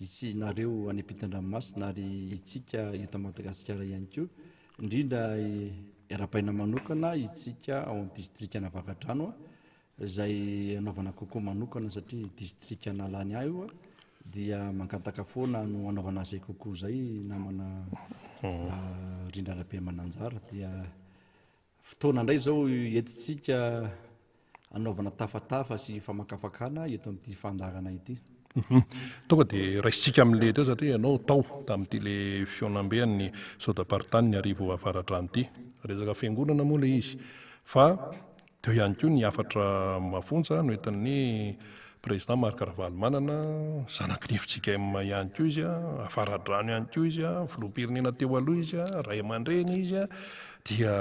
[SPEAKER 5] isinareo any ampitan-dranomasina ary itsika eto Madagasikara ihany koa, indrindra arahabaina manokana itsika ao amin'ny distrikan'Avaradrano izay anaovana kokoa manokana satria distrika nalany ahy io dia mangataka foana no anaovana izay kokoa izay namana Rindra Rabemananjara dia Fotoana indray izao entintsika hanaovana tafatafa sy famakafakana eto amin'ity fandaharana ity.
[SPEAKER 1] Tonga dia raisintsika amin'ilay teo satria ianao tao tamin'ity ilay fihaonambe an'ny Sodam-paritany Iarivo Avaradrano ity. Resaka fiangonana moa ilay izy fa teo ihany koa ny hafatra mafonja noentin'ny Président Marc Ravalomanana, zanaky ny fjkm ihany koa izy, Avaradrano ihany koa izy, filoham-pirenena teo aloha izy, ray aman-dreny izy, dia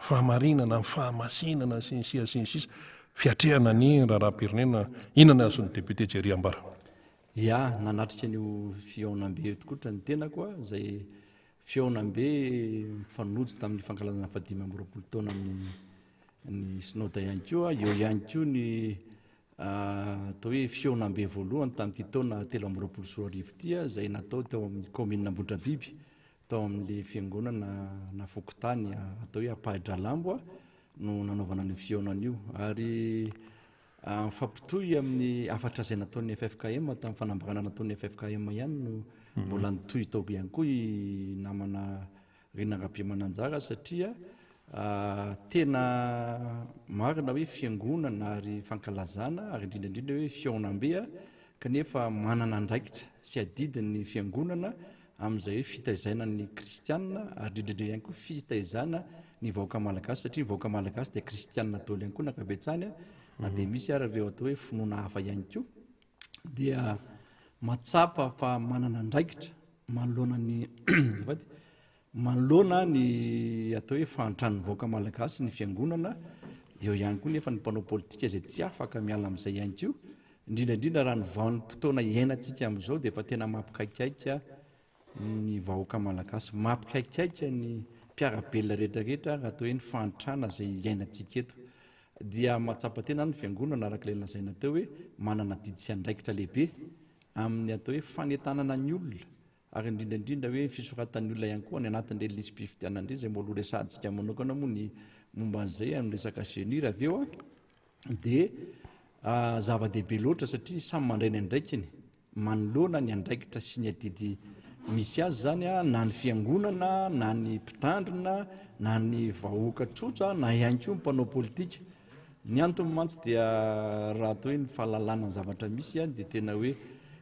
[SPEAKER 1] fahamarinana, ny fahamasinana sy ny sisa sy ny sisa, fiatrehana ny raharaham-pirenena, inona ny azon'ny député Jerry ambara?
[SPEAKER 5] Ya, nanatrika an'io fihaonambe io tokotra ny tenako, izay fihaonambe mifanojo tamin'ny fankalazana fahadimy amby 20 taonan'ny ny Synoda ihany koa, eo ihany koa ny. Atao hoe fihaonambe voalohany tamin'ity taona 2023 ity izay natao teo amin'ny kaominina Ambohidrabiby, tao amin'ilay fiangonana na fokontany atao hoe Ampahidralambo no nanaovana an'io fihaonana io. Ary mifampitohy amin'ny hafatra izay nataon'ny ffkm tamin'ny fanambarana nataon'ny ffkm ihany no mbola nitohy tao ihany koa i namana Rina Rabemananjara satria tena marina hoe fiangonana ary fankalazana ary indrindra indrindra hoe fihaonambe kanefa manana andraikitra sy adidy ny fiangonana amin'izay hoe fitaizana ny kristianina ary indrindra indrindra ihany koa fitaizana ny vahoaka malagasy satria ny vahoaka malagasy dia kristianina daholo ihany koa ny ankabetsahany na dia misy ary ireo atao hoe finoana hafa ihany koa dia mahatsapa fa manana andraikitra manoloana ny azafady manoloana ny atao hoe fahantran'ny vahoaka malagasy ny fiangonana eo ihany koa nefa ny mpanao politika izay tsy afaka miala amin'izay ihany koa indrindra indrindra raha ny vanim-potoana iainantsika amin'izao dia efa tena mampikaikaika ny vahoaka malagasy mampikaikaika ny mpiara-belona rehetrarehetra raha atao hoe ny fahantrana izay iainantsika eto dia mahatsapa tena ny fiangonana araka ilay lazaina teo hoe manana adidy sy andraikitra lehibe amin'ny atao hoe fanentanana ny olona ary indrindra indrindra hoe fisoratan'ny olona ihany koa any anatin'ireny lisi-pifidianana ireny izay mbola ho resahantsika manokana moa ny momba an'izay amin'ny resaka CENI raha avy eo dia zava-dehibe loatra satria samy mandray ny andraikiny Manoloana ny andraikitra sy ny adidy misy azy izany na ny fiangonana na ny mpitandrina na ny vahoaka tsotra na ihany koa ny mpanao politika. Ny antony mantsy dia raha atao hoe ny fahalalana ny zavatra misy dia tena hoe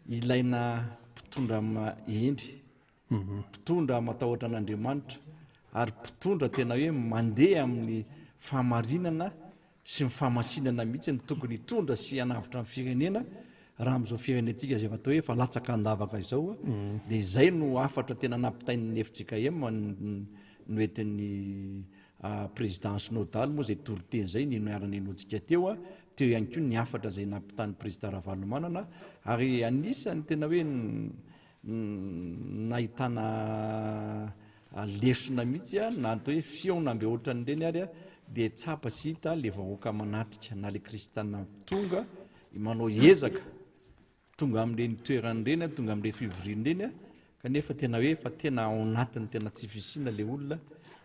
[SPEAKER 5] ilaina mpitondra hendry Mpitondra matahotra an'Andriamanitra ary mpitondra tena hoe mandeha amin'ny fahamarinana sy ny fahamasinana mihitsy no tokony hitondra sy hanavotra ny firenena raha amin'izao firenentsika izay efa atao hoe efa latsaka an-davaka izao dia izay no hafatra tena nampitain'ny fjkm noentin'ny président synodal moa izay toriteny izay ny niara-nenoantsika teo teo ihany koa ny hafatra izay nampitan'ny président Ravalomanana ary anisan'ny tena hoe nahitana lesona mihitsy na atao hoe fihaonambe ohatran'ireny ary dia tsapa sy hita le vahoaka manatrika na le kristiana tonga manao ezaka tonga amin'ireny toerana ireny tonga amin'ireny fivoriana ireny kanefa tena hoe fa tena ao anatin'ny tena tsy fisiana le olona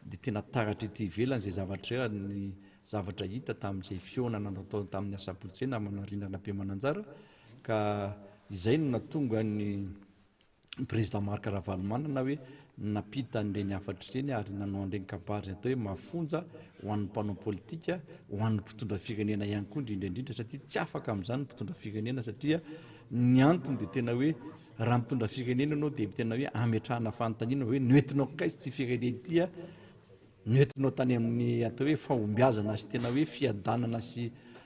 [SPEAKER 5] dia tena taratra ety ivelany izay zavatra izay ny zavatra hita tamin'izay fihaonana natao tamin'ny asabotsy izay namana Rina Rabemananjara Ka izay no nahatonga ny Président Marc Ravalomanana hoe nampita an'ireny hafatra ireny ary nanao an'ireny kabary atao hoe mafonja ho an'ny mpanao politika, ho an'ny mpitondra firenena ihany koa indrindra indrindra satria tsy afaka amin'izany ny mpitondra firenena satria ny antony dia tena hoe raha mitondra firenena ianao dia tena hoe ametrahana fanontaniana hoe noentinao hankaiza ity firenena ity Noentinao tany amin'ny atao hoe fahombiazana sy tena hoe fiadanana sy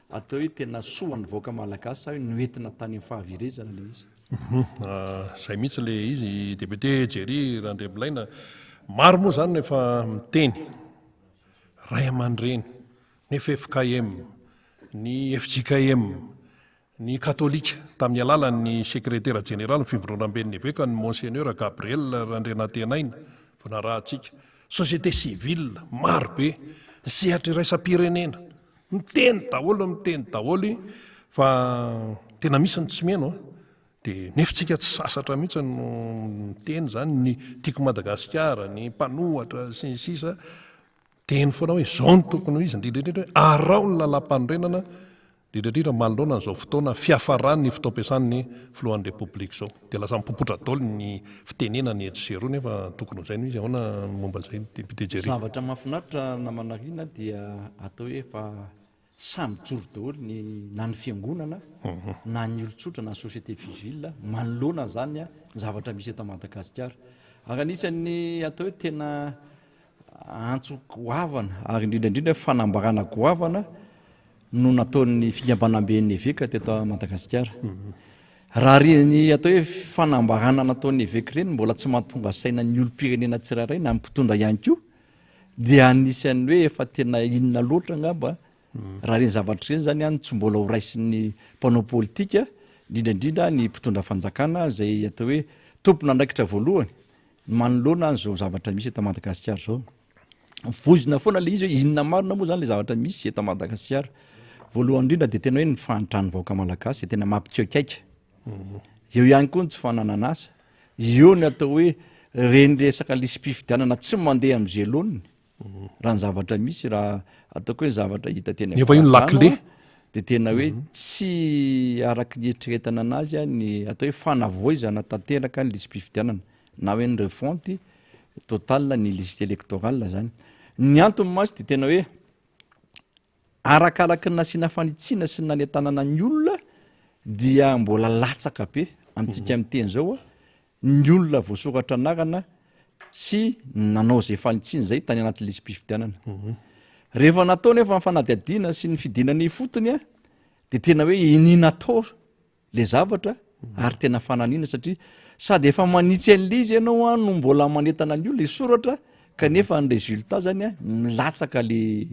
[SPEAKER 5] atao hoe tena soa an'ny vahoaka malagasy sa hoe noentina tany amin'ny fahaverezana ilay izy?
[SPEAKER 1] Izay mihitsy ilay izy Député Jerry Randriamilaina. Maro moa izany no efa miteny, ray aman-dreny, ny ffkm, ny fjkm, Ny Katolika, tamin'ny alalan'ny Sekretera Jeneralin'ny Fivondronamben'ny Eveka, ny Monseigneur Gabriel Randrianantenaina, vao narahantsika. Société civile, maro be, ny sehatra iraisam-pirenena, miteny daholo, miteny daholo fa tena misy ny tsy mino an! Dia nefa tsika tsy sasatra mihitsy no miteny izany, ny Tiako Madagasikara, ny mpanohatra sy ny sisa, Teny foana hoe izao no tokony ho izy, indrindra indrindra hoe araho ny lalàmpanorenana, indrindra indrindra manoloana an'izao fotoana fiafaran'ny fotoam-piasan'ny filohan'ny Repoblika izao. Dia lasa mipopotra daholo ny fitenenana etsy sy eroa nefa tokony ho izay no izy. Ahoana ny momba an'izay Député Jerry?
[SPEAKER 5] Zavatra mahafinaritra namana Rina dia atao hoe efa Samy mijoro daholo ny na ny fiangonana na ny olon-tsotra na ny société civile manoloana izany ny zavatra misy eto Madagasikara. Ary anisan'ny atao hoe tena antso goavana ary indrindra indrindra fanambarana goavana no nataon'ny fikambanamben'ny eveka teto Madagasikara. Raha ireny atao hoe fanambarana nataon'ny eveka ireny mbola tsy mahatonga saina ny olom-pirenena tsirairay na ny mpitondra ihany koa dia anisan'ny hoe efa tena inona loatra angamba raha ireny zavatra ireny zany an tsy mbola ho raisin'ny mpanao politika indrindra indrindra ny mpitondra fanjakana izay atao hoe tompon'andraikitra voalohany manoloana an'izao zavatra misy eto Madagasikara izao. Voizina foana le izy hoe inona marina moa zany le zavatra misy eto Madagasikara. Voalohany indrindra dia tena hoe ny fahantran'ny vahoaka malagasy izay tena mampitsiokaika. Eo ihany koa ny tsy fananana asa. Eo ny atao hoe reny resaka lisi-pifidianana tsy mandeha amin'izay laoniny. Raha ny zavatra misy, raha ataoko hoe ny zavatra hita teny
[SPEAKER 1] Nefa io ny lakile.
[SPEAKER 5] dia tena hoe tsy araky ny eritreretana anazy ny atao hoe fanavoizana tanteraka ny lisi-pifidianana na hoe ny refonte totale ny liste électorale zany. Ny antony mantsy dia tena hoe Arakaraky ny nasiana fanitsiana sy ny nanentanana ny olona dia mbola latsaka be amintsika miteny izao ny olona voasoratra anarana sy nanao izay fanitsiana izay tany anaty lisi-pifidianana. Rehefa natao nefa ny fanadihadiana sy ny fidinana ifotony dia tena hoe iniana atao le zavatra ary tena fananina satria sady efa manitsy an'le izy ianao a no mbola manentana ny olona hisoratra kanefa ny résultat zany a milatsaka le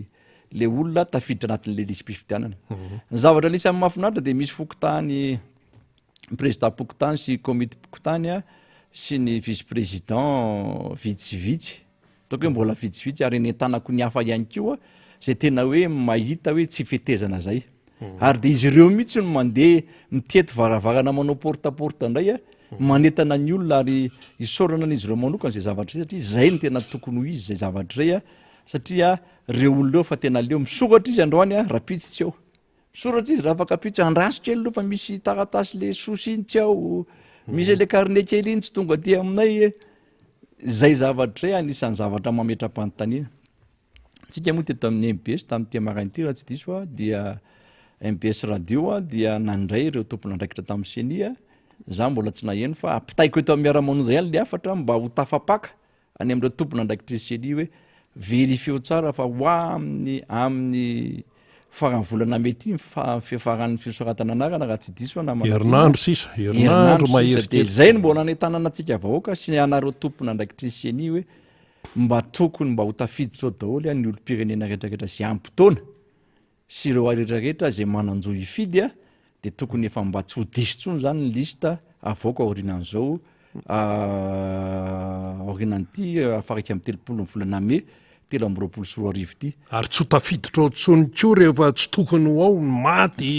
[SPEAKER 5] le olona tafiditra anatin'le lisi-pifidianana. Ny zavatra anisan'ny mahafinaritra de misy fokontany président-pokontany sy komity-pokontany a sy ny vice président vitsivitsy Ataoko hoe mbola vitsivitsy ary enentanako ny hafa ihany koa zay tena hoe mahita hoe tsy fetezana zay. Ary de izy ireo mihitsy no mandeha mitety varavarana manao porte à porte indray a, manentana ny olona ary isaorana an'izy ireo manokana zay zavatra zay satria zay no tena tokony ho izy zay zavatra zay a, satria reo olona ireo fa tena leo misokatra izy androany a, rapitsy tsy eo. Misoratra izy raha afaka ampitso, andraso kely aloha fa misy taratasy le sosy iny tsy ao, misy le carnet kely iny tsy tonga aty aminay e. Zay zavatra zay anisan'ny zavatra mametra-panontaniana. Tsika moa teto amin'ny MBS tamin'ity maraina ity raha tsy diso aho dia MBS radio dia nandray ireo tompon'andraikitra tamin'ny CENI. Za mbola tsy naheno fa ampitaiko eto amin'ny Miara-manonja ihany le hafatra mba ho tafapaka any amin'ireo tompon'andraikitry ny CENI hoe verifieo tsara fa ho amin'ny amin'ny faran'ny volana mey ity ny fiafaran'ny fisoratana anarana raha tsy diso aho namana
[SPEAKER 1] Herinandro sisa, herinandro mahery
[SPEAKER 5] kely. Dia zay no mbola nanentanana antsika vahoaka sy anareo tompon'andraikitry ny CENI hoe mba tokony mba ho tafiditra ao daholo ny olom-pirenena rehetrarehetra izay ampy taona sy ireo rehetra rehetra izay manan-jo hifidy a, dia tokony efa mba tsy ho diso intsony izany ny liste avoaka aorianan'izao aorianan'ity faha-31 ny volana mey 2023 ity.
[SPEAKER 1] Ary tsy ho tafiditra ao intsony koa rehefa tsy tokony ho ao ny maty,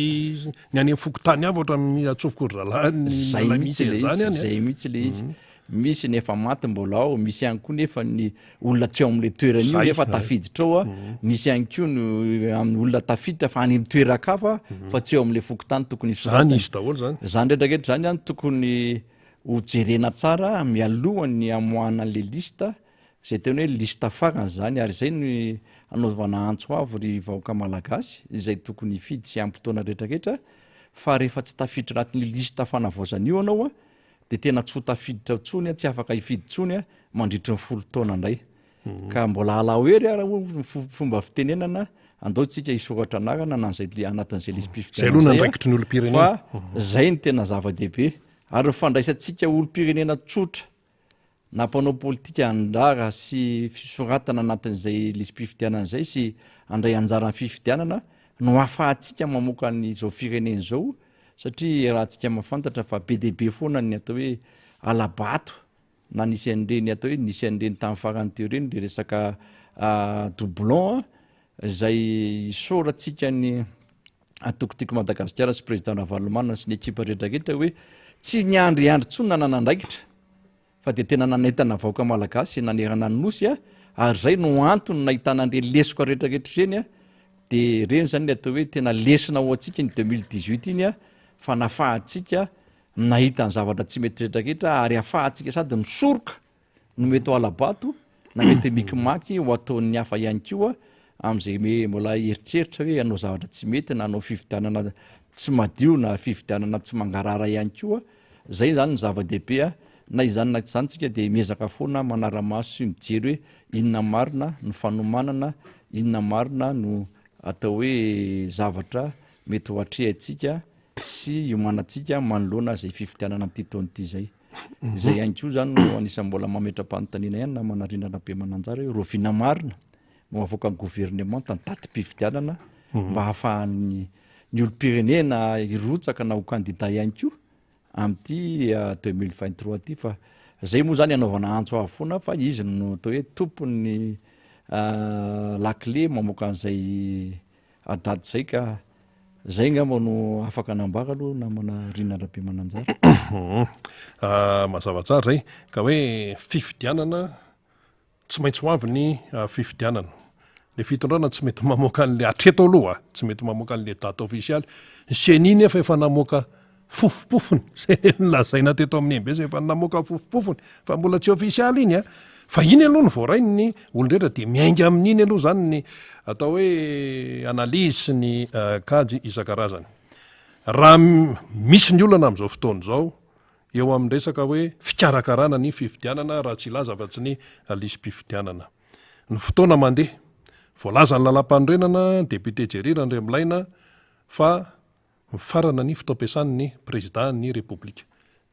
[SPEAKER 1] ny any amin'ny fokontany hafa ohatran'ny atsofoko ry zalahy ny
[SPEAKER 5] Zay mihitsy ilay izy, zay mihitsy ilay izy. Misy ny efa maty mbola ao, misy ihany koa nefa ny olona tsy ao amin'ilay toerana io nefa tafiditra ao, misy ihany koa ny amin'ny olona tafiditra fa any amin'ny toeran-kafa fa tsy eo amin'ilay fokontany tokony
[SPEAKER 1] hisoratana. Zany izy daholo zany.
[SPEAKER 5] Zany rehetra rehetra zany an tokony ho jerena tsara mialohan'ny hamoahana an'ilay liste, izay tena hoe liste farany zany ary izay no anaovana antso avo ry vahoaka malagasy izay tokony hifidy sy ampy taona rehetra rehetra fa rehefa tsy tafiditra anatin'io liste fanavaozana io anao an, dia tena tsy ho tafiditra intsony, tsy afaka hifidy intsony mandritry ny folo taona indray. Ka mbola alao hery ara hoy ny fomba fitenenana, andao tsika hisoratra anarana na an'izay anatin'izay
[SPEAKER 1] lisi-pifidianana izay, andraikitry ny olom-pirenena.
[SPEAKER 5] Fa zay no tena zava-dehibe. Ary ny fandraisantsika olom-pirenena tsotra na mpanao politika anjara sy fisoratana anatin'izay lisi-pifidianana izay sy handray anjara amin'ny fifidianana no ahafahantsika mamoaka an'izao firenena izao satria iarahantsika mahafantatra fa be dia be foana ny atao hoe hala-bato na nisy an'ireny atao hoe nisy an'ireny tamin'ny farany teo ireny le resaka doublon izay isaorantsika ny Antoko Tiako Madagasikara sy Président Ravalomanana sy ny ekipa rehetra rehetra hoe tsy niandriandry intsony nanana andraikitra fa dia tena nanentana vahoaka malagasy nanerana ny nosy a ary izay no antony nahitana an'ireny lesoka rehetra rehetra ireny a dia ireny zany ny atao hoe tena lesona ho antsika iny 2018 iny a fa nafahantsika nahita ny zavatra tsy mety rehetra rehetra ary afahantsika sady misoroka no mety ho hala-bato na mety mikimaky ho ataon'ny hafa ihany koa amin'izay me mbola eritreritra hoe hanao zavatra tsy mety na hanao fifidianana tsy madio na fifidianana tsy mangarahara ihany koa. Zay zany ny zava-dehibe a. Na izany na tsy izany tsika dia miezaka foana manara-maso sy mijery hoe inona marina no fanomanana, inona marina no atao hoe zavatra mety ho atrehantsika sy iomanantsika manoloana izay fifidianana amin'ity taona ity izay. Izay ihany koa zany no anisan'ny mbola mametra-panontaniana ihany namana Rina Rabemananjara hoe rahoviana marina no avoakan'ny governemanta ny datim-pifidianana mba hahafahan'ny ny olom-pirenena hirotsaka na ho kandida ihany koa amin'ity 2023 ity fa zay moa zany anaovana antso avo foana fa izy no atao hoe tompon'ny lakile mamoaka an'izay daty zay ka. Zay ngamba no afaka anambara aloha namana Rina Rabemananjara.
[SPEAKER 1] Mazava tsara zay. Ka hoe fifidianana, tsy maintsy ho avy ny fifidianana. Le fitondrana tsy mety mamoaka an'le, hatreto aloha, tsy mety mamoaka an'le date ofisialy. Ny ceni nefa efa namoaka fofompofony, zay nolazaina teto amin'ny mbs, efa namoaka fofompofony, fa mbola tsy ofisialy iny a. Fa iny aloha no voarain'ny olon-drehetra dia miainga amin'iny aloha zany ny atao hoe analyse sy ny kajy isan-karazany. Raha misy ny olana amin'izao fotoana izao eo amin'ny resaka hoe fikarakarana ny fifidianana raha tsy hilaza afa-tsy ny lisi-pifidianana. Ny fotoana mandeha. Voalazan'ny lalàmpanorenana, député Jerry Randriamilaina, fa Mifarana ny fotoam-piasan'ny Prezidà ny Repoblika.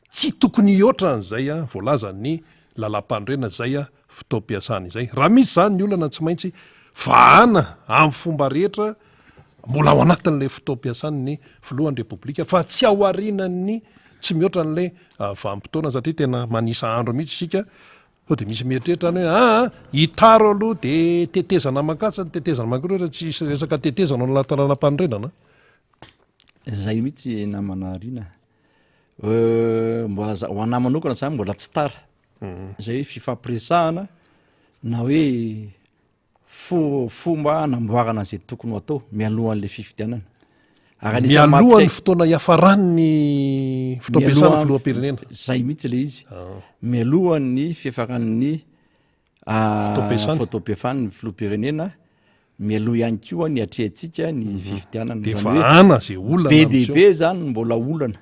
[SPEAKER 1] Tsy tokony hihoatra an'izay voalazan'ny lalàmpanorenana izay fotoam-piasana izay. Raha misy izany ny olana tsy maintsy vahana amin'ny fomba rehetra mbola ao anatin'ilay fotoam-piasan'ny filohan'ny Repoblika fa tsy ao aorianan'ny tsy mihoatra an'ilay vanim-potoana satria tena manisa andro mihitsy isika. Sao dia misy mieritreritra any hoe aa hitaro aloha dia tetezana mankatsa ny tetezana mankory ohatra tsy hisy resaka tetezana ao anaty lalàmpanorenana.
[SPEAKER 5] Zay mihitsy namana Rina. Mbola za- ho anah manokana zany mbola tsy tara. Zay hoe fifampiresahana na hoe fo- fomba hanamboarana an'izay tokony ho atao mialohan'le fifidianana.
[SPEAKER 1] Ary anisan'ny Mialohan'ny mampikaiky- fotoana hiafaran'ny fotoam-piasan'ny
[SPEAKER 5] Mialohan'ny
[SPEAKER 1] filoham-pirenena.
[SPEAKER 5] Zay mihitsy le izy. Mialohan'ny fiafaran'ny
[SPEAKER 1] Fotoam-piasany.
[SPEAKER 5] Fotoam-piasan'ny filoham-pirenena, mialoha ihany koa ny atrehantsika ny fifidianana.
[SPEAKER 1] Dia
[SPEAKER 5] Izany hoe
[SPEAKER 1] vahana izay olana
[SPEAKER 5] be dia
[SPEAKER 1] miseho.
[SPEAKER 5] be zany no mbola olana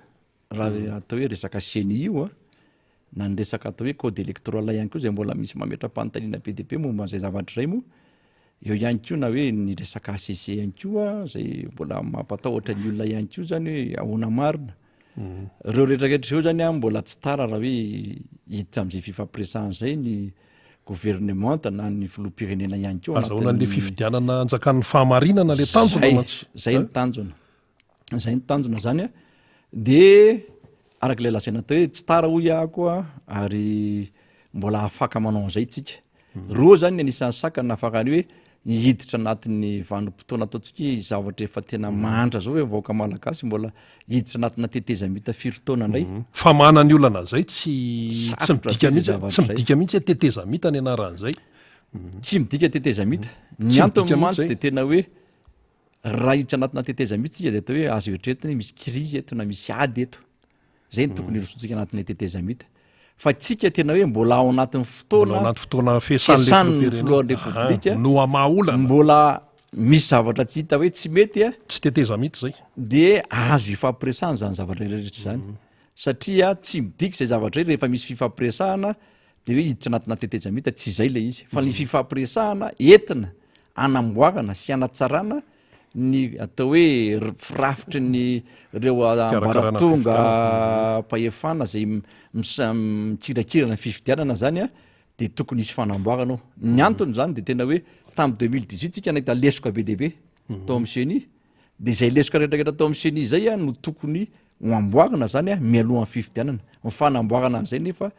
[SPEAKER 5] raha atao hoe resaka ceni io a, na ny resaka atao hoe code électoral ihany koa izay mbola misy mametra-panontaniana be dia be momba an'izay zavatra izay moa. Eo ihany koa na hoe ny resaka HCC ihany koa izay mbola mampatahotra ny olona ihany koa zany hoe ahoana marina. Ireo rehetrarehetra ireo zany an mbola tsy tara raha hoe hiditra amin'izay fifampiresahana izay ny governemanta na ny filoham-pirenena ihany koa
[SPEAKER 1] Azahoana an'ilay fifidianana anjakan'ny fahamarinana ilay tanjona
[SPEAKER 5] Zay,
[SPEAKER 1] mantsy.
[SPEAKER 5] zay ny tanjona. Zay ny tanjona zany an. De araka ilay lazaina teo hoe tsy tara hoy aho koa ary mbola afaka manao an'izay tsika. Roa zany ny anisan'ny sakana farany hoe hiditra anatin'ny vanim-potoana ataontsika hoe zavatra efa tena mahantra zao ve vahoaka malagasy mbola hiditra anatina tetezamita firy taona indray.
[SPEAKER 1] Famahana ny olana zay tsy tsy
[SPEAKER 5] Sarotra
[SPEAKER 1] midika
[SPEAKER 5] be
[SPEAKER 1] mihitsy
[SPEAKER 5] zay
[SPEAKER 1] tsy
[SPEAKER 5] zavatra zay.
[SPEAKER 1] midika mihitsy hoe tetezamita ny anaran'izay.
[SPEAKER 5] Tsy midika tetezamita. Ny
[SPEAKER 1] Tsy
[SPEAKER 5] antony
[SPEAKER 1] midika mihitsy
[SPEAKER 5] mantsy
[SPEAKER 1] zay.
[SPEAKER 5] de tena hoe Raha hiditra anatina tetezamita isika dia atao hoe azo eritreretina hoe misy krizy eto na misy ady eto. Zay no tokony hirosoantsika anatin'ilay tetezamita. Fa tsika tena hoe mbola ao anatin'ny
[SPEAKER 1] Mbola ao
[SPEAKER 5] fotoana
[SPEAKER 1] anaty fotoana fiasan'ilay
[SPEAKER 5] fiasan'ny
[SPEAKER 1] filoham-pirenena.
[SPEAKER 5] filohan'ny
[SPEAKER 1] Aha,
[SPEAKER 5] Repoblika,
[SPEAKER 1] no hamaha olana.
[SPEAKER 5] mbola misy zavatra tsy hita hoe tsy mety a.
[SPEAKER 1] Tsy tetezamita izay.
[SPEAKER 5] Dia azo ifampiresahana izany zavatra rehetra izany. Satria tsy midika izay zavatra izay rehefa misy fifampiresahana de hoe hiditra anatina tetezamita, tsy izay ilay izy. Fa ny fifampiresahana entina hanamboarana sy hanatsarana ny atao hoe firafitry ny reo ambaratonga pahefana zay mikirakira ny fifidianana zany a, de tokony hisy fanamboarana ao. Ny antony zany de tena hoe tamin'ny 2018 tsika nahita lesoka be dia be tao amin'ny CENI, de zay lesoka rehetrarehetra tao amin'ny CENI zay a no tokony ho amboarina zany a mialohan'ny fifidianana. Ny fanamboarana an'izay nefa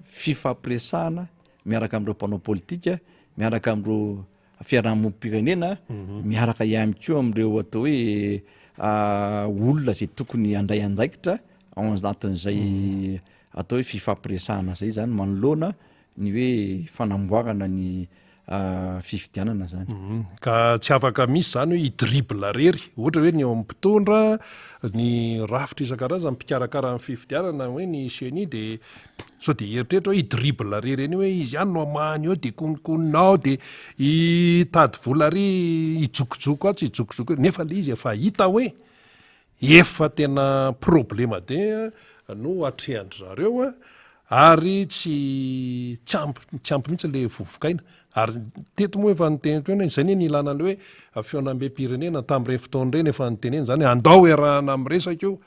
[SPEAKER 5] fifampiresahana miaraka amin'ireo mpanao politika, miaraka amin'ireo fiarahamonim-pirenena, miaraka ihany koa amin'ireo atao hoe olona izay tokony handray andraikitra ao anatin'izay atao hoe fifampiresahana izay zany manoloana ny hoe fanamboarana ny fifidianana zany.
[SPEAKER 1] Ka tsy afaka misy zany hoe hi-dribble rery, ohatra hoe ny eo amin'ny mpitondra, ny rafitra isan-karazany mpikarakara ny fifidianana hoe ny ceni de sao de hieritreritra hoe hi-dribble rery an'io hoe izy ihany no hamahany eo de kononkonona ao de hitady vola ary hijokojoko atsy hijokojoko ery, nefa le izy efa hita hoe Efa tena problema de no atrehan-dry zareo ary tsy tsy ampy tsy ampy mihitsy le vovokaina ary teto moa efa niteny teo hoe zay anie ny ilana an'le hoe fihaonambem-pirenena tamin'ireny fotoana ireny efa nitenena zany hoe andao iarahana miresaka io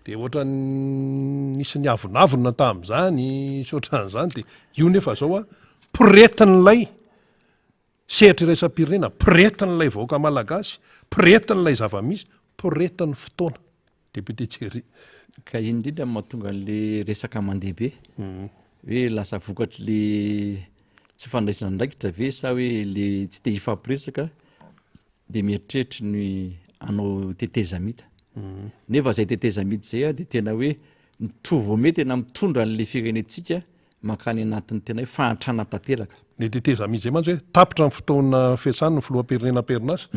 [SPEAKER 1] de ohatran'ny nisy niavonavona tamin'izany sy ohatran'izany de io nefa zao a poretin'ilay Sehatra iraisam-pirenena, poretin'ilay vahoaka malagasy, poretin'ilay zava-misy, poretin'ny fotoana. Député Thierry.
[SPEAKER 5] Ka iny indrindra no mahatonga an'le resaka mandeha be. Hoe lasa vokatry le tsy fandraisana andraikitra ve sa hoe le tsy te hifampiresaka de mieritreritra ny. hanao tetezamita. Nefa izay tetezamita izay dia tena hoe mitovy vao mety tena mitondra an'ilay firenentsika mankany anatin'ny tena hoe fahantrana tanteraka.
[SPEAKER 1] Ny tetezamita izay mantsy hoe tapitra ny fotoana fiasany ny filoham-pirenena am-perinasa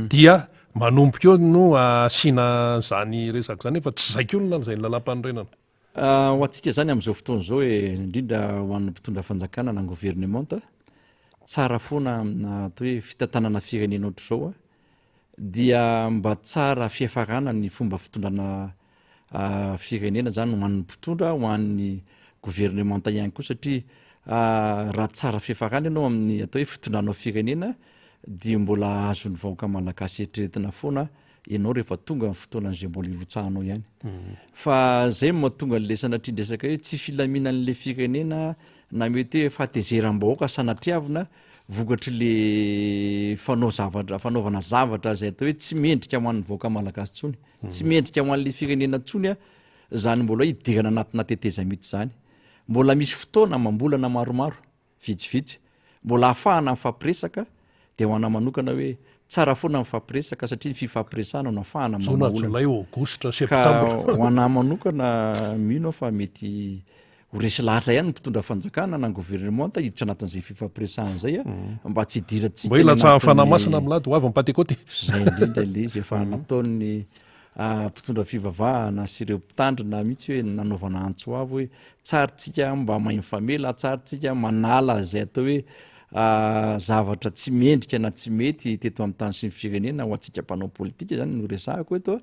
[SPEAKER 1] dia manomboka eo no asiana an'izany resaka izany nefa tsy izay koa no lazain'ny lalàmpanorenana.
[SPEAKER 5] Ho antsika izany amin'izao fotoana izao e, indrindra ho an'ny mpitondra fanjakana na ny governemanta, tsara foana amina atao hoe fitantanana firenena ohatr'izao dia mba tsara fiafarana ny fomba fitondrana firenena zany ho an'ny mpitondra, ho an'ny governemanta ihany koa satria raha tsara fiafarana ianao amin'ny atao hoe fitondranao firenena dia mbola azon'ny vahoaka malagasy eritreretina foana ianao rehefa tonga ny fotoana izay mbola irotsahanao ihany. Fa zay no mahatonga an'le sanatria-dresaka hoe tsy filaminan'le firenena na mety hoe fahatezeram-bahoaka sanatriavina vokatry le fanao zavatra, fanaovana zavatra izay atao hoe tsy mendrika ho an'ny vahoaka malagasy intsony, tsy mendrika ho an'le firenena intsony zany mbola hoe hidirana anatina tetezamita izany. Mbola misy fotoana amam-bolana maromaro. vitsivitsy mbola ahafahana mifampiresaka dia ho anah manokana hoe tsara foana mifampiresaka satria ny fifampiresahana no ahafahana
[SPEAKER 1] Jona, mamaha olana. Jolay, Aogositra,
[SPEAKER 5] Ka
[SPEAKER 1] Septambra.
[SPEAKER 5] ho anah manokana mino aho fa mety ho resy lahatra ihany ny mpitondra fanjakana na ny governemanta hiditra anatin'izay fifampiresahana izay a, mba tsy hidirantsika
[SPEAKER 1] Mba
[SPEAKER 5] any
[SPEAKER 1] hilatsahan'ny Fanahy
[SPEAKER 5] anatin'ny
[SPEAKER 1] Masina amin'ny Lahady ho avy ny Pantekoty.
[SPEAKER 5] Zay indrindra ilay izy efa nataon'ny mpitondra fivavahana sy ireo mpitandrina mihitsy hoe nanaovana antso avo hoe tsara tsika mba mahay mifamela, tsara tsika manala izay atao hoe zavatra tsy mendrika na tsy mety teto amin'ny tany sy ny firenena ho antsika mpanao politika zany no resahako eto a,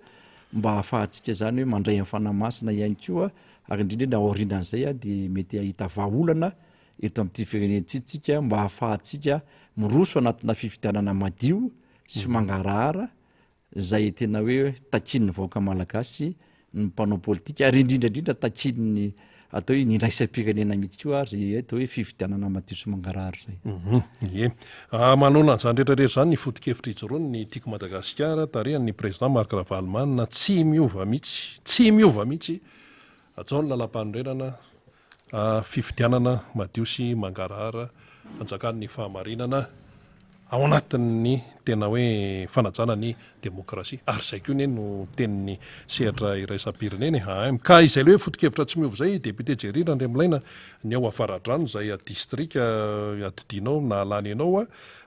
[SPEAKER 5] mba ahafahantsika zany hoe mandray ny fanahy masina ihany koa ary indrindra indrindra aorianan'izay dia mety hahita vahaolana eto amin'ity firenentsika tsika mba ahafahantsika miroso anatina fifidianana madio sy mangarahara izay tena hoe takian'ny vahoaka malagasy ny mpanao politika ary indrindra indrindra takian'ny atao hoe ny iraisam-pirenena mihitsy koa ary izay atao hoe fifidianana madio sy mangarahara izay.
[SPEAKER 1] Mhm, ie. Ah, manoloana an'izany rehetra rehetra izany ny foto-kevitra ijoroany ny Tiako Madagasikara tarihan'ny Président Marc Ravalomanana tsy miova mihitsy, tsy miova mihitsy, hajao ny lalàmpanorenana, Fifidianana madio sy mangarahara anjakan'ny fahamarinana ao anatin'ny tena hoe fanajana ny demokrasia. Ary izay koa anie no tenin'ny sehatra iraisam-pirenena e. AM. Ka izay ilay hoe foto-kevitra tsy miova izay, Député Jerry Randriamilaina, ny ao Avaradrano izay distrika iadidianao nahalany anao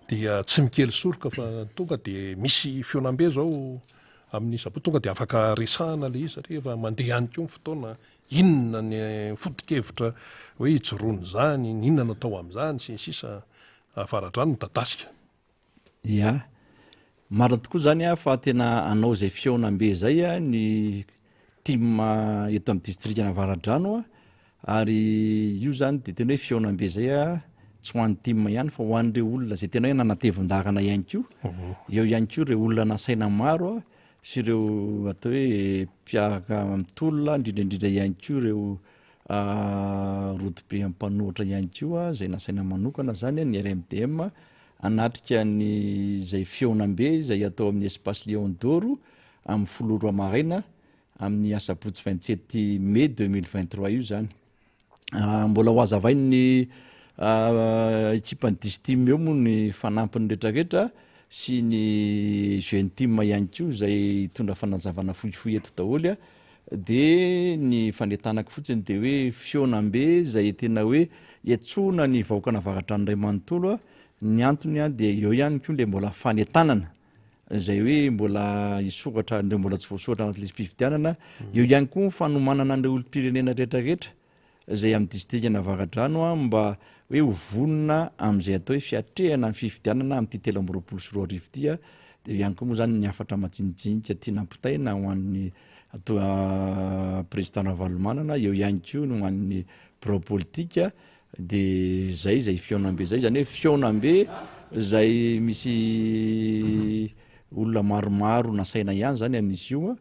[SPEAKER 1] dia tsy mikely soroka fa tonga dia misy fihaonambe izao amin'ny sabotsy, tonga dia afaka resahana ilay izy satria efa mandeha ihany koa ny fotoana. Inona ny foto-kevitra hoe ijoroan'izany, inona no atao amin'izany, sy ny sisa Avaradrano midadasika.
[SPEAKER 5] Ya. Marina tokoa izany a, fa tena hanao izay fihaonambe izay a ny tim eto amin'ny distrikan'Avaradrano a, ary io izany dia tena hoe fihaonambe izay a, tsy ho an'ny tim ihany fa ho an'ireo olona izay tena hoe nanatevin-daharana ihany koa, eo ihany koa ireo olona nasaina maro a, sy ireo atao hoe mpiaraka mitolona, indrindra indrindra ihany koa ireo rodobe mpanohitra ihany koa izay nasaina manokana izany ny RMDM hanatrika ny izay fihaonambe izay atao amin'ny Espace Lion d'Or amin'ny folo ora maraina amin'ny asabotsy 27 mai 2023 io izany. Mbola ho hazavain'ny ekipan'ny Distim eo moa ny fanampiny rehetrarehetra sy ny Jeune Team ihany koa izay hitondra fanazavana fohifohy eto daholo de ny fanentanako fotsiny de hoe fihaonambe izay tena hoe iantsoana ny vahoakan'Avaradrano iray manontolo ny antony dia eo ihany koa le mbola fanentanana izay hoe mbola hisoratra an'ireo mbola tsy voasoratra anaty lisi-pifidianana. Eo ihany koa ny fanomanana an'ireo olom-pirenena rehetrarehetra izay amin'ny distrikan'Avaradrano mba hoe ho vonona amin'izay atao hoe fiatrehana ny fifidianana amin'ity 2023 ity. Dia eo ihany koa moa izany ny hafatra majinijinika tiana ampitaina ho an'ny atoa Président Ravalomanana, eo ihany koa ny ho an'ny birao politika De zay zay fihaonambe zay, zany hoe fihaonambe zay misy olona maromaro nasaina ihany zany amin'izy io a,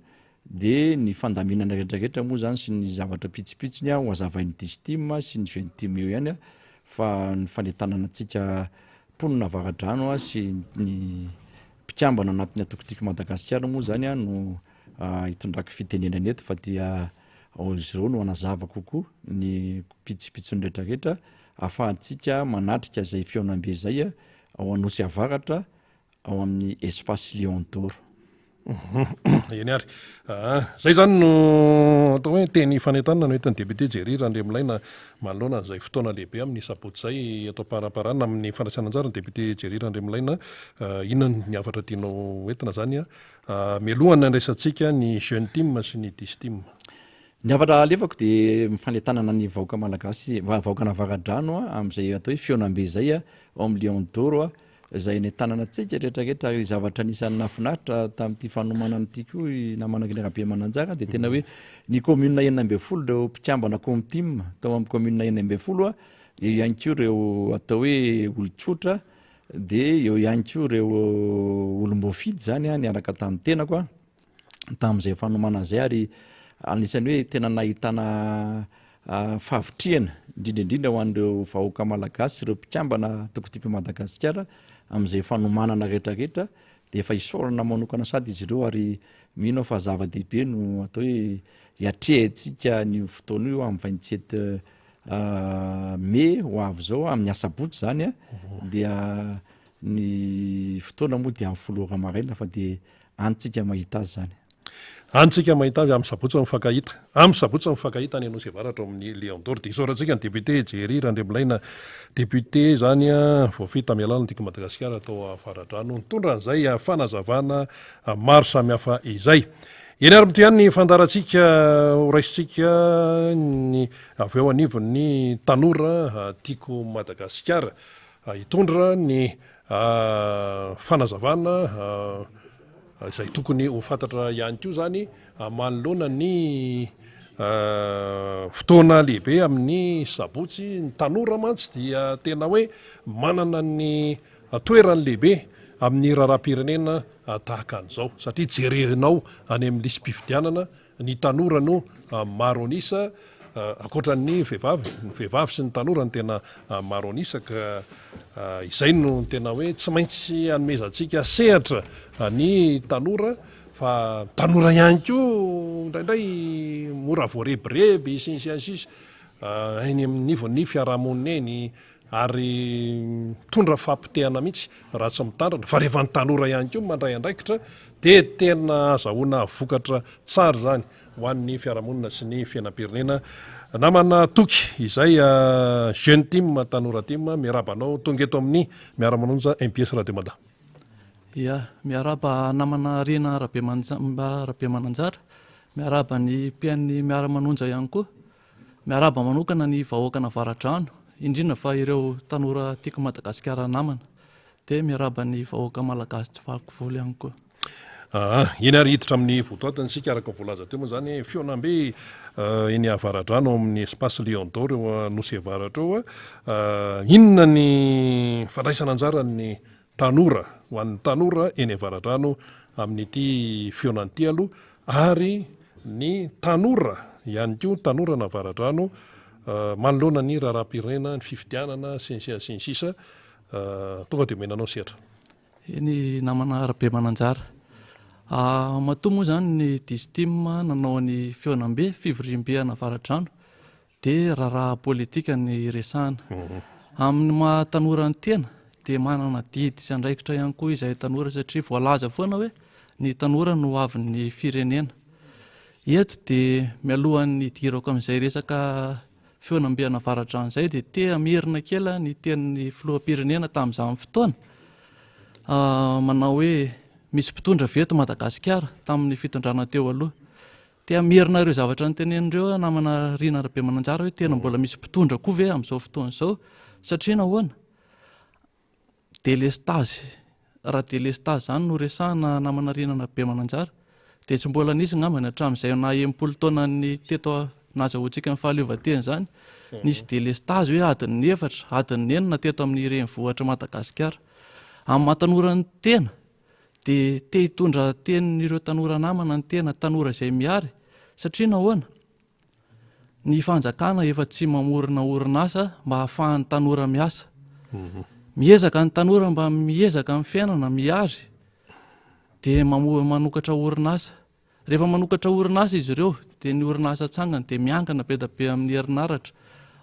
[SPEAKER 5] de ny fandaminana rehetrarehetra moa zany sy ny zavatra pitsopitsony a ho hazavain'ny Distim sy ny Jeune Team eo ihany a, fa ny fanentanana antsika mponina Avaradrano a sy ny mpikambana anatin'ny antoko Tiako Madagasikara moa zany a no hitondrako fitenenana eto fa dia ao izy ireo no hanazava kokoa ny pitsopitsony rehetrarehetra ahafahantsika manatrika izay fihaonambe izay ao Anosy Avaratra ao amin'ny Espace Lion d'Or.
[SPEAKER 1] Eny ary. Izay izany no atao hoe teny fanentanana no entin'ny député Jerry Randriamilaina manoloana an'izay fotoana lehibe amin'ny sabotsy izay eto am-paramparana amin'ny fandraisana anjara ny député Jerry Randriamilaina. Inona ny hafatra tianao entina izany mialohan'ny handraisantsika ny Jeune Team sy ny Dis Team?
[SPEAKER 5] Ny hafatra alefako dia fanentanana ny vahoaka malagasy, vahoakan'Avaradrano amin'izay atao hoe fihaonambe izay ao amin'ny Lion d'Or izay nentanana antsika rehetra rehetra ary zavatra anisan'ny nahafinaritra tamin'ity fanomanana ity koa i namana Gilles Rabemananjara dia tena hoe ny commune 16 ireo mpikambana Comtim tao amin'ny commune 16 a, eo ihany koa ireo atao hoe olon-tsotra dia eo ihany koa ireo olom-boafidy zany a niaraka tamin'ny tenako a. tamin'izay fanomanana izay ary anisan'ny hoe tena nahitana fahavitrihana indrindra indrindra ho an'ireo vahoaka malagasy sy ireo mpikambana toko tiako Madagasikara amin'izay fanomanana rehetra rehetra dia efa isaorana manokana sady izy ireo ary mino aho fa zava-dehibe no atao hoe hiatrehantsika ny fotoana io amin'ny 27 mai ho avy izao amin'ny asabotsy izany a dia ny fotoana moa dia amin'ny folo ora maraina fa dia Any tsika mahita azy zany.
[SPEAKER 1] Any tsika mahita azy, amin'ny sabotsy mifankahita. Amin'ny sabotsy mifankahita any Anosy Avaratra ao amin'ny Lion d'Or. Dia isaorantsika ny député Jerry Randriamilaina, député zany voafidy tamin'ny alalan'ny Tiako Madagasikara tao Avaradrano, nitondra an'izay fanazavana maro samihafa izay. Eny ary mitohy ihany ny fandaharantsika horaisintsika ny avy eo anivon'ny tanora Tiako Madagasikara hitondra ny Fanazavana izay tokony ho fantatra ihany koa izany manoloana ny fotoana lehibe amin'ny sabotsy. Ny tanora mantsy dia tena hoe manana ny toerany lehibe amin'ny raharaham-pirenena tahaka an'izao satria jerenao any amin'ny lisi-pifidianana Ny tanora no maro an'isa ankoatra ny vehivavy, ny vehivavy sy ny tanora no tena maro an'isa ka izay no tena hoe tsy maintsy hanomezantsika sehatra ny tanora fa tanora ihany koa indraindray mora voarebireby sy ny sisa sy ny sisa eny amin'ny anivon'ny fiarahamonina eny ary mitondra fahapotehana mihitsy raha tsy mitandrina, fa rehefa ny tanora ihany koa no mandray andraikitra dia tena azahoana vokatra tsara izany ho an'ny fiarahamonina sy ny fiainam-pirenena. Namana Toky izay Jeune Team Tanora Team, miarahaba anao tonga eto amin'ny Miara-manonja MPS Radio Mada.
[SPEAKER 6] Ya, miarahaba namana Rina Rabemananjara, miarahaba ny mpihaino Miara-manonja ihany koa. Miarahaba manokana ny vahoakan'Avaradrano, indrindra fa ireo tanora tiako Madagasikara namana. Dia miarahaba ny vahoaka malagasy tsy vaky volo ihany koa.
[SPEAKER 1] Aa, eny ary hiditra amin'ny votoatiny isika araka ny voalaza teo moa izany, fihaonambe eny Avaradrano ao amin'ny Espace Lion d'Or eo Anosy Avaratra eo. Inona ny fandraisana anjaran'ny Tanora, ho an'ny tanora eny Avaradrano amin'ity fihaonana ity aloha ary ny tanora ihany koa, tanoran'Avaradrano manoloana ny raharaham-pirenena, ny fifidianana sy ny sisa sy ny sisa Tonga dia omena anao ny sehatra.
[SPEAKER 6] Eny namana Rabemananjara. Matoa moa izany ny Distim nanao ny fihaonambe, fivoriambe an'Avaradrano dia raharaha politika ny resahana. Amin'ny maha tanora ny tena dia manana adidy sy andraikitra ihany koa izahay tanora satria voalaza foana hoe ny tanora no hoavin'ny firenena. Eto dia mialohan'ny hidirako amin'izay resaka fihaonambe an'Avaradrano izay dia te hamerina kely ny tenin'ny filoham-pirenena tamin'izany fotoana manao hoe misy mpitondra ve eto Madagasikara tamin'ny fitondrana teo aloha. Te hamerina ireo zavatra noteneniny ireo aho namana Rina Rabemananjara hoe tena mbola misy mpitondra koa ve amin'izao fotoana izao? Satria nahoana? Delestazy, raha delestazy izany no resahana namana Rina Rabemananjara dia tsy mbola nisy angambany hatramin'izay naha 60 taonan'ny teto nahazahoantsika ny fahaleovantena izany, nisy delestazy hoe adin'ny efatra, adin'ny enina teto amin'ny renivohitr'i Madagasikara. Amin'ny maha tanora ny tena dia te hitondra tenin'ireo tanora namana ny tena, tanora izay mihary, satria nahoana? Ny fanjakana efa tsy mamorona orinasa mba hahafahan'ny tanora miasa. Mhm. Miezaka ny tanora mba miezaka amin'ny fiainana, mihary, dia manokatra orinasa. Rehefa manokatra orinasa izy ireo dia ny orinasa atsangany dia miankina be dia be amin'ny herinaratra.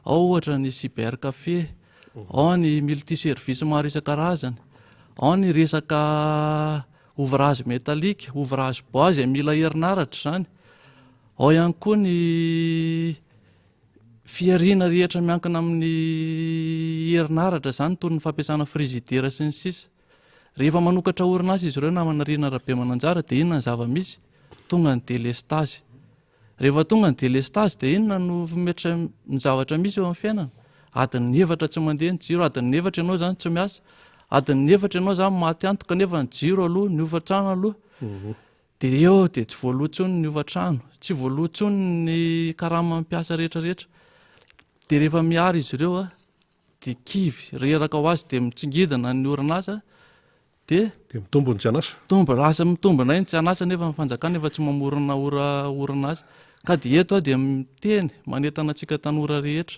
[SPEAKER 6] Ao ohatra ny cyber café, ao ny multi service maro isan-karazany, ao ny resaka. ouvrage métallique, ouvrage bois izay mila herinaratra izany. Ao ihany koa ny fihariana rehetra miankina amin'ny herinaratra izany toy ny fampiasana frizidera sy ny sisa. Rehefa manokatra orinasa izy ireo namana Rina Rabemananjara dia inona ny zava-misy? Tonga ny delestazy. Rehefa tonga ny delestazy dia inona no metra ny zavatra misy eo amin'ny fiainana? Adin'ny efatra tsy mandeha ny jiro, adin'ny efatra ianao izany tsy miasa, adin'ny efatra ianao izany maty antoka nefa ny jiro aloha, ny hofantrano aloha. Mhm. Dia eo dia tsy voaloa intsony ny hofantrano, tsy voaloa intsony ny karaman'ny mpiasa rehetrarehetra. Dia rehefa miary izy ireo a, dia kivy, reraka ho azy dia mitsingidina ny orinasa dia.
[SPEAKER 1] Dia mitombo ny tsy an'asa.
[SPEAKER 6] Mitombo, lasa mitombo indray ny tsy an'asa nefa ny fanjakana efa tsy mamorona ora orinasa. Ka dia eto aho dia miteny, manentana antsika tanora rehetra.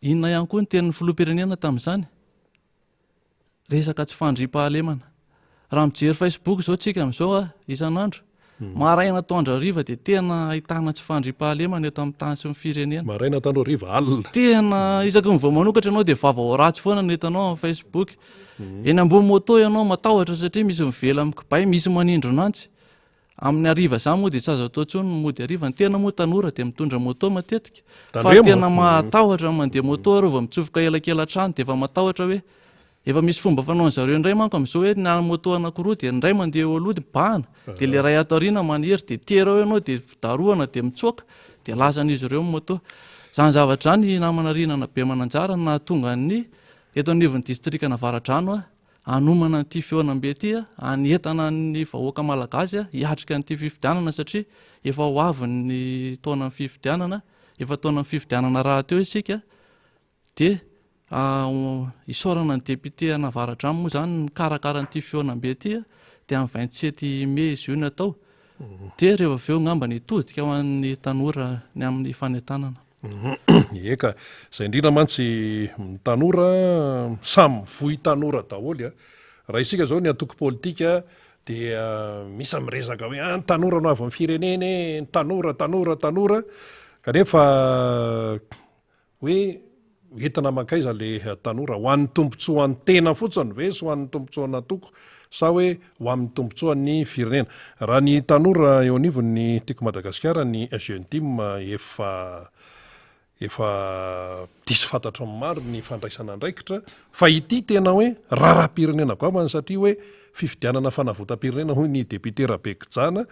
[SPEAKER 6] Inona ihany koa ny tenin'ny filoham-pirenena tamin'izany? Resaka tsy fandriampahalemana. Raha mijery Facebook izao tsika amin'izao a, isan'andro, hmm. maraina atoandro hariva dia tena ahitana tsy fandriampahalemana eto amin'ny tany sy ny firenena.
[SPEAKER 1] Maraina atoandro hariva alina.
[SPEAKER 6] Tena isaky ny vao manokatra ianao dia vaovao ratsy foana no hitanao amin'ny Facebook. Hmm. Eny ambony moto ianao matahotra satria misy mivela amin'ny kibay, misy manindrona antsy. Amin'ny hariva izany moa dia tsy azo atao intsony ny mody hariva. Ny tena moa tanora dia mitondra moto matetika. Fa tena mahatahotra ny mandeha moto ary vao mitsofoka elakelan-trano dia efa matahotra hoe efa misy fomba fanaon'ny zareo indray manko amin'izao hoe ny moto anankiroa dia ny iray mandeha eo aloha dia mibahana dia ilay iray ato aoriana manery dia tery ao ianao dia darohana dia mitsoaka dia lasan'izy ireo ny moto. Izany zavatra izany namana Rinana Bemananjara no nahatonga ny eto anivon'ny distrikan'Avaradrano hanomana an'ity fihaonambe ity, hanentana ny vahoaka malagasy hiatrika an'ity fifidianana satria efa ho avy ny taonan'ny fifidianana, efa taonan'ny fifidianana rahateo isika dia isaorana ny député an'Avaradrano moa izany nikarakara an'ity fihaonambe ity dia amin'ny 27 mai izy io no atao dia rehefa avy eo angamba ny hitodika ho an'ny tanora ny amin'ny fanentanana.
[SPEAKER 1] Ie ka, izay indrindra mantsy ny tanora samy mivoy tanora daholo a. Raha isika izao ny antoko politika dia misy miresaka hoe ah ny tanora no avin'ny firenena e, ny tanora, tanora, tanora, kanefa hoe entina mankaiza le tanora? Ho an'ny tombontsoan'ny tena fotsiny ve sy ho an'ny tombontsoan'antoko sa hoe ho amin'ny tombontsoan'ny firenena? Raha ny tanora eo anivon'ny Tiako Madagasikara, ny Jeune Team, efa efa diso fantatry ny maro ny fandraisana andraikitra fa ity tena hoe raharaham-pirenena goavana satria hoe fifidianana fanavotam-pirenena hoy ny député Rabekijana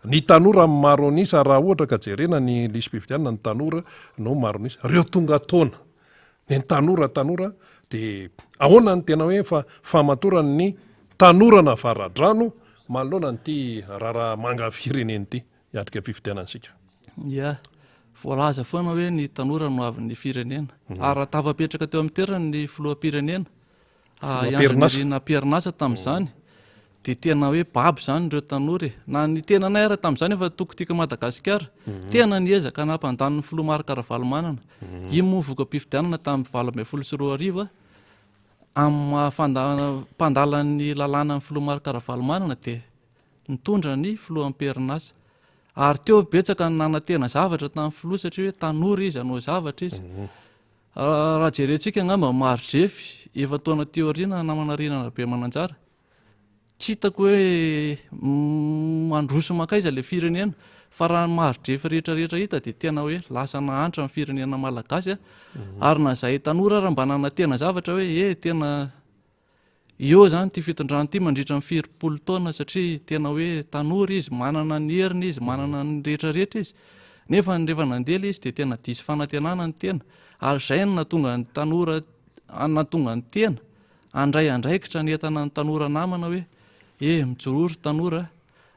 [SPEAKER 1] Ny tanora no maro an'isa raha ohatra ka jerena ny lisi-pifidianana ny tanora no maro an'isa. Reo tonga taona. Ny tanora tanora dia ahoana ny tena hoe fa fahamatoran'ny tanoran'Avaradrano manoloana an'ity raharaha manga firenena ity hiatrika fifidianana isika.
[SPEAKER 6] Ya, voalaza foana hoe ny tanora no avin'ny firenena. Mhm. Ary raha tafapetraka teo amin'ny toerany ny filoham-pirenena I Andry Nirina am-perinasa tamin'izany dia tena hoe babo izany ireo tanora e. Na ny tenanay ara tamin'izany efa toko tiako Madagasikara. Mhm. Tena niezaka nampandany ny filoha Marc Ravalomanana. Mhm. Iny moa voka-pifidianana tamin'ny 2018 amin'ny maha mpandala ny lalàna ny filoha Marc Ravalomanana dia nitondra ny filoha am-perinasa. Ary teo betsaka ny nanantena zavatra tamin'ny filoha satria hoe tanora izy hanao zavatra izy. Mhm. Raha jerentsika angamba maridrefy efa-taona aty aoriana namana Rina Rabemananjara, tsy hitako hoe mandroso mankaiza ilay firenena fa raha ny maridrefy rehetra rehetra hita dia tena hoe lasa nahantra ny firenena malagasy ary na izahay tanora ary mba nanantena zavatra hoe eh tena Eo izany ity fitondrana ity mandritra ny firy-polo taona satria tena hoe tanora izy, manana ny heriny izy, manana ny rehetra rehetra izy. Nefa rehefa nandeha ilay izy dia tena diso fanantenana ny tena. Ary izay no nahatonga ny tanora, nahatonga ny tena handray andraikitra hanentana ny tanora namana hoe eh mijoroa ry tanora a.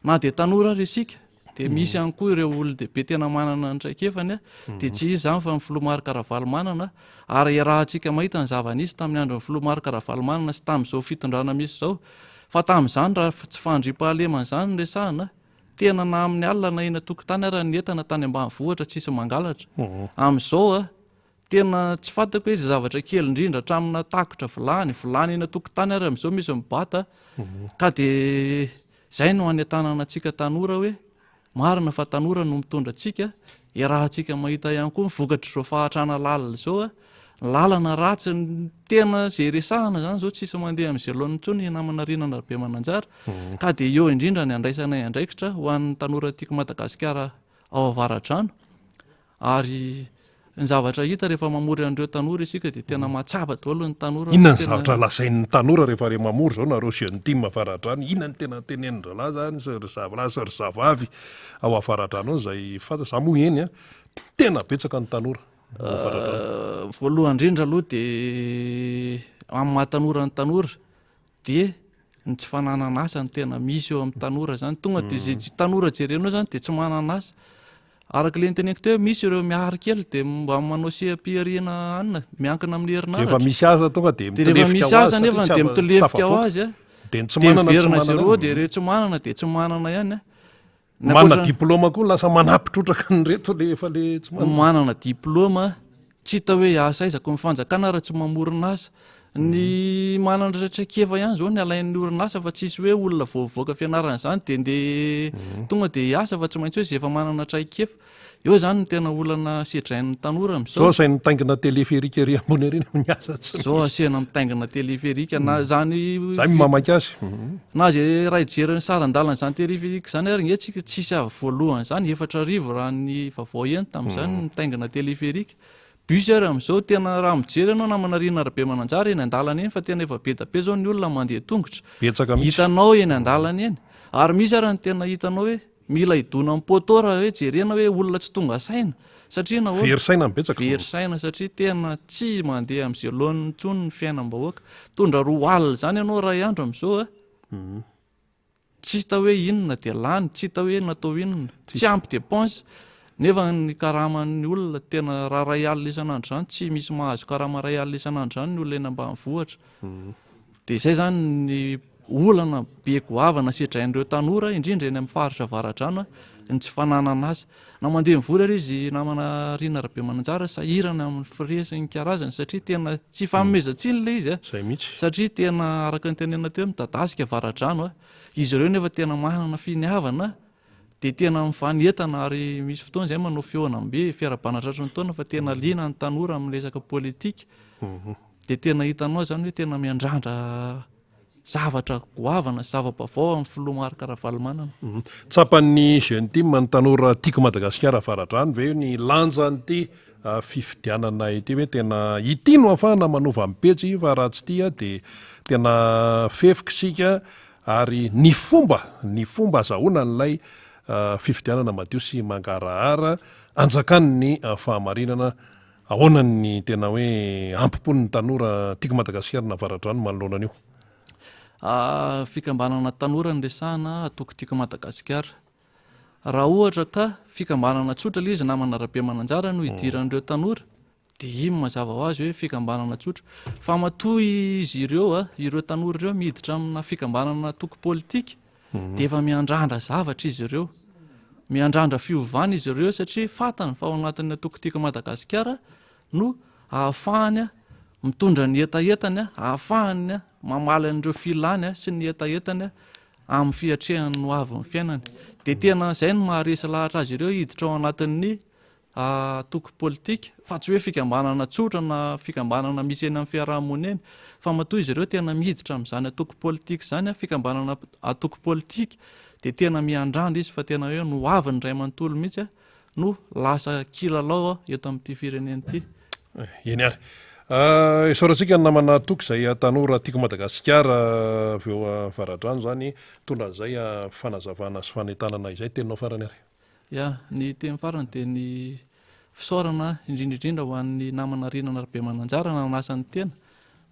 [SPEAKER 6] Na dia tanora ary isika dia misy ihany koa ireo olon-dehibe tena manana ny traikefany dia tsy iza izany fa ny filoha Marc Ravalomanana ary iarahantsika mahita ny zava-nisy tamin'ny andron'ny filoha Marc Ravalomanana sy tamin'izao fitondrana misy izao fa tamin'izany raha tsy fandriampahalemana izany no resahana tena na amin'ny alina na eny an-tokotany ary ny entana tany ambanivohitra tsisy mangalatra amin'izao a Tena tsy fantako hoe izay zavatra kely indrindra hatramina takotra vilany, vilany eny an-tokotany ary amin'izao misy mibata ka dia izay no hanentanana antsika tanora hoe marina fa tanora no mitondra antsika, iarahantsika mahita ihany koa ny vokatr'izao fahantrana lalina izao. Lalana ratsy ny tena izay resahana izany izao tsisy mandeha amin'izay laoniny intsony i namana Rina Rabemananjara ka dia eo indrindra ny andraisanay andraikitra ho an'ny tanora tiako Madagasikara ao Avaradrano ary ny zavatra hita rehefa mamory an'ireo tanora isika dia tena mahatsapa daholo ny tanora
[SPEAKER 1] Inona ny zavatra lazain'ny tanora rehefa re mamory izao nareo jeune team Avaradrano inona ny tena tenenin-dralahy izany sy ry zalahy sy ry zavavy ao Avaradrano ao izay fantatra za moa eny an tena betsaka ny tanora
[SPEAKER 6] Voalohany indrindra aloha dia amin'ny maha tanora ny tanora dia ny tsy fananana asa no tena misy eo amin'ny tanora zany. Tonga dia izay tsy tanora jerenao zany dia tsy manana asa. Araka ilay noteneniko teo hoe misy ireo mihary kely dia mba manao seha-pihariana hanina miankina amin'ny herinaratra.
[SPEAKER 1] Rehefa misy asa tonga dia
[SPEAKER 6] Dia rehefa misy asa nefa dia mitolefika ho azy a.
[SPEAKER 1] Dia ny tsy manana
[SPEAKER 6] tsy manana. Dia miverina zéro dia ireo tsy manana dia tsy manana ihany a.
[SPEAKER 1] Manana diplôma koa lasa manampy trotraka an'ireto le efa le
[SPEAKER 6] tsy manana. Manana diplôma, tsy hita hoe hiasa aiza, koa ny fanjakana ary tsy mamorona asa. Ny manana traikefa ihany izao ny alain'ny orinasa fa tsisy hoe olona vao mivoaka fianarana izany dia ndeha tonga dia hiasa fa tsy maintsy hoe izay efa manana traikefa. Eo izany no tena olana sedrain'ny tanora amin'izao.
[SPEAKER 1] Zao asainy mitaingina téléphérique ery ambony ery no miasa
[SPEAKER 6] tsy misy. Zao asaina mitaingina téléphérique na zany.
[SPEAKER 1] Zay no mamaky azy.
[SPEAKER 6] Na zay raha hijery ny saran-dalana izany téléphérique izany ary nge tsika tsisy avy voalohany izany 4000 raha ny vaovao heno tamin'izany mitaingina téléphérique. Bus ary amin'izao tena raha mijery ianao namana Rina Rabemananjara eny an-dalana eny fa tena efa be da be zao ny olona mandeha tongotra.
[SPEAKER 1] Betsaka mihitsy.
[SPEAKER 6] Hitanao eny an-dalana eny. Ary misy ary ny tena hitanao hoe Mila hidona amin'ny poteau raha hoe jerena hoe olona tsy tonga saina satria nahoana?
[SPEAKER 1] Very saina ny betsaka.
[SPEAKER 6] Very saina satria tena tsy mandeha amin'izay laoniny intsony ny fiainam-bahoaka. Mitondra 20 izany ianao iray andro amin'izao a! Tsy hita hoe inona dia lany, tsy hita hoe natao inona, tsy ampy dépense nefa ny karaman'ny olona tena raha 1000 isan'andro izany tsy misy mahazo karama 1000 isan'andro izany ny olona eny ambanivohitra. Dia izay izany ny olana be goavana sedrain'ireo tanora, indrindra eny amin'ny faritra Avaradrano, ny tsy fananana asa. Na mandeha mivory ary izy namana Rina Rabemananjara, sahirana amin'ny frais sy ny karazany satria tena tsy ifanomezan-tsiny ilay izy.
[SPEAKER 1] Izay mihitsy.
[SPEAKER 6] Satria tena araka ny tenenina teo hoe midadasika Avaradrano. Izy ireo nefa tena manana finiavana dia tena mifanentana ary misy fotoana izay manao fihaonambe, fiarahabana tratry ny taona fa tena liana ny tanora amin'ny resaka politika. Dia tena hitanao izany hoe tena miandrandra zavatra goavana sy zava-baovao amin'ny filoha Marc Ravalomanana.
[SPEAKER 1] Tsapan'ny Jeune Team ny tanora Tiako Madagasikara Avaradrano ve ny lanjan'ity fifidianana ity hoe tena ity no ahafahana manova ny pejy fa raha tsy ity dia tena fefoka isika ary ny fomba ny fomba azahoana an'ilay fifidianana madio sy mangarahara anjakan'ny fahamarinana Ahoana ny tena hoe ampi-po ny tanora Tiako Madagasikara na Avaradrano manoloana an'io?
[SPEAKER 6] Fikambanana tanora no resahana atoko Tiako Madagasikara. Raha ohatra ka fikambanana tsotra ilay izy namana Rabemananjara no idiran'ireo tanora dia iny mazava ho azy hoe fikambanana tsotra. Fa matoa izy ireo, ireo tanora ireo miditra amina fikambanana antoko politika dia efa miandrandra zavatra izy ireo. Miandrandra fiovana izy ireo satria fantany fa ao anatin'ny antoko Tiako Madagasikara no ahafahany mitondra ny hetahetany, ahafahany mamaly an'ireo filany sy ny hetahetany amin'ny fiatrehany ny hoavin'ny fiainany. Dia tena izay no maharesy lahatra azy ireo hiditra ao anatin'ny antoko politika fa tsy hoe fikambanana tsotra na fikambanana misy eny amin'ny fiaraha-monina eny fa matoa izy ireo tena miditra amin'izany antoko politika izany, fikambanana antoko politika dia tena miandrandra izy fa tena hoe ny hoaviny iray manontolo mihitsy no lasa kilalao eto amin'ity firenena ity.
[SPEAKER 1] Eny ary. Isaorantsika ny namana Toky izay tanora Tiako Madagasikara avy eo Avaradrano izany nitondra an'izay fanazavana sy fanentanana izay. Teninao farany ary.
[SPEAKER 6] Ya, ny teny farany dia ny fisaorana indrindra indrindra ho an'ny namana Rina Rabemananjara nanasa ny tena.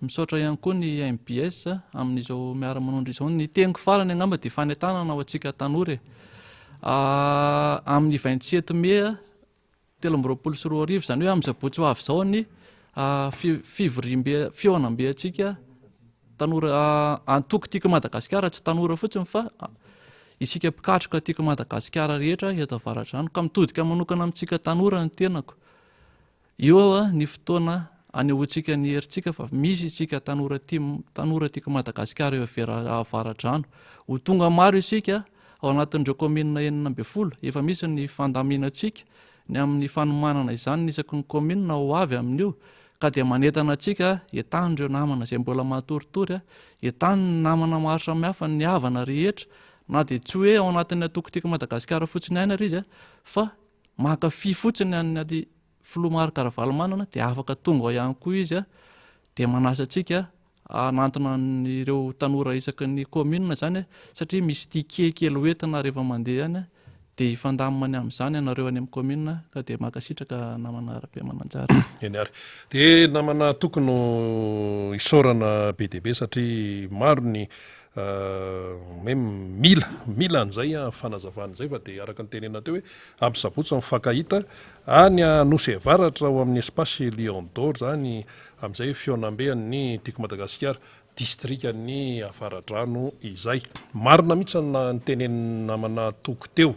[SPEAKER 6] Misaotra ihany koa ny MBS amin'izao miara-manondro izao. Ny teniko farany angamba dia fanentanana ho antsika tanora e. Amin'ny 27 mey 2023, izany hoe amin'ny sabotsy ho avy izao ny fivoriambe, fihaonambe antsika tanora antoko Tiako Madagasikara, tsy tanora fotsiny fa isika mpikatroka Tiako Madagasikara rehetra eto Avaradrano, ka mitodika manokana amintsika tanora ny tenako. Eo ny fotoana anehoantsika ny herintsika fa misy isika tanora tia, tanora Tiako Madagasikara eo Avaradrano. Ho tonga maro isika ao anatin'ireo kaominina 16, efa misy ny fandaminantsika ny amin'ny fanomanana izany ny isaky ny kaominina ho avy amin'io. Ka dia manentana antsika, entano ireo namana izay mbola matoritory, entano ny namana maro samihafa, ny havana rehetra, na dia tsy hoe ao anatin'ny antoko Tiako Madagasikara fotsiny ihany ary izy fa mankafy fotsiny an'ny filoha Marc Ravalomanana dia afaka tonga ao ihany koa izy dia manasa antsika hanantona an'ireo tanora isaky ny commune izany satria misy ticket kely hoentina rehefa mandeha any dia hifandamina ny amin'izany ianareo any amin'ny commune ka dia mankasitraka namana Rabemananjara.
[SPEAKER 1] Eny ary. Dia namana Toky no isaorana be dia be satria maro ny hoe mila, mila an'izay fanazavana izay fa dia araka ny tenenina teo hoe amin'ny sabotsy mifankahita any Anosy Avaratra ao amin'ny Espace Lion d'Or izany amin'izay fihaonambe an'ny Tiako Madagasikara distrikan'ny Avaradrano izay. Marina mihitsy ny nitenenin'ny namana Toky teo.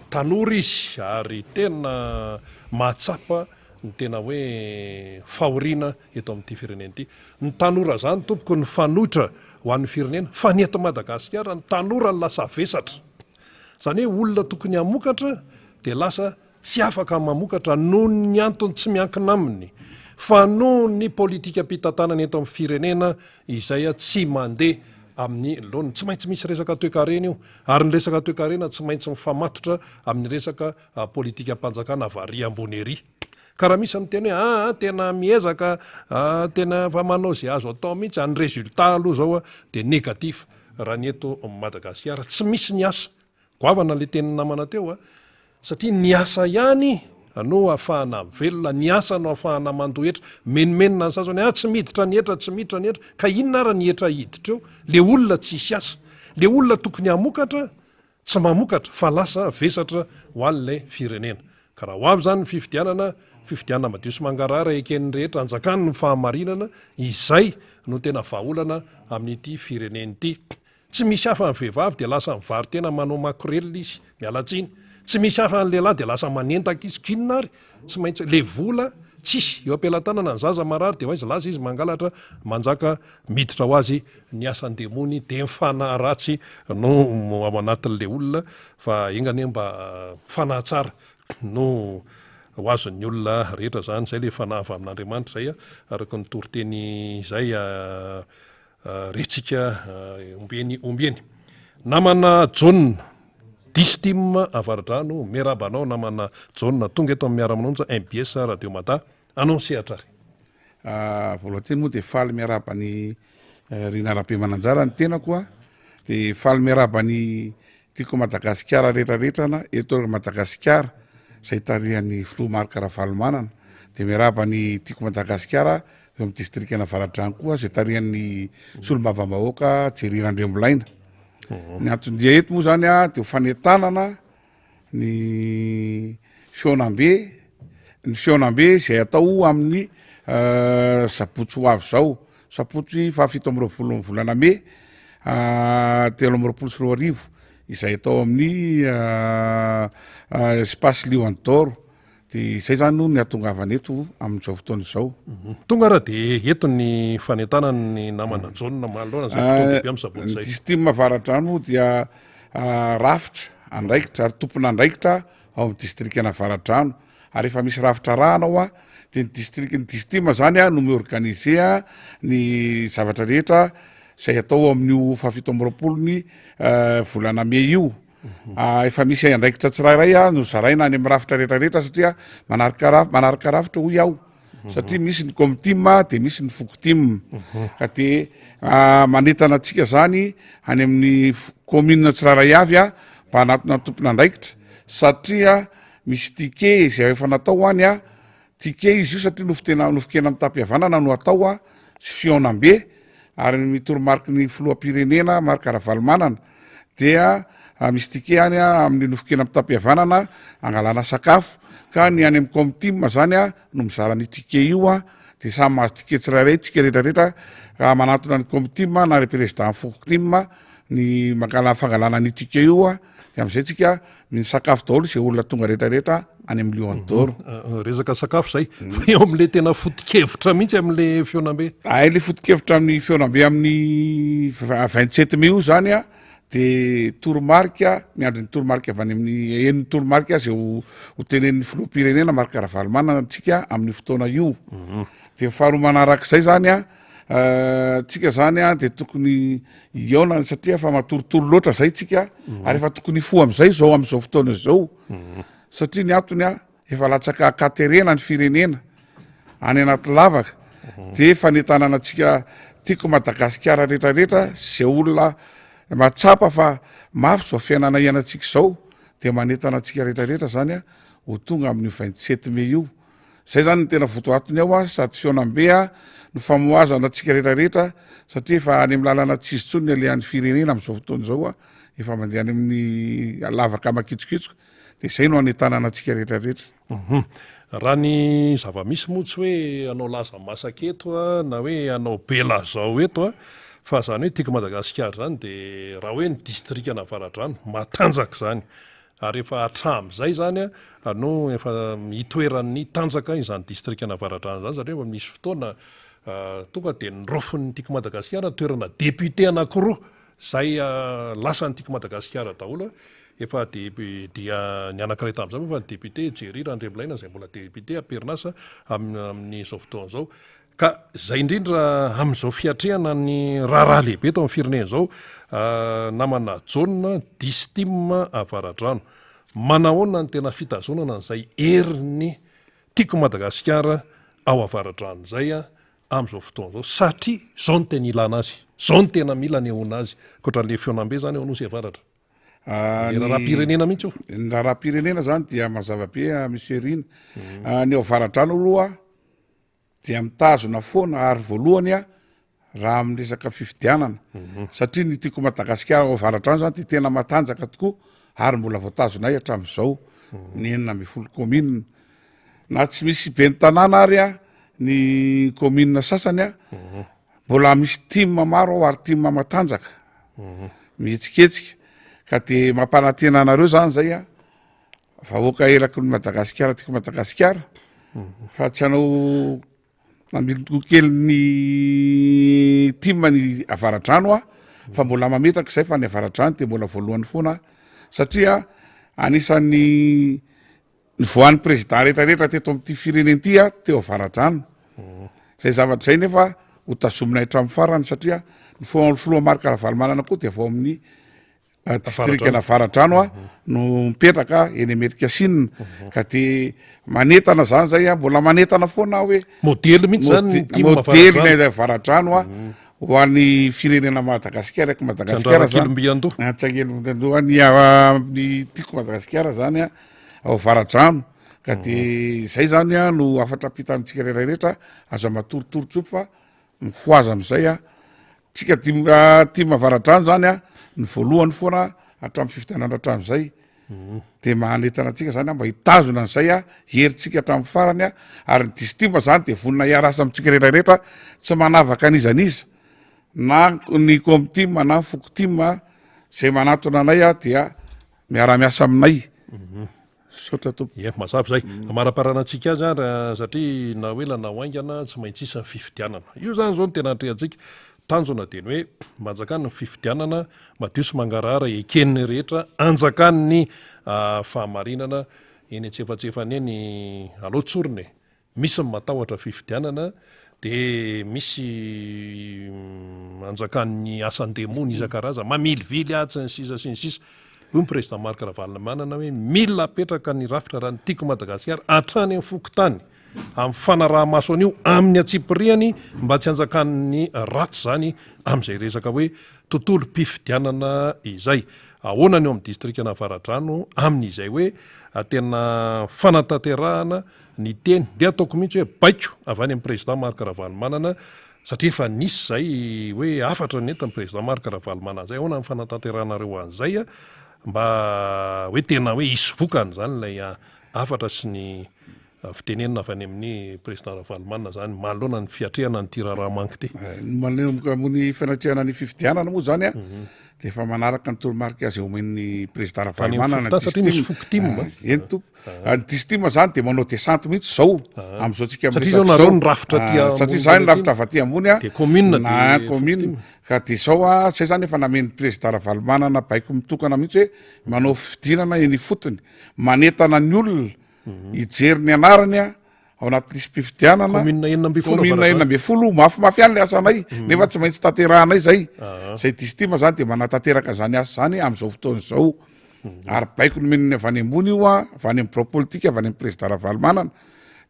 [SPEAKER 1] Tanora izy ary tena mahatsapa ny tena hoe fahoriana eto amin'ity firenena ity. Ny tanora izany tompoko ny fanoitra ho an'ny firenena fa ny eto Madagasikara ny tanora no lasa vesatra. Izany hoe olona tokony hamokatra dia lasa tsy afaka mamokatra noho ny antony tsy miankina aminy fa noho ny politikam-pitantanana eto amin'ny firenena izay tsy mandeha amin'ny laoniny. Tsy maintsy misy resaka toekarena io ary ny resaka toekarena tsy maintsy mifamatotra amin'ny resaka politikam-panjakana avy ary ambony ery. Ka raha misy miteny hoe aa tena miezaka, tena efa manao izay azo atao mihitsy, ny résultat aloha izao dia négatif raha ny eto Madagasikara. Tsy misy ny asa. Goavana ilay tenin'ny namana teo a! Satria ny asa ihany no ahafahana mivelona, ny asa no ahafahana mandoa hetra. Menomenona ny sasany hoe ah tsy miditra ny hetra, tsy miditra ny hetra. Ka inona ara ny hetra hiditra eo? Le olona tsisy asa. Le olona tokony hamokatra tsy mamokatra fa lasa vesatra ho an'ilay firenena. Ka raha ho avy izany ny fifidianana, fifidianana madio sy mangarahara eken'ny rehetra, anjakany ny fahamarinana, izay no tena vahaolana amin'ity firenena ity. Tsy misy hafa ny vehivavy dia lasa mivaro-tena manao makorelina izy, miala tsiny. Tsy misy hafa ny lehilahy dia lasa manendaka izy, k'inona ary? Tsy maintsy, le vola tsisy eo am-pelatanana, ny zaza marary dia ho aiza? Lasa izy mangalatra, manjaka, miditra ho azy ny asan-demony dia ny fanahy ratsy no ao anatin'le olona fa enga anie mba fanahy tsara no ho azon'ny olona rehetra zany, zay le fanahy avy amin'Andriamanitra zay araka ny toriteny izay. Rentsika ombieny ombieny. Namana Jaona, Distim Avaradrano, miarahaba anao namana Jaona, tonga eto amin'ny Miara-manonja mbs Radio Mada, anao ny sehatra ary.
[SPEAKER 7] Voalohanteny moa dia faly miarahaba an'i Rina Rabemananjara ny tenako a, dia faly miarahaba an'i Tiako Madagasikara rehetrarehetra na eto Madagasikara izay tarihan'ny filoha Marc Ravalomanana, dia miarahaba ny Tiako Madagasikara eo amin'ny distrikan'Avaradrano koa izay tarihan'ny solombavambahoaka Jerry Randriamolaina. Ny anton-dia eto moa zany a dia ho fanentanana ny fihaonambe, ny fihaonambe izay atao amin'ny sabotsy ho avy izao, sabotsy fahafito amby roapolon'ny volana mey 2023, izay atao amin'ny espace Lion d'Or. De izay zany no niatongavana eto amin'izao fotoana izao.
[SPEAKER 1] Tonga ara de eto ny fanentanana ny namana Jaona manoloana izay fotoan-dehibe amin'ny sabotsy
[SPEAKER 7] izay. Ny Distim Avaradrano moa dia rafitra, andraikitra ary tompon'andraikitra ao amin'ny distrikan'Avaradrano ary efa misy rafitra arahana ao de ny district ny Distim zany no mi-organiser ny zavatra rehetra izay atao amin'io fahafito amby roapolo ny volana mey io. Efa misy andraikitra tsirairay a no zaraina any amin'ny rafitra rehetrarehetra satria manaraka raf- manaraka rafitra hoy aho satria misy ny comtim de misy ny fokotim ka de manentana antsika zany any amin'ny f- commune tsirairay avy a mba hanatona ny tompon'andraikitra satria misy ticket izay efa natao any a Ticket izy io satria nofon-tena nofon-kena mitam-pihavanana no atao a, sy fihaonambe ary ny toromariky ny filoham-pirenena Marc Ravalomanana dia misy ticket any a amin'ny nofon-kena mitam-pihavanana angalana sakafo ka ny any amin'ny Comtim zany a no mizara an'io ticket io a de samy mahazo ticket tsirairay tsika rehetrarehetra raha manantona ny Comtim na ry président Fokotim ny mangala fangalana an'io ticket io a de am'izay tsika Misakafo daholo izay olona tonga rehetra rehetra any amin'ny Lion d'Or.
[SPEAKER 1] Resaka sakafo izay. Fa eo amin'ilay tena foto-kevitra mihitsy amin'ilay fihaonambe.
[SPEAKER 7] Hay ilay foto-kevitra amin'ny fihaonambe amin'ny 27 mai io izany a, De toromarika, miandry ny toromarika avy any amin'ny, heno ny toromarika izay ho ho tenenin'ny filoham-pirenena Marc Ravalomanana antsika amin'io fotoana io. De faharoa manarak'izay zany an, tsika zany an de tokony hihaona satria efa matoritory loatra zay tsika ary efa tokony hifoha am'izay zao am'izao fotoana izao. Satria ny antony an, efa latsaka an-katerena ny firenena any anaty lavaka de fanentanana antsika tiako Madagasikara retraretra zay olona mahatsapa fa mafy zao fiainana iainantsika izao de manentana antsika retraretra zany a ho tonga amin'io 27 mai io. Zay zany ny tena votoatony ao a, sady fihaonambe a no famohazana antsika retraretra satria efa any amin'ny lalana tsy izy intsony ny alehan'ny firenena amin'izao fotoana izao a, efa mandeha any amin'ny lavaka makitsokitsoka. De zay no anentanana antsika rehetra rehetra.
[SPEAKER 1] Hum. Raha ny zava-misy moa tsy hoe hanao laza masaka eto na hoe hanao be lazao eto fa izany hoe Tiako Madagasikara izany dia raha hoe ny distrikan'Avaradrano matanjaka izany ary efa hatramin'izay izany no efa itoeran'ny tanjaka izany distrikan'Avaradrano izany satria efa misy fotoana tonga dia niraofin'ny Tiako Madagasikara toerana député anankiroa Zay lasan'ny Tiako Madagasikara daholo efa dia ny anankiray tamin'izay moa fa ny député Jerry Randriamilaina izay mbola député am-perinasa amin'izao fotoana izao. Ka izay indrindra amin'izao fiatrehana ny raharaha lehibe eto amin'ny firenena izao, namana Jaona Distim Avaradrano, manahoana ny tena fitazonana an'izay herin'ny Tiako Madagasikara ao Avaradrano izay amin'izao fotoana izao satria izao no tena ilana azy, izao no tena mila anehoana azy, ankoatra an'ilay fihaonambe izany ao Anosy Avaratra.
[SPEAKER 7] Ah,
[SPEAKER 1] ny raharaham-pirenena mihitsy io.
[SPEAKER 7] Ny raharaham-pirenena izany dia mazava be ah, Monsieur Rina. Ah, ny ao Avaradrano aloha dia mitazona foana ary voalohany a raha amin'ny resaka fifidianana satria ny Tiako Madagasikara ao Avaradrano izany dia tena matanjaka tokoa ary mbola voatazonay hatramin'izao ny 16 commune. Na tsy misy ben'ny tanàna ary a ny commune sasany a mbola misy tim maro ao ary tim matanjaka mihetsiketsika ka de mampanantena anareo zany zay a vahoaka eraky ny Madagasikara tiako Madagasikara fa tsy hanao Namiloko kely ny tim ny avaradrano aho fa mbola mametraka izay fa ny avaradrano dia mbola voalohany foana satria anisan'ny nivoahan'ny président rehetrarehetra teto amin'ity firenena ity aho teo avaradrano. Zay zavatra izay nefa ho tazominay hatramin'ny farany satria ny filoha Marc Ravalomanana koa dia avy ao amin'ny Distrikan'Avaradrano a no mipetraka eny Amerika-Sina ka de manentana zany zay a, mbola manentana foana aho hoe
[SPEAKER 1] Modely mihitsy zany ny tim
[SPEAKER 7] modely ny Avaradrano a ho an'ny firenena Madagasikara eky Madagasikara zany.
[SPEAKER 1] Andrarak'Ilombiandoha.
[SPEAKER 7] Tsy Andrarak'Ilombiandoha ny ny tiako Madagasikara zany a ao Avaradrano ka de zay zany a no hafatra ampita amintsika rehetra rehetra aza matoritory tsony fa mifohaza am'izay a. Tsika tim tim avaradrano zany a, ny voalohany foana hatramin'ny fifidianana hatramin'izay de manentana antsika zany a mba hitazona an'izay a herintsika hatramin'ny farany a, ary ny distim zany de vonona hiarasa amintsika rehetra rehetra tsy manavaka an'iza n'iza na ny comtim na ny fokotim zay manatona anay a dia miara-miasa aminay.
[SPEAKER 1] Misaotra tompoko. Ie, mazava izay. Amaraparana antsika azy ary satria na ho ela na ho haingana tsy maintsy hisy ny fifidianana. Io izany izao no tena atrehantsika. Tanjona dia ny hoe mba hanjakan'ny fifidianana madio sy mangarahara eken'ny rehetra, hanjakan'ny fahamarinana eny antsefatsefany eny. Aleo tsorina e! Misy ny matahotra fifidianana dia misy anjakan'ny asan-demony isan-karazany, mamilivily atsy ny sisa sy ny sisa. Hoy ny Président Marc Ravalomanana hoe mila apetraka ny rafitra raha ny Tiako Madagasikara hatrany amin'ny fokontany amin'ny fanaraha-maso an'io amin'ny antsipiriany mba tsy hanjakan'ny ratsy izany amin'izay resaka hoe tontolom-pifidianana izay. Ahoana ny eo amin'ny distrikan'Avaradrano amin'izay hoe tena fanatanterahana ny teny, ndeha ataoko mihitsy hoe baiko avy any amin'ny Président Marc Ravalomanana satria efa nisy izay hoe hafatra nentin'ny Président Marc Ravalomanana izay, ahoana ny fanatanterahanareo an'izay mba hoe tena hoe hisy vokany izany ilay hafatra sy ny fitenenana avy any amin'ny Président Ravalomanana izany manoloana ny fiatrehana an'ity raharaha manko ity.
[SPEAKER 7] Ny manomboka amin'ny fanatrehana ny fifidianana moa izany. dia efa manaraka ny toromarika izay omen'ny président
[SPEAKER 1] Any amin'ny
[SPEAKER 7] Ravalomanana
[SPEAKER 1] fokontany satria misy
[SPEAKER 7] Distim.
[SPEAKER 1] foko tim a.
[SPEAKER 7] Eny tompo. Ny Distim zany dia manao descente mihitsy zao amin'izao tsika
[SPEAKER 1] Satria zao
[SPEAKER 7] miresaka
[SPEAKER 1] nareo
[SPEAKER 7] izao.
[SPEAKER 1] ny rafitra aty
[SPEAKER 7] Ah, satria
[SPEAKER 1] ambony
[SPEAKER 7] zany
[SPEAKER 1] aty.
[SPEAKER 7] rafitra avy aty ambony a.
[SPEAKER 1] Dia commune
[SPEAKER 7] Na
[SPEAKER 1] dia
[SPEAKER 7] commune.
[SPEAKER 1] foko tim.
[SPEAKER 7] Ka dia zao a, zay zany efa namen'ny président Ravalomanana baiko mitokana mihitsy hoe manao fifidianana eny ifotony, manentana ny olona hijery ny anarany a ao anaty lisi-pifidianana.
[SPEAKER 1] Commune 16
[SPEAKER 7] Commune
[SPEAKER 1] Avaradrano.
[SPEAKER 7] 16, mafimafy ihany le asanay, nefa tsy maintsy tanterahanay zay. Zay Distim zany dia manatanteraka zany asa zany amin'izao fotoana izao. Ary baiko nomen'ny avy any ambony io a, avy any amin'ny birao politika, avy any amin'ny président Ravalomanana,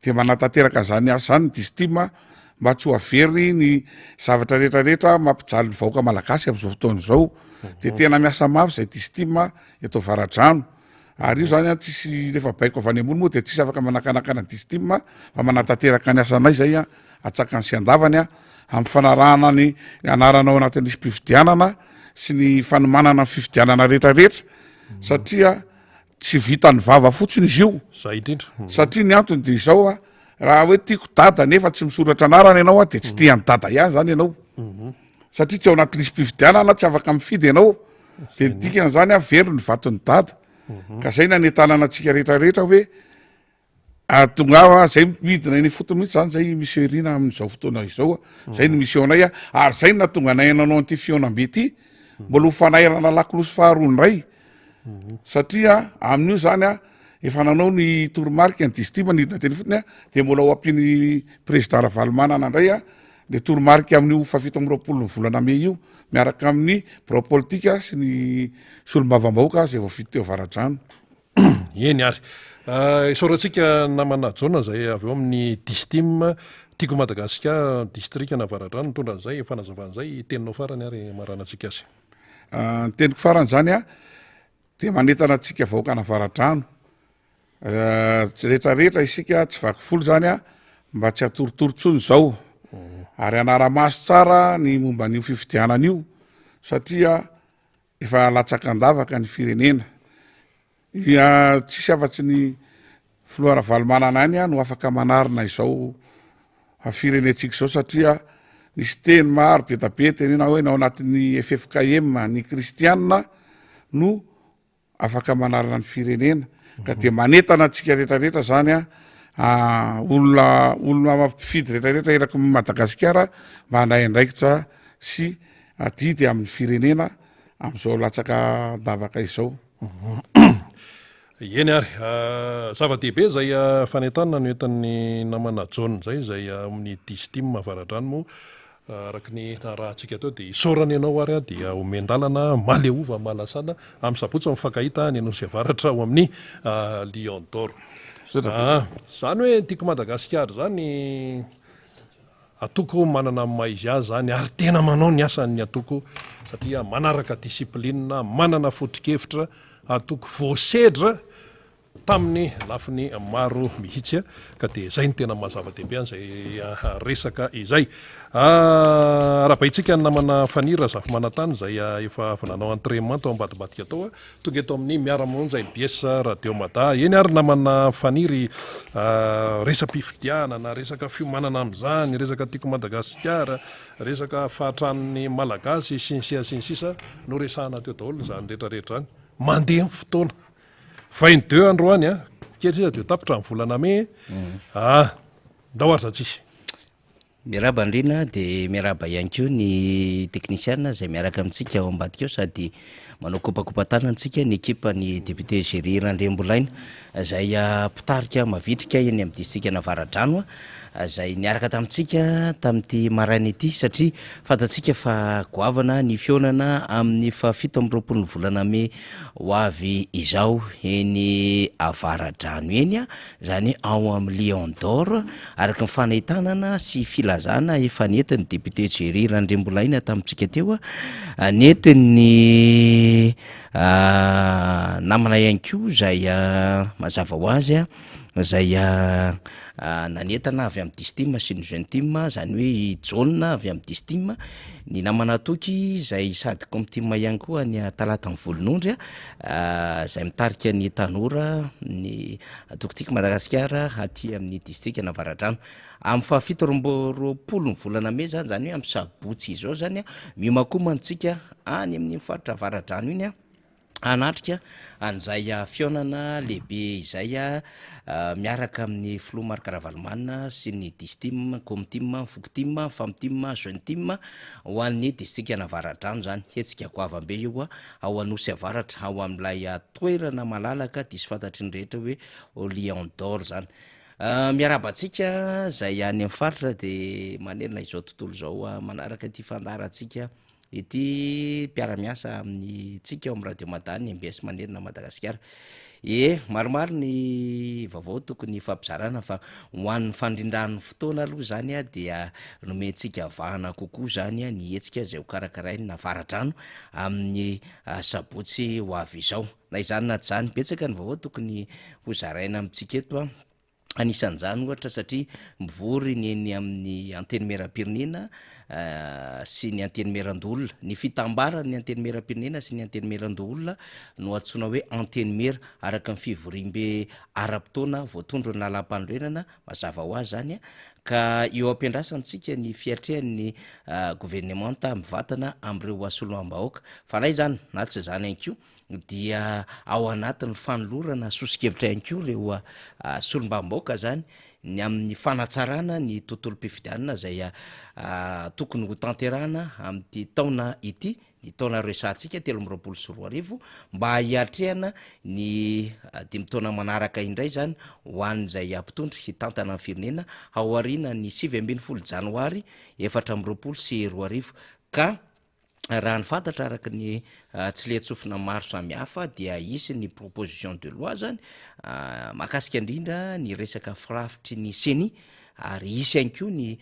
[SPEAKER 7] dia manatanteraka zany asa zany ny Distim mba tsy ho avery ny zavatra rehetrarehetra mampijaly ny vahoaka malagasy amin'izao fotoana izao. Dia tena miasa mafy zay Distim eto Avaradrano. Ary io zany an, tsisy, rehefa baiko avy any ambony moa dia tsisy afaka manakanakana ny Distim fa manatanteraka ny asanay zay an, atsakany sy andavany an, amin'ny fanarahana ny anarana ao anatin'ny lisi-pifidianana sy ny fanomanana ny fifidianana rehetrarehetra, satria tsy vitan'ny vava fotsiny izy io.
[SPEAKER 1] Zay indrindra.
[SPEAKER 7] Satria ny antony dia izao an, raha hoe tiako dada nefa tsy misoratra anarana ianao an, dia tsy tia an'i dada ihany zany ianao. Satria tsy ao anaty lisi-pifidianana, tsy afaka mifidy ianao. De ny dikan'izany an, very ny vaton'i dada. Ka zay nanentanana antsika rehetrarehetra hoe ahatongava, zay midina eny ifotony mihitsy zany zay monsieur Rina amin'izao fotoana izao a, zay ny mission nay a, ary zay no nahatonga anay nanao an'ity fihaonambe ity, mbola ho fanairana lakolosy faharoa indray, satria amin'io zany a, efa nanao ny toromarika ny district nidina teny ifotony a, de mbola ho ampian'ny président Ravalomanana indray a, le toromarika amin'io faha 27 ny volana mey io, miaraka amin'ny birao politika sy ny solombavambahoaka izay voafidy teo Avaradrano.
[SPEAKER 1] Eny ary. Isaorantsika namana Jaona izay avy eo amin'ny Distim Tiako Madagasikara distrikan'Avaradrano nitondra an'izay fanazavana izay. Teninao farany ary hamaranantsika azy.
[SPEAKER 7] Ny teniko farany izany dia manentana antsika vahoakan'Avaradrano Tsy retraretra isika tsy vaky volo zany a, mba tsy hatoritory tsony zao, ary hanara-maso tsara ny momba an'io fifidianana io satria efa latsaka an-davaka ny firenena, ia tsisy afa-tsy ny filoha Ravalomanana ihany no afaka manarina izao firenentsika izao satria nisy teny maro be da be tenena hoe na ao anatin'ny ffkm ny kristianina no afaka manarina ny firenena ka dia manentana antsika rehetra rehetra zany a olona olona mpifidy rehetra rehetra eraky ny Madagasikara mba handray andraikitra sy adidy amin'ny firenena amin'izao latsaka an-davaka izao.
[SPEAKER 1] Eny ary, zava-dehibe izay fanentanana noentin'ny namana Jaona izay, izay ao amin'ny Distim Avaradrano moa Araka ny narahantsika teo dia isaorana ianao ary dia omen-dalana Maleova Malasana amin'ny sabotsy mifankahita any Anosy Avaratra ao amin'ny Lion d'Or. Izany hoe Tiako Madagasikara izany atoko manana ny maha izy azy izany ary tena manao ny asany ny atoko satria manaraka discipline, manana foto-kevitra, atoko voasedra tamin'ny lafiny maro mihitsy ka dia izay no tena maha zava-dehibe an'izay resaka izay. Arahabaintsika ny namana Faniry Razafimanantany izay efa avy nanao entrainement tao ambadimbadika tao, tonga eto amin'ny Miara-mamonjy mbs Radio Mada. Eny ary namana Faniry, resa-pifidianana, resaka fiomanana amin'izany, resaka Tiako Madagasikara, resaka fahatran'ny Malagasy sy ny sisa sy ny sisa no resahana teo daholo izany rehetra rehetra izany. Mandeha ny fotoana. 22 androany a, kely sisa dia tapitra ny volana mey ah, ndao ary za tsisy.
[SPEAKER 8] Miarahaba Andriana dia miarahaba ihany koa ny teknisiana izay miaraka amintsika ao ambadika ao sady manao kopakopa-tanana antsika ny ekipan'ny député Géry Randriambolaina izay mpitarika mavitrika eny amin'ny distrikan'Avaradrano izay niaraka tamintsika tamin'ity maraina ity satria fantatsika fa goavana ny fihaonana amin'ny faha 27 ny volana mey ho avy izao eny Avaradrano eny, izany hoe ao amin'ny Lion d'Or, araka ny fanentanana sy filazana efa nentin'ny député Jerry Randriambolaina tamintsika teo, nentin'ny namana ihany koa izay mazava ho azy. Izay nanentana avy amin'ny Distim sy ny Jeune Team, izany hoe i Jaona avy amin'ny Distim, ny namana Toky izay sady Comteam ihany koa any Talatan'ny Volonondry, izay mitarika ny tanora ny antoko Tiako Madagasikara aty amin'ny distrikan'Avaradrano. Amin'ny fahafito 22 ny volana mey izany, izany hoe amin'ny sabotsy izao izany, miomankomana isika any amin'iny faritra Avaradrano iny. hanatrika an'izay fihaonana lehibe izay miaraka amin'ny filoha Marc Ravalomanana sy ny Distim, Comtim, Fokotim, Famtim, Jeune Team ho an'ny distrikan'Avaradrano izany. Hetsika goavam-be io ao Anosy Avaratra, ao amin'ilay toerana malalaka diso fantatry ny rehetra hoe au Lion d'Or izany. Miarahaba antsika izay any amin'ny faritra dia manerana izao tontolo izao manaraka ity fandaharantsika Ity mpiara-miasa amintsika ao amin'ny Radio Mada ny mbs manerana an'i Madagasikara. Ie, maromaro ny vaovao tokony hifampizarana fa ho an'ny fandrindran'ny fotoana aloha izany dia nomentsika vahana kokoa izany ny hetsika izay ho karakarain'ny Avaradrano amin'ny sabotsy ho avy izao. Na izany na tsy izany, betsaka ny vaovao tokony hozaraina amintsika eto. Anisan'izany ohatra satria mivory ny eny amin'ny Antenimierampirenena sy ny Antenimierandoholona. Ny fitambaran'ny Antenimierampirenena sy ny Antenimierandoholona no antsoina hoe Antenimiera, araka ny fivoriambe ara-potoana voatondron'ny lalàmpanorenana, mazava ho azy izany, ka eo am-piandrasantsika ny fiatrehan'ny governemanta mivantana amin'ireo solombavambahoaka. Fa na izany na tsy izany ihany koa, dia ao anatin'ny fanolorana soso-kevitra ihany koa ireo solombavambahoaka izany ny amin'ny fanatsarana ny tontolom-pifidianana izay tokony ho tanterahana amin'ity taona ity, ny taona resahantsika 2023, mba hiatrehana ny dimy taona manaraka indray izany ho an'izay mpitondra hitantana ny firenena aorian'ny 19 janoary 2024 ka Raha ny fantatra araka ny tsiliantsofina maro samihafa dia hisy ny proposition de loi zany mahakasika indrindra ny resaka firafitry ny ceni ary hisy ihany koa ny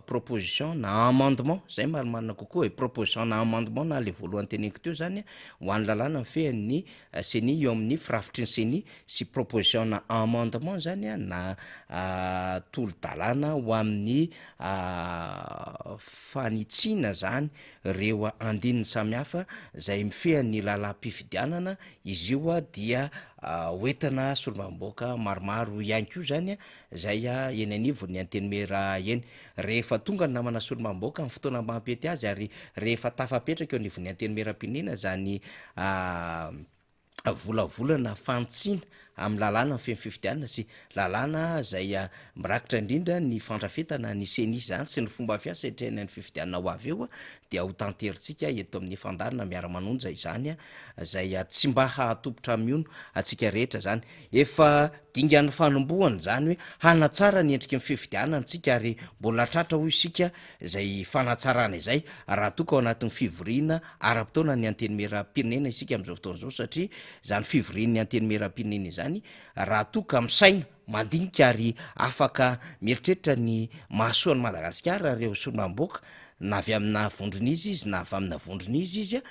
[SPEAKER 8] proposition na amendement, zay marimarina kokoa e, proposition na amendement na le voalohany teneniko teo zany ho an'ny lalàna mifehy ny ceni eo amin'ny firafitry ny ceni sy proposition na amendement zany na tolo-dalàna ho amin'ny fanitsiana zany reo andininy samihafa zay mifehy ny lalam-pifidianana, izy io dia hoentina solombavambahoaka maromaro ihany koa zany zay eny anivon'ny antenimiera eny. Rehefa tonga ny namana solombavambahoaka amin'ny fotoana mampety azy ary rehefa tafapetraka eo anivon'ny antenimieram-pirenena zany volavolana fanitsiana amin'ny lalàna mifehy ny fifidianana sy lalàna izay mirakitra indrindra ny fandrafetana ny ceni izany sy ny fomba fiasa hiatrehana ny fifidianana ho avy eo dia ho tanterintsika eto amin'ny fandaharana miara-manonja izany izay tsy mba hahatopotra miono antsika rehetra izany. Efa dingan'ny fanombohana izany hoe hanatsara ny endriky ny fifidianana isika ary mbola tratra hoy isika izay fanatsarana izay raha toa ka ao anatin'ny fivoriana ara-potoana ny Antenimierampirenena isika amin'izao fotoana izao satria izany fivorian'ny Antenimierampirenena izany raha toa ka misaina, mandinika ary afaka mieritreritra ny mahasoa an'i Madagasikara ireo solombavambahoaka na avy amina vondron'iza izy na avy amina vondron'iza izy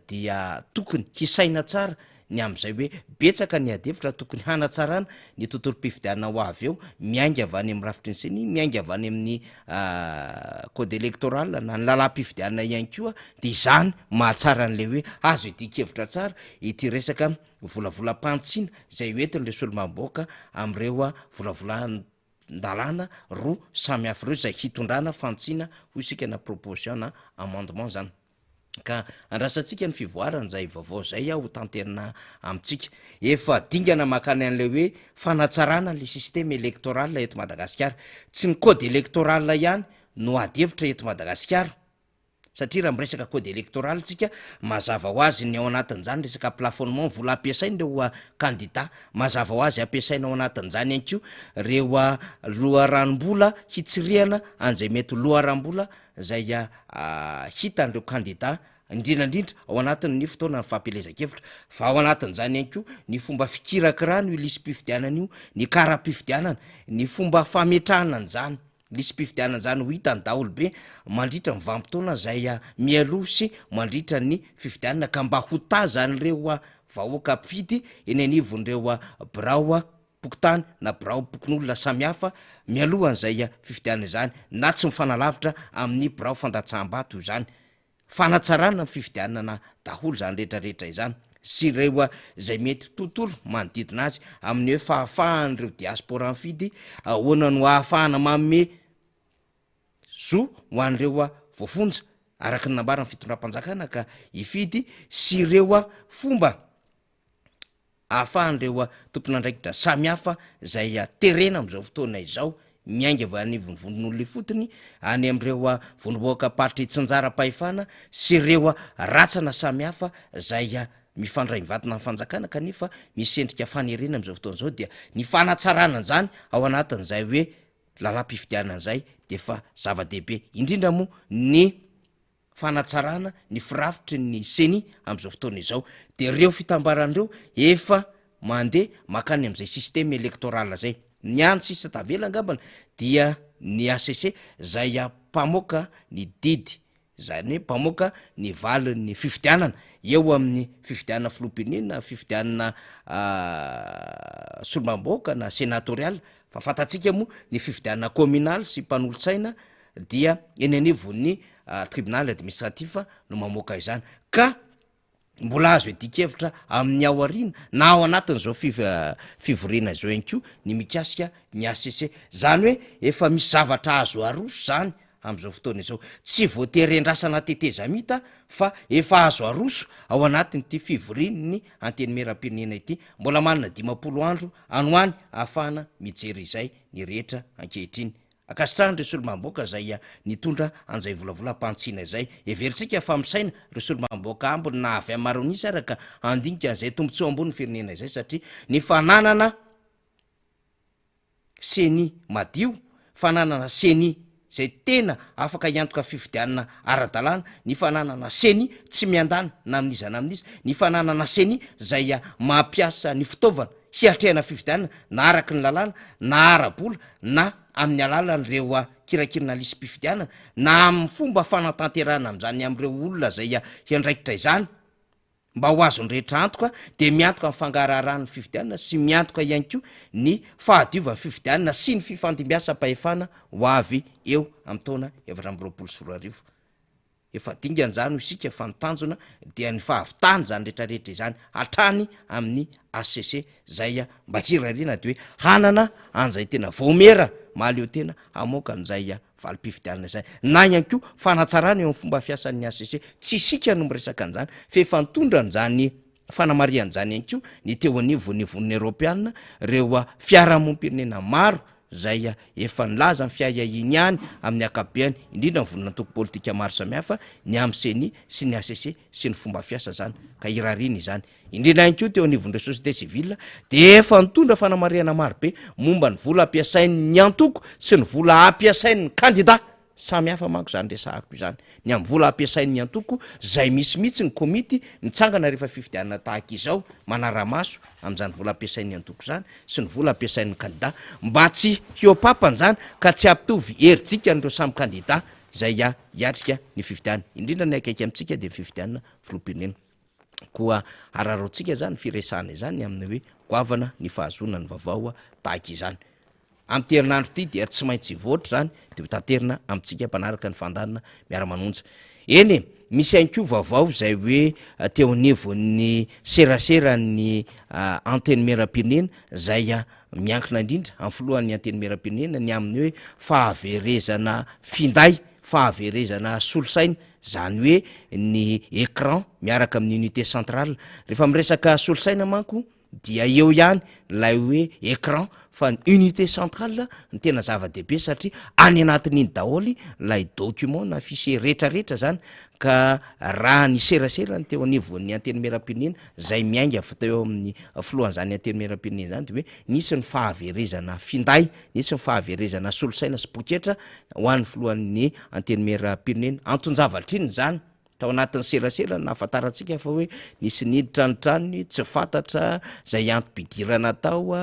[SPEAKER 8] dia tokony hisaina tsara ny amin'izay hoe betsaka ny adihevitra tokony hanatsarana ny tontolom-pifidianana ho avy eo, miainga avy any amin'ny rafitry ny ceni, miainga avy any amin'ny code électoral na ny lalàm-pifidianana ihany koa, dia izany mahatsara an'ilay hoe azo iadian-kevitra tsara ity resaka volavolam-panitsiana izay hoentin'ireo solombavambahoaka amin'ireo volavolan-dalàna roa samy hafa ireo izay hitondrana fanitsiana hoy isika na proposition na amendement izany. Ka andrasantsika ny fivoarana izay vaovao izay ho tanterina amintsika. Efa dingana mankany an'ilay hoe fanatsarana ilay système électoral eto Madagasikara. Tsy ny code électoral ihany no ady hevitra eto Madagasikara, satria raha miresaka code électoral tsika, mazava ho azy ny ao anatin'izany resaka plafonnement vola ampiasain'ireo kandida, mazava ho azy ampiasaina ao anatin'izany ihany koa ireo loharanom-bola hitsirihana an'izay mety ho loharanom-bola izay hitan'ireo kandida, indrindra indrindra ao anatin'ny fotoanan'ny fampielezan-kevitra, fa ao anatin'izany ihany koa ny fomba fikirakirana io lisi-pifidianana io, ny kara-pifidianana, ny fomba fametrahana an'izany lisi-pifidianana izany ho hitan'ny daholobe mandritra ny vanim-potoana izay mialoha sy mandritra ny fifidianana ka mba ho tazan'ireo vahoaka mpifidy eny anivon'ireo birao. biraom-pokontany na biraom-pokonolona samihafa mialohan'izay fifidianana izany na tsy mifanalavitra amin'ny birao fandatsaham-bato izany. Fanatsarana ny fifidianana daholo izany rehetra rehetra izany sy ireo izay mety tontolo manodidina azy amin'ny hoe fahafahan'ireo diaspora mifidy, ahoana no ahafahana manome zo ho an'ireo voafonja araka ny nambaran'ny fitondram-panjakana ka hifidy sy ireo fomba ahafahan'ireo tompon'andraikitra samihafa izay terena amin'izao fotoana izao miainga avy anivon'ny vondron'olona ifotony any amin'ireo vondrom-bahoakam-paritry itsinjaram-pahefana sy ireo ratsana samihafa izay mifandray mivantana amin'ny fanjakana kanefa misy endrika fanerena amin'izao fotoana izao dia ny fanatsarana an'izany ao anatin'izay hoe lalam-pifidianana izay dia efa zava-dehibe indrindra moa ny fanatsarana ny firafitry ny ceni amin'izao fotoana izao dia ireo fitambarana ireo efa mandeha makany amin'izay système électoral zay, ny any sisa tavela angambany dia ny HCC zay mpamoaka ny didy zany hoe mpamoaka ny valin'ny fifidianana eo amin'ny fifidianana filoham-pirenena, fifidianana solombavambahoaka na sénatorial fa fantatsika moa ny fifidianana communal sy mpanolotsaina dia eny anivon'ny tribunal administratif no mamoaka izany ka mbola azo iadian-kevitra amin'ny ao aoriana na ao anatin'izao fivoriana izao ihany koa ny mikasika ny HCC, zany hoe efa misy zavatra azo aroso zany amin'izao fotoana izao, tsy voatery endrasana tetezamita fa efa azo aroso ao anatin'ity fivorian'ny antenimierampirenena ity, mbola manana 50 andro any ho any ahafahana mijery izay ny rehetra ankehitriny. Ankasitrahana ireo solombavambahoaka izay nitondra an'izay volavolam-pahantsiana izay. Heverintsika fa misaina ireo solombavambahoaka ambiny na avy amin'ny maro an'isa ara ka handinika an'izay tombontsoa ambony ny firenena izay satria ny fananana ceni madio, fananana ceni izay tena afaka hiantoka fifidianana ara-dalàna, ny fananana ceni tsy miandany na amin'iza na amin'iza, ny fananana ceni izay mampiasa ny fitaovana hiatrehana fifidianana na araka ny lalàna na ara-bola na amin'ny alalan'ireo kirakirana lisi-pifidianana na amin'ny fomba fanatanterahana amin'izany amin'ireo olona izay hiandraikitra izany mba ho azon'ny rehetra antoka dia miantoka ny fangaraharahan'ny fifidianana sy miantoka ihany koa ny fahadiovan'ny fifidianana sy ny fifandimbiasam-pahefana ho avy eo amin'ny taona 2024. Efa dingana izany hoy isika fa ny tanjona dia ny fahavitana izany rehetra rehetra izany hatrany amin'ny HCC izay mba hirariana dia hoe hanana an'izay tena vaomiera mahaleo tena hamoaka an'izay valim-pifidianana izay na ihany koa fanatsarana eo amin'ny fomba fiasan'ny HCC. Tsy isika no miresaka an'izany fa efa nitondra an'izany fanamarihana izany ihany koa ny teo anivon'ny Vondrona Eoropeana, ireo fiarahamonim-pirenena maro izay efa nilaza ny fiahiahiany ihany amin'ny ankapobeany, indrindra ny vondron'antoko politika maro samihafa, ny amin'ny Ceni sy ny hcc sy ny fomba fiasa izany, ka irariana izany. Indrindra ihany koa teo anivon'ireo société civile dia efa nitondra fanamarihana marobe momba ny vola ampiasain'ny antoko sy ny vola ampiasain'ny kandida. Samy hafa manko izany resahako izany. Ny amin'ny vola ampiasain'ny antoko, izay misy mihitsy ny komity mitsangana rehefa fifidianana tahaka izao, manara-maso amin'izany vola ampiasain'ny antoko izany sy ny vola ampiasain'ny kandida, mba tsy hihoa-papana izany ka tsy hampitovy herijika an'ireo samy kandida izay hiatrika ny fifidianana. Indrindra ny akaiky amintsika dia ny fifidianana filoham-pirenena. Koa araraotsika izany firesahana izany amin'ny hoe goavana ny fahazoana ny vaovao tahaka izany. Amin'ity herinandro ity dia tsy maintsy hivoatra izany dia ho taterina amintsika mpanaraka ny fandaharana miara-manonja. Eny e, misy ihany koa vaovao izay hoe teo anivon'ny seraseran'ny Antenimierampirenena izay miankina indrindra amin'ny filohan'ny Antenimierampirenena ny amin'ny hoe fahaverezana finday, fahaverezana solosaina, izany hoe ny écran miaraka amin'ny unité centrale. Rehefa miresaka solosaina manko dia eo ihany ilay hoe écran fa ny unité centrale no tena zava-dehibe satria any anatin'iny daholo ilay document na fichier retraretra zany ka raha ny serasera ny teo anivon'ny antenimierampirenena zay miainga avy teo amin'ny filohan'izany antenimierampirenena zany de hoe nisy ny fahaverezana finday, nisy ny fahaverezana solosaina sy poketra ho an'ny filohan'ny antenimierampirenena, anton-javatra inona zany? Tao anatin'ny serasera no nahafantarantsika fa hoe nisy niditra ny tranony, tsy fantatra izay antom-pidirana tao,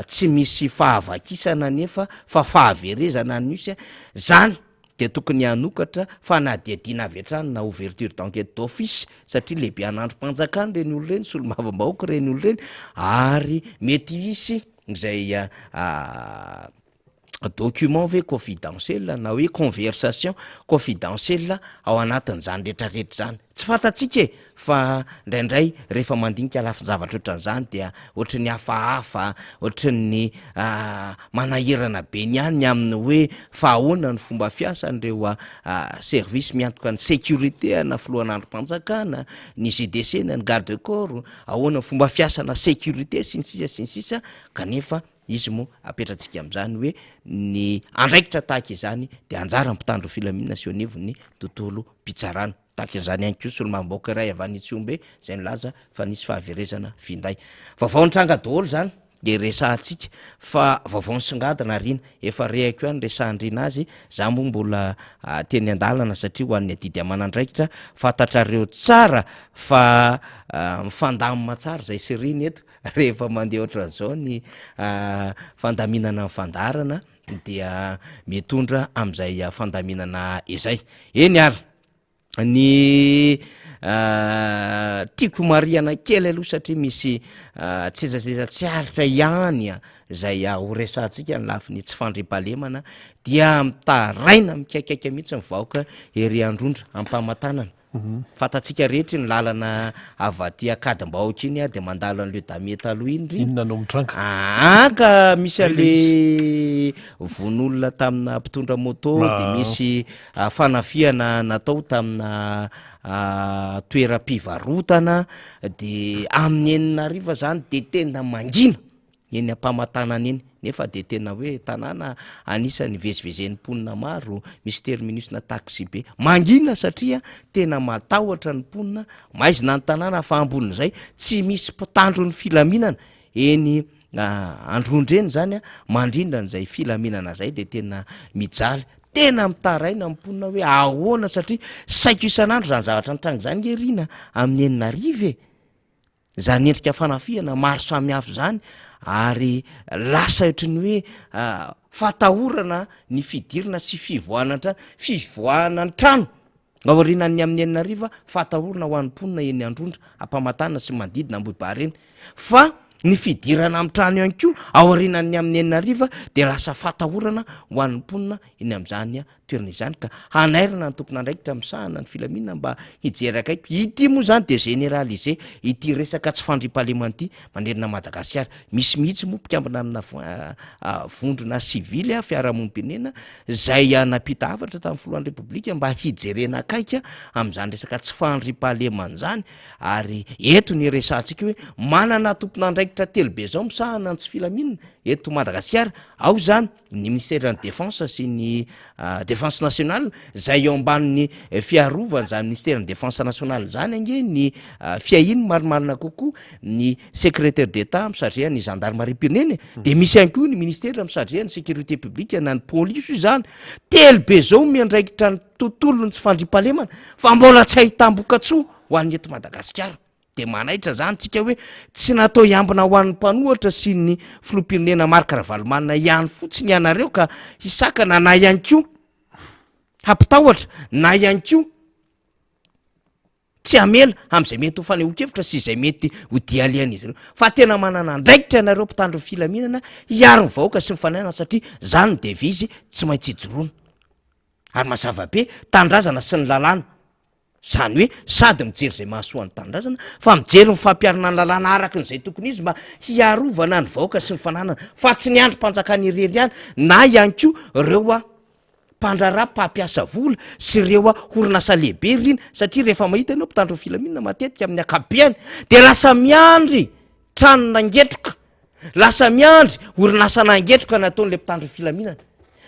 [SPEAKER 8] tsy misy fahavakisana anefa fa fahaverezana no nisy. Izany dia tokony hanokatra fanadihadiana avy hatrany na ouverture d'enquête d'office satria lehibe an'andrim-panjakana ireny olona ireny, solombavambahoaka ireny olona ireny ary mety hisy. izay document ve confidentiel na hoe conversation confidentiel ao anatin'izany retraretra izany, tsy fantatsika e! Fa indraindray rehefa mandinika lafin-javatra ohatran'izany dia ohatry ny hafahafa, ohatry ny manahirana be ny any ny amin'ny hoe fa ahoana ny fomba fiasan'ireo service miantoka ny sécurité ana filohan'andrim-panjakana, ny GDC na ny garde corps, ahoana ny fomba fiasana sécurité sy ny sisa sy ny sisa kanefa izy moa apetratsika amin'izany hoe ny andraikitra tahaka izany dia anjaran'ny mpitandro filaminana sy eo anivon'ny tontolom-pitsarana. Tahaka izany ihany koa solombavambahoaka iray avy any Itsihombe izay nilaza fa nisy fahaverezana finday. Vaovao nitranga daholo izany dia resahantsika fa vaovao nisongadina Rina. Efa rehako ihany resahan-dRina azy, za moa mbola teny an-dalana satria ho an'ny adidy aman'andraikitra fantatrareo tsara fa mifandamina tsara izay sy Rina eto rehefa mandeha ohatran'izao ny fandaminana ny fandaharana dia mitondra amin'izay fandaminana izay. Eny ary. Ny tiako marihana kely aloha satria misy tsetsatsetsa tsy aritra ihany izay ho resahantsika ny lafiny tsy fandriampahalemana dia mitaraina mikaikaika mihitsy ny vahoaka ery Androndra Ampamatanana. Fantatsika rehetra iny lalana avy aty Ankadimbahoaka iny dia mandalo an'ilay damier taloha iny ry.
[SPEAKER 1] Inona no mitranga?
[SPEAKER 8] Aa ka misy an'le vono olona tamina mpitondra moto dia misy Fanafihana natao tamina toeram-pivarotana de amin'ny enina hariva zany de tena mangina eny Ampamatanana eny nefa de tena hoe tanàna anisan'ny ivezivezen'ny mponina maro, misy terminus-na taxi-be. Mangina satria tena matahotra ny mponina, maizina ny tanàna fa ambonin'izay tsy misy mpitandro ny filaminana eny Androndra eny zany mandrindra an'izay filaminana zay de tena mijaly. Tena mitaraina ny mponina hoe ahoana satria saiko isan'andro zany zavatra nitranga zany nge Rina amin'ny enina hariva e! Zany endrika fanafihana maro samihafa zany ary lasa ohatry ny hoe fatahorana ny fidirana sy fivoahana an-trano, fivoahana ny trano aorianan'ny amin'ny enina hariva fahatahorana ho an'ny mponina eny Androndra, Ampamatana sy manodidina Ambohibary eny fa ny fidirana amin'ny trano ihany koa aorianan'ny amin'ny enina hariva dia lasa fahatahorana ho an'ny mponina eny amin'izany toerana izany ka hanairana ny tompon'andraikitra misahana ny filaminana mba hijery akaiky. Ity moa izany dia généralisé ity resaka tsy fandriampahalemana ity manerana an'i Madagasikara. Misy mihitsy moa mpikambana amina vondrona sivily, fiarahamonim-pirenena izay nampita hafatra tamin'ny filohan'ny Repoblika mba hijerena akaiky amin'izany resaka tsy fandriampahalemana izany ary eto ny resahantsika hoe manana tompon'andraikitra telo be izao misahana ny tsy filaminana eto Madagasikara, ao izany ny minisiteran'ny défense sy ny défense nationale izay eo ambanin'ny fiarovana izany minisiteran'ny défense nationale izany ange ny fiahiany marimarina kokoa ny secrétaire d'Etat misatria ny zandarimariam-pirenena e, de misy ihany koa ny ministera misatria ny sécurité publique na ny polisy io izany, telo be izao miandraikitra ny tontolon'ny tsy fandriampahalemana fa mbola tsy ahitam-bokatsoa ho an'ny eto Madagasikara. De manaitra zany tsika hoe tsy natao hiambina ho an'ny mpanohatra sy ny filoham-pirenena Marc Ravalomanana ihany fotsiny ianareo ka hisakana na ihany koa hampitahotra na ihany koa tsy hamela amin'izay mety ho fanehoan-kevitra sy izay mety ho dia alehan'izy ireo fa tena manana andraikitra ianareo mpitandro ny filaminana hiaro ny vahoaka sy ny fananana satria zany ny devise tsy maintsy ijoroana ary mazava be tanindrazana sy ny lalàna Izany hoe sady mijery izay mahasoa ny tanindrazana fa mijery ny fampiharana ny lalàna araka izay tokony izy mba hiarovana ny vahoaka sy ny fananana fa tsy ny andrim-panjakana irery ihany na ihany koa ireo mpandraharaha mpampiasa vola sy ireo orinasa lehibe ireny satria rehefa mahita ianao mpitandro ny filaminana matetika amin'ny ankapobeany dia lasa miandry trano nangetroka Lasa miandry orinasa nangetroka ny ataon'ilay mpitandro ny filaminana.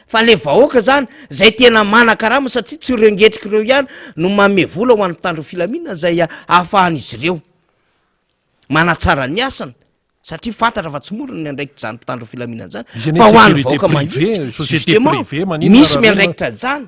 [SPEAKER 8] Fa le vahoaka zany zay tena manan-karama satria tsy ireo ngetroka ireo ihany no manome vola ho an'ny mpitandro ny filaminana izay ahafahan'izy ireo manatsara ny asany satria fantatra fa tsy mora ny andraikitr'izany mpitandro ny filaminana zany
[SPEAKER 1] Misy anie
[SPEAKER 8] fa ho an'ny
[SPEAKER 1] sécurité
[SPEAKER 8] vahoaka
[SPEAKER 1] privée,
[SPEAKER 8] mangitika
[SPEAKER 1] société
[SPEAKER 8] justement
[SPEAKER 1] privée maninona
[SPEAKER 8] misy
[SPEAKER 1] raha
[SPEAKER 8] miandraikitra an'izany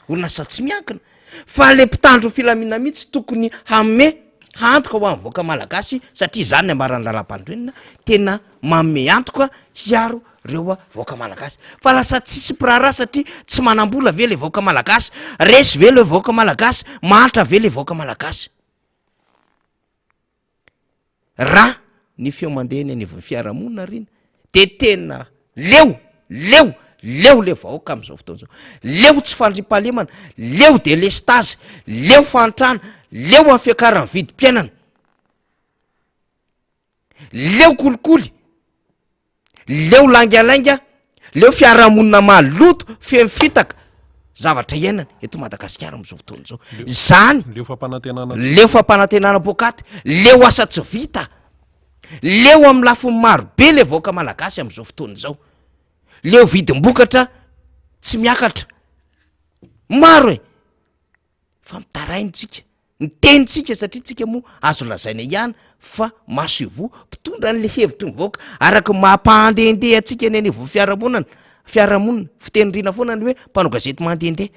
[SPEAKER 8] orinasa tsy miankina fa le mpitandro ny filaminana mihitsy tokony hanome Antoka ho an'ny vahoaka malagasy satria izany ny ambaran'ny lalàmpanorenana tena manome antoka hiaro ireo vahoaka malagasy fa lasa tsisy mpiraharaha satria tsy manam-bola ve le vahoaka malagasy, resy ve le vahoaka malagasy, mahantra ve le vahoaka malagasy? Raha ny feo mandeha eny anivon'ny fiarahamonina ry iny. De tena leo, leo, leo le vahoaka amin'izao fotoana izao. Leo tsy fandriampahalemana, leo delestazy, leo fahantrana, leo amin'ny fiakaran'ny vidim-piainana. Leo kolikoly, leo laingalainga, leo fiarahamonina maloto feno fitaka, zavatra iainana eto Madagasikara amin'izao fotoana izao. Zany,
[SPEAKER 1] Leo fampanantenana
[SPEAKER 8] leo fampanantenana poakaty, leo asa tsy vita, leo amin'ny lafiny maro be le vahoaka malagasy amin'izao fotoana izao, leo vidim-bokatra tsy miakatra, maro e! Fa mitaraina tsika, miteny tsika satria tsika moa azo lazaina ihany fa maso ivoho mpitondra an'le hevitry ny vahoaka araka ny maha mpahandehandeha antsika eny anivon'ny fiarahamonana, fiarahamonina, fiteny rina foana ny hoe mpanao gazety mandehandeha.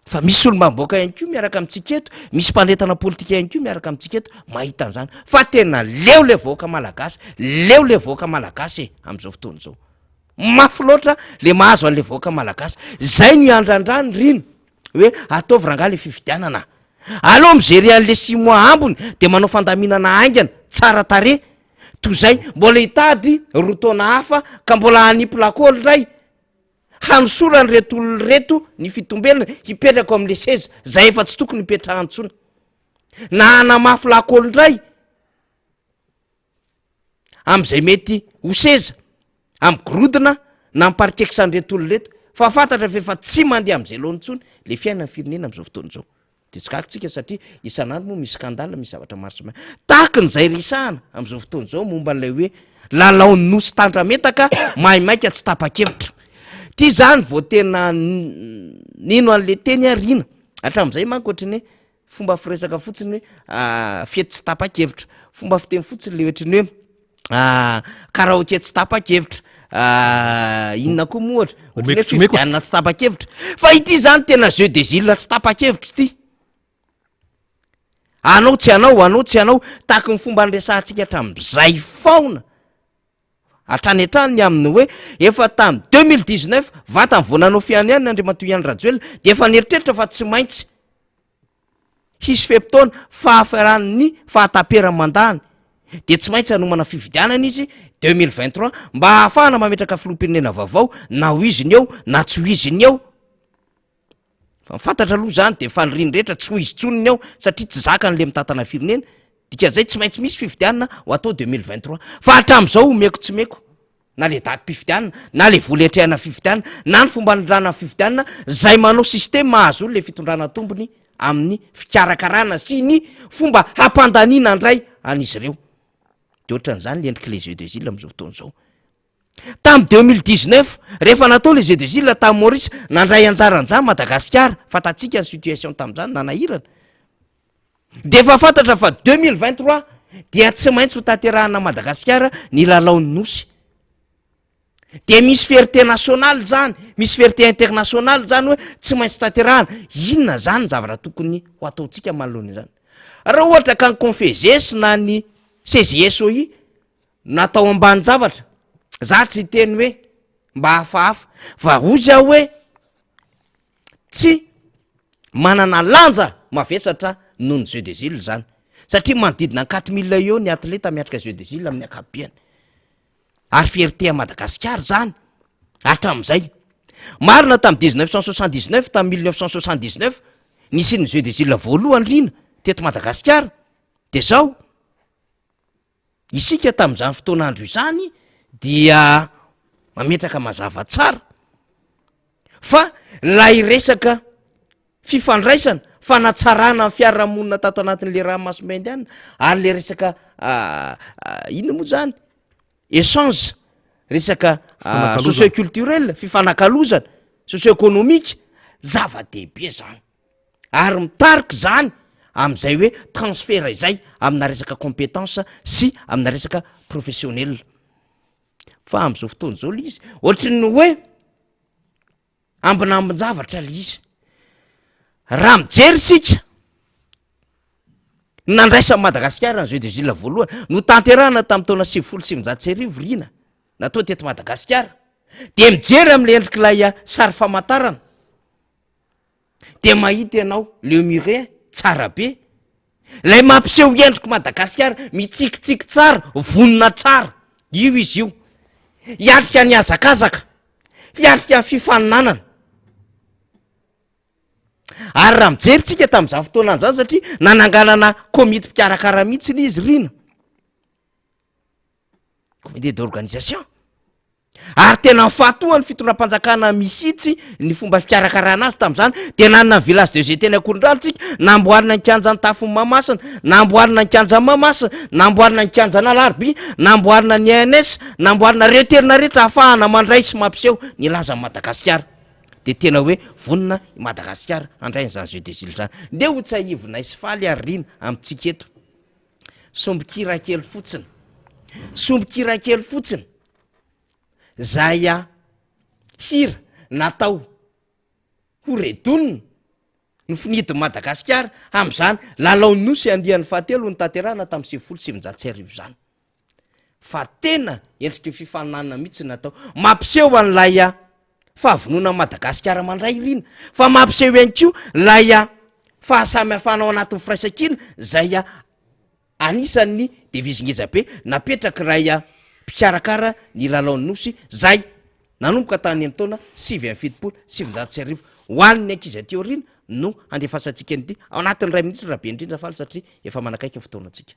[SPEAKER 8] Fa misy solombavambahoaka ihany koa miaraka amintsika eto, misy mpanentana politika ihany koa miaraka amintsika eto mahita an'izany fa tena leo le vahoaka malagasy, leo le vahoaka malagasy e amin'izao fotoana izao. Mafy loatra le mahazo an'le vahoaka malagasy. Zay no iandrandrany rina hoe ataovy rangaha le fifidianana. Aleo mi-gérer an'le six mois ambiny de manao fandaminana haingana, tsara tarehy, toy zay mbola hitady roa taona hafa ka mbola hanipy lakôly ndray, hanosoran'ireto olona ireto ny fitombelona hipetraka ao am'le seza zay efa tsy tokony hipetrahany intsony, na hanamafy lakôly ndray. amin'izay mety ho seza amin'ny gorodona na amin'ny parquet an'ireto olona ireto fa fantatra fa efa tsy mandeha amin'izay laona intsony le fiainan'ny firenena amin'izao fotoana izao. De tsy gaga tsika satria isan'andro moa misy scandale, misy zavatra maro samihafa. Tahaka an'izay resahana amin'izao fotoana izao momba an'ilay hoe lalaon'ny nosy tandrametaka maimaika tsy tapa-kevitra. Ty zany vao tena nino an'le teny aho Rina, hatramin'izay manko ohatran'ny hoe Fomba firesaka fotsiny hoe fety tsy tapa-kevitra, fomba fiteny fotsiny le ohatry ny hoe karaoke tsy tapa-kevitra, inona koa moa ohatra, ohatry ny hoe fifidianana tsy tapa-kevitra, fa ity zany tena jeu des îles tsy tapa-kevitra ity, anao tsy anao, anao tsy anao, tahaky ny fomba niresahantsika hatramin'izay foana. Hatrany hatrany ny amin'ny hoe efa tamin'ny 2019 vatany vao nanao fianianana Andriamatoa Ian Rajoelina dia efa nieritreritra fa tsy maintsy hisy fe-potoana fahafaran'ny fahataperan'ny mandany dia tsy maintsy hanomana fifidianana izy 2023 mba hahafahana mametraka filoham-pirenena vaovao na ho izy ny eo na tsy ho izy ny eo. Fa ny fantatra aloha zany de faniriany rehetra tsy ho izy tsony ny ao satria tsy zakany le mitantana firenena, dikan'izay tsy maintsy misy fifidianana ho atao 2023, fa hatramin'izao omeko tsy meko na le datim-pifidianana na le vola hiatrehana fifidianana na ny fomba anondrana ny fifidianana, zay manao système mahazo le fitondrana tombony amin'ny fikarakarana sy ny fomba hampandaniana ndray an'izy ireo, de ohatran'izany le endrik'le jeu des îles am'izao fotoana izao. Tamin'ny 2019, rehefa natao le Jeux des Îles tany Maurice, nandray anjara an'izany Madagasikara, fantatsika ny situation tamin'izany, nanahirana. Dia efa fantatra fa 2023 dia tsy maintsy ho tanterahana Madagasikara ny lalaon'ny Nosy. Dia misy fierté nationale zany, misy fierté internationale zany hoe tsy maintsy tanterahana. Inona zany ny zavatra tokony ho ataontsika manoloana izany? Raha ohatra ka ny Confeges na ny CJSOI Natao ambanin-javatra, za tsy hiteny hoe mba hafahafa, fa hozy aho hoe tsy manana lanja mavesatra noho ny jeux des îles zany, satria manodidina ny 4000 eo ny atleta miatrika jeux des îles amin'ny ankapobeny, ary fierté an'i Madagasikara zany hatramin'izay. Marina tamin'ny 1979, tamin'ny 1979 nisian'ny jeux des îles voalohany rina teto Madagasikara, de zao. Isika tamin'izany fotoan'andro izany dia mametraka mazava tsara fa lay resaka fifandraisana, fanatsarana ny fiarahamonina tato anatin'le ranomasimbe indiana ary le resaka inona moa zany échange, resaka socio culturel, fifanakalozana socio économique, zava-dehibe zany. ary mitarika izany amin'izay hoe transfert izay amina resaka compétence sy amina resaka professionnel, fa am'izao fotoana izao le izy ohatry ny hoe ambinambin-javatra le izy, raha mijery isika ny nandraisan'i Madagasikara ny jeux des îles voalohany notanterahana tamin'ny taona 1990 Rina natao teto Madagasikara de mijery am'le endrik'ilay sary famantarana de mahita ianao le muret tsara be, lay mampiseho endriko Madagasikara mitsikitsiky tsara, vonona tsara, io izy io. Hiatrika ny hazakazaka, hiatrika ny fifaninanana. Ary raha mijery tsika tamin'izany fotoana izany satria nananganana komity mpikarakara mihitsy ilay izy Rina. Comité d'organisation. Ary tena nifatohan'ny fitondram-panjakana mihitsy ny fomba fikarakarana azy tamin'izany, dia nanana ny village de jeu teny Ankorondrano tsika, namboarina ny kianjan'ny tafon'i Mahamasina, namboarina ny kianjan'i Mahamasina, namboarina ny kianjan'Alarobia, namboarina ny ANS, namboarina ireo toerana rehetra ahafahana mandray sy mampiseho ny lazan'i Madagasikara. Dia tena hoe vonona i Madagasikara handray an'izany jeux des îles izany. Ndeha ho tsiahivinay sy faly ary Rina amintsika eto. Sombin-kira kely fotsiny. Sombin-kira kely fotsiny. Zay hira natao ho redonina ny finidin'i Madagasikara amin'izany lalaon'ny Nosy andiany fahatelo notanterahina tamin'ny 1990 izany. Fa tena endriky ny fifaninanana mihitsy no natao. Mampiseho an'ilay fahavononan'i Madagasikara mandray irina, fa mampiseho ihany koa ilay fahasamihafana ao anatin'ny firaisankina izay Anisan'ny devise ngezabe napetrak'ilay mpikarakara ny lalaon'ny Nosy izay nanomboka tany amin'ny taona 1979. Ho an'ny ankizy aty aoriana no handefasantsika an'ity ao anatin'ny iray minitra raha be indrindra faly satria efa manakaiky ny fotoanantsika.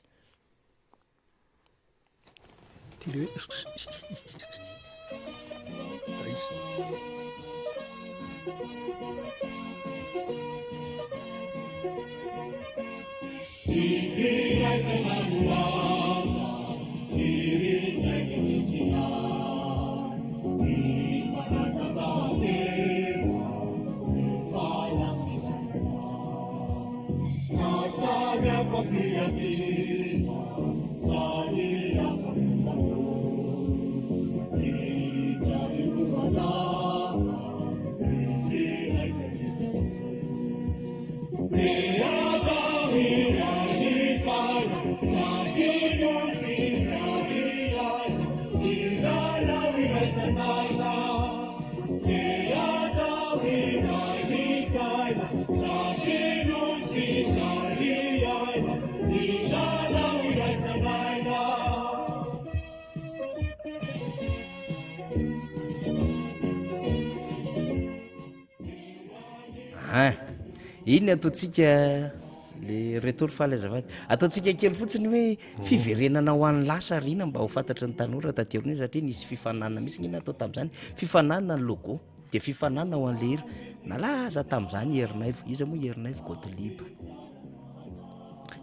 [SPEAKER 8] Hein! Iny ataontsika le retour faly azafady. Ataontsika kely fotsiny hoe fiverenana ho an'ny lasa ry ina mba ho fantatry ny tanora taty aoriana satria nisy fifaninanana mihitsy nge natao tamin'izany. Fifaninanana ny logo dia fifaninanana ho an'le hira. Nalaza tamin'izany i Ernaivo. Iza moa i Ernaivo? Gottlieb.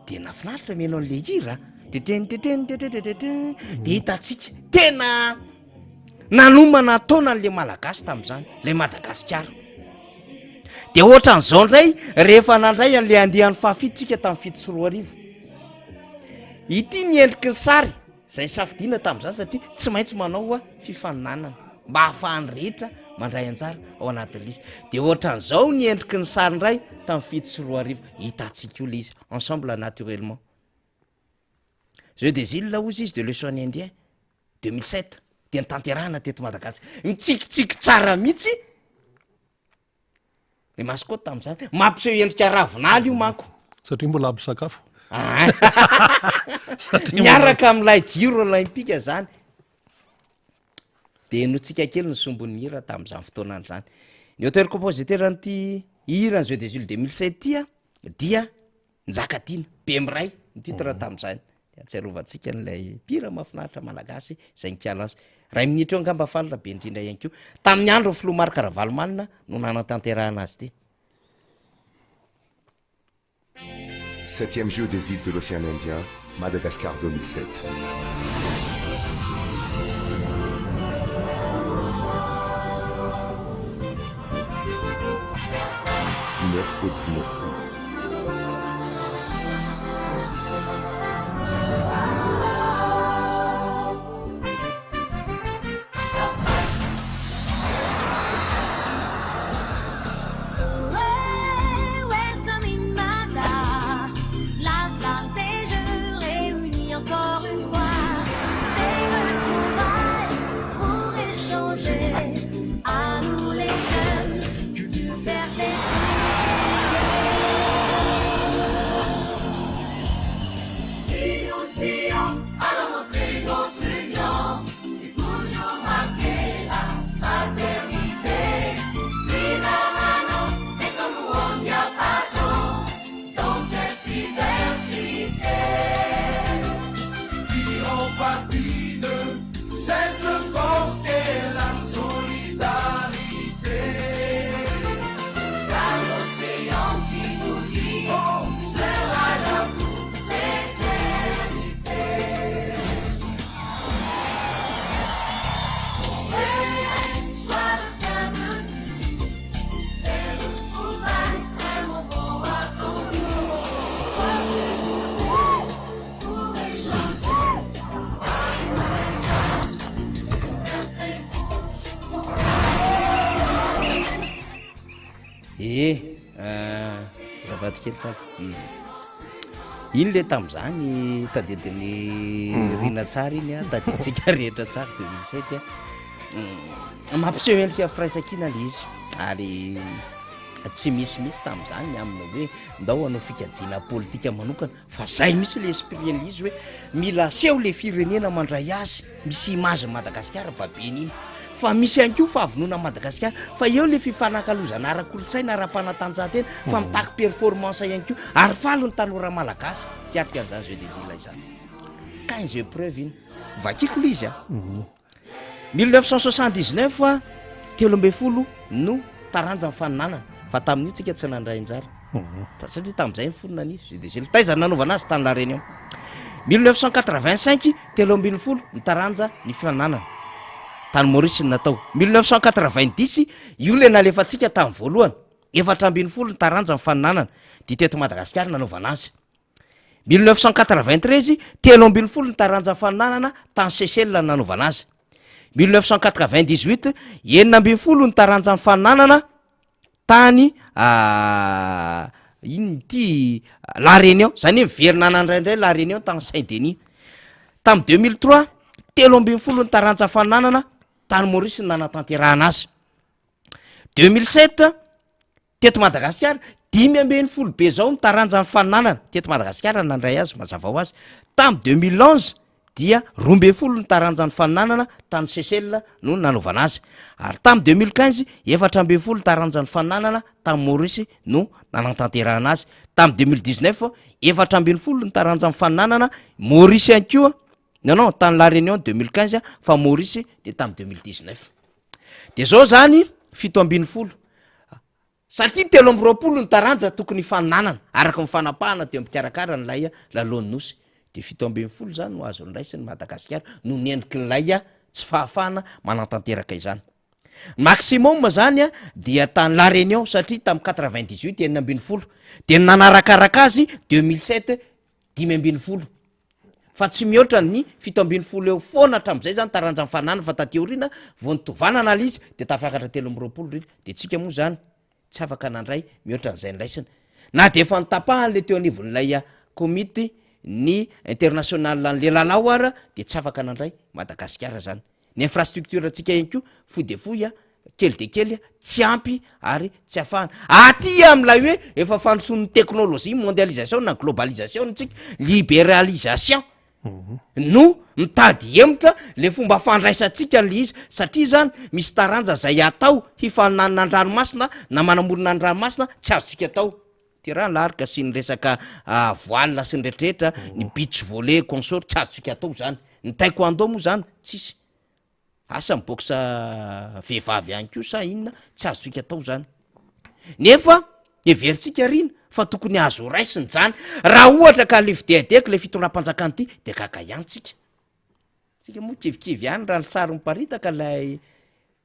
[SPEAKER 8] Dia nahafinaritra mihaino an'le hira. Tetren tetren tetren tetren dia hitantsika tena Nanomana taona an'le Malagasy tamin'izany, ilay Madagasikara. Dia ohatran'izao indray rehefa nandray an'le andiany fahafito tsika tamin'ny 2007. Ity ny endriky ny sary izay nisafidiana tamin'izany satria tsy maintsy manao fifaninanana mba hahafahan'ny rehetra mandray anjara ao anatin'ilay izy. Dia ohatran'izao ny endriky ny sary indray tamin'ny 2007. Hitantsika io ilay izy, ensemble naturellement. Jeux des îles hozy izy de l'Océan Indien 2007 dia notanterahina teto Madagasikara. Mitsikitsiky tsara mihitsy le mascotte tamin'izany. Mampiseho endrika ravinala io manko.
[SPEAKER 1] Satria mbola ampy sakafo.
[SPEAKER 8] Ah. Miaraka amin'ilay jiro olympique zany. Dia henointsika kely ny sombin'ny hira tamin'izany fotoana izany. Ny auteur compositeur an'ity hiran'ny Jeux des îles 2007 ity dia Njakatiana, Bemiray ny titre tamin'izany. Dia ahatsiarovantsika an'ilay mpihira mahafinaritra malagasy izay nikala azy. Iray minitra eo angamba faly raha be indrindra ihany koa. Tamin'ny andron'ny filoha Marc Ravalomanana no nanatanterahana azy ity.
[SPEAKER 9] Septième jeux des îles de l'Océan Indien, Madagascar 2007. Du 9 au 19 août.
[SPEAKER 8] Azafady kely Faly. Iny le tamin'izany tadidin'i Rina tsara iny a, tadidintsika rehetra tsara 2007 a. Mampiseho endrika firaisankina le izy ary tsy misy mihitsy tamin'izany ny aminy hoe ndao hanao fikajiana politika manokana fa zay mihitsy le esprit an'le izy hoe mila aseho le firenena mandray azy, misy image Madagasikara babena iny fa misy ihany koa fahavonona Madagasikara fa eo le fifanakalozana ara-kolontsaina ara-panatanjahantena fa mitaky performance ihany koa ary faly ny tanora malagasy hiatrika an'izany jeux des îles izany, 15 épreuve iny, vakiko le izy a. 1979, 13 no taranja nifaninanana fa tamin'io tsika tsy nandray anjara satria tamin'izay niforona ny jeux des îles. Taiza no nanaovana azy? Tany La Réunion. 1985, 13 ny taranja nifaninanana, tany Maurice no natao. 1990, io ilay nalefantsika tamin'ny voalohany, 14 ny taranja nifaninanana, dia teto Madagasikara nanaovana azy. 1993, 13 ny taranja faninanana tany Seychelles no nanaovana azy. 1998, 16 ny taranja nifaninanana tany inona ity La Réunion, zany hoe miverina nandray indray La Réunion tany Saint Denis. Tamin'ny 2003, 13 ny taranja faninanana tany Maurice no nanatanterahana azy. 2007, Teto Madagasikara, 15 be zao ny taranja nifaninanana teto Madagasikara no nandray azy mazava ho azy. Tamin'ny 2011 dia 12 ny taranja nifaninanana tany Seychelles no nanaovana azy. Ary tamin'ny 2015, 14 ny taranja nifaninanana tany Maurice no nanatanterahana azy. Tamin'ny 2019, 14 ny taranja nifaninanana, Maurice ihany koa, non non, tany La Réunion 2015 fa Maurice dia tamin'ny 2019. De zao zany 17 satria 23 ny taranja tokony hifaninanana araka ny fanapahana teo am-pikarakarana an'ilay lalaon'ny nosy de 17 zany no azo noraisin'i Madagasikara noho ny endrik'ilay tsy fahafahana manatanteraka izany. Ny maximum zany dia tany La Réunion satria tamin'ny 98 16 de ny nanarakaraka azy 2007 15. Fa tsy mihoatra ny 17 eo foana hatramin'izay zany taranja mifaninana fa taty aoriana vao nitovanana ilay izy de tafakatra 23 ry de tsika moa zany tsy afaka nandray mihoatra an'izay niraisina na de efa notapahany le teo anivon'ilay komity ny international an'le lalao ara de tsy afaka nandray Madagasikara zany. Ny infrastructure ntsika ihany koa fohy dia fohy a, kely dia kely a, tsy ampy ary tsy afahana. Aty amin'ilay hoe efa fandrosoan'ny teknolojia, mondialisation na globalisation tsika, liberalisation no mitady hemotra le fomba fandraisantsika an'le izy satria zany misy taranja zay atao hifaninanana an-dranomasina na manamorona ny ranomasina tsy azontsika atao. Ty raha l'arc sy ny resaka voile sy ny rehetrarehetra, ny beach volley consort tsy azontsika atao zany. Ny taekwondo moa zany tsisy. Asa ny boxe vehivavy ihany koa sa inona tsy azontsika atao zany. Nefa heverintsika rina fa tokony azo raisina zany. Raha ohatra ka le fidehadehako le fitondram-panjakana ity de gaga ihany tsika. Tsika moa kivikivy ihany raha ny sary miparitaka lay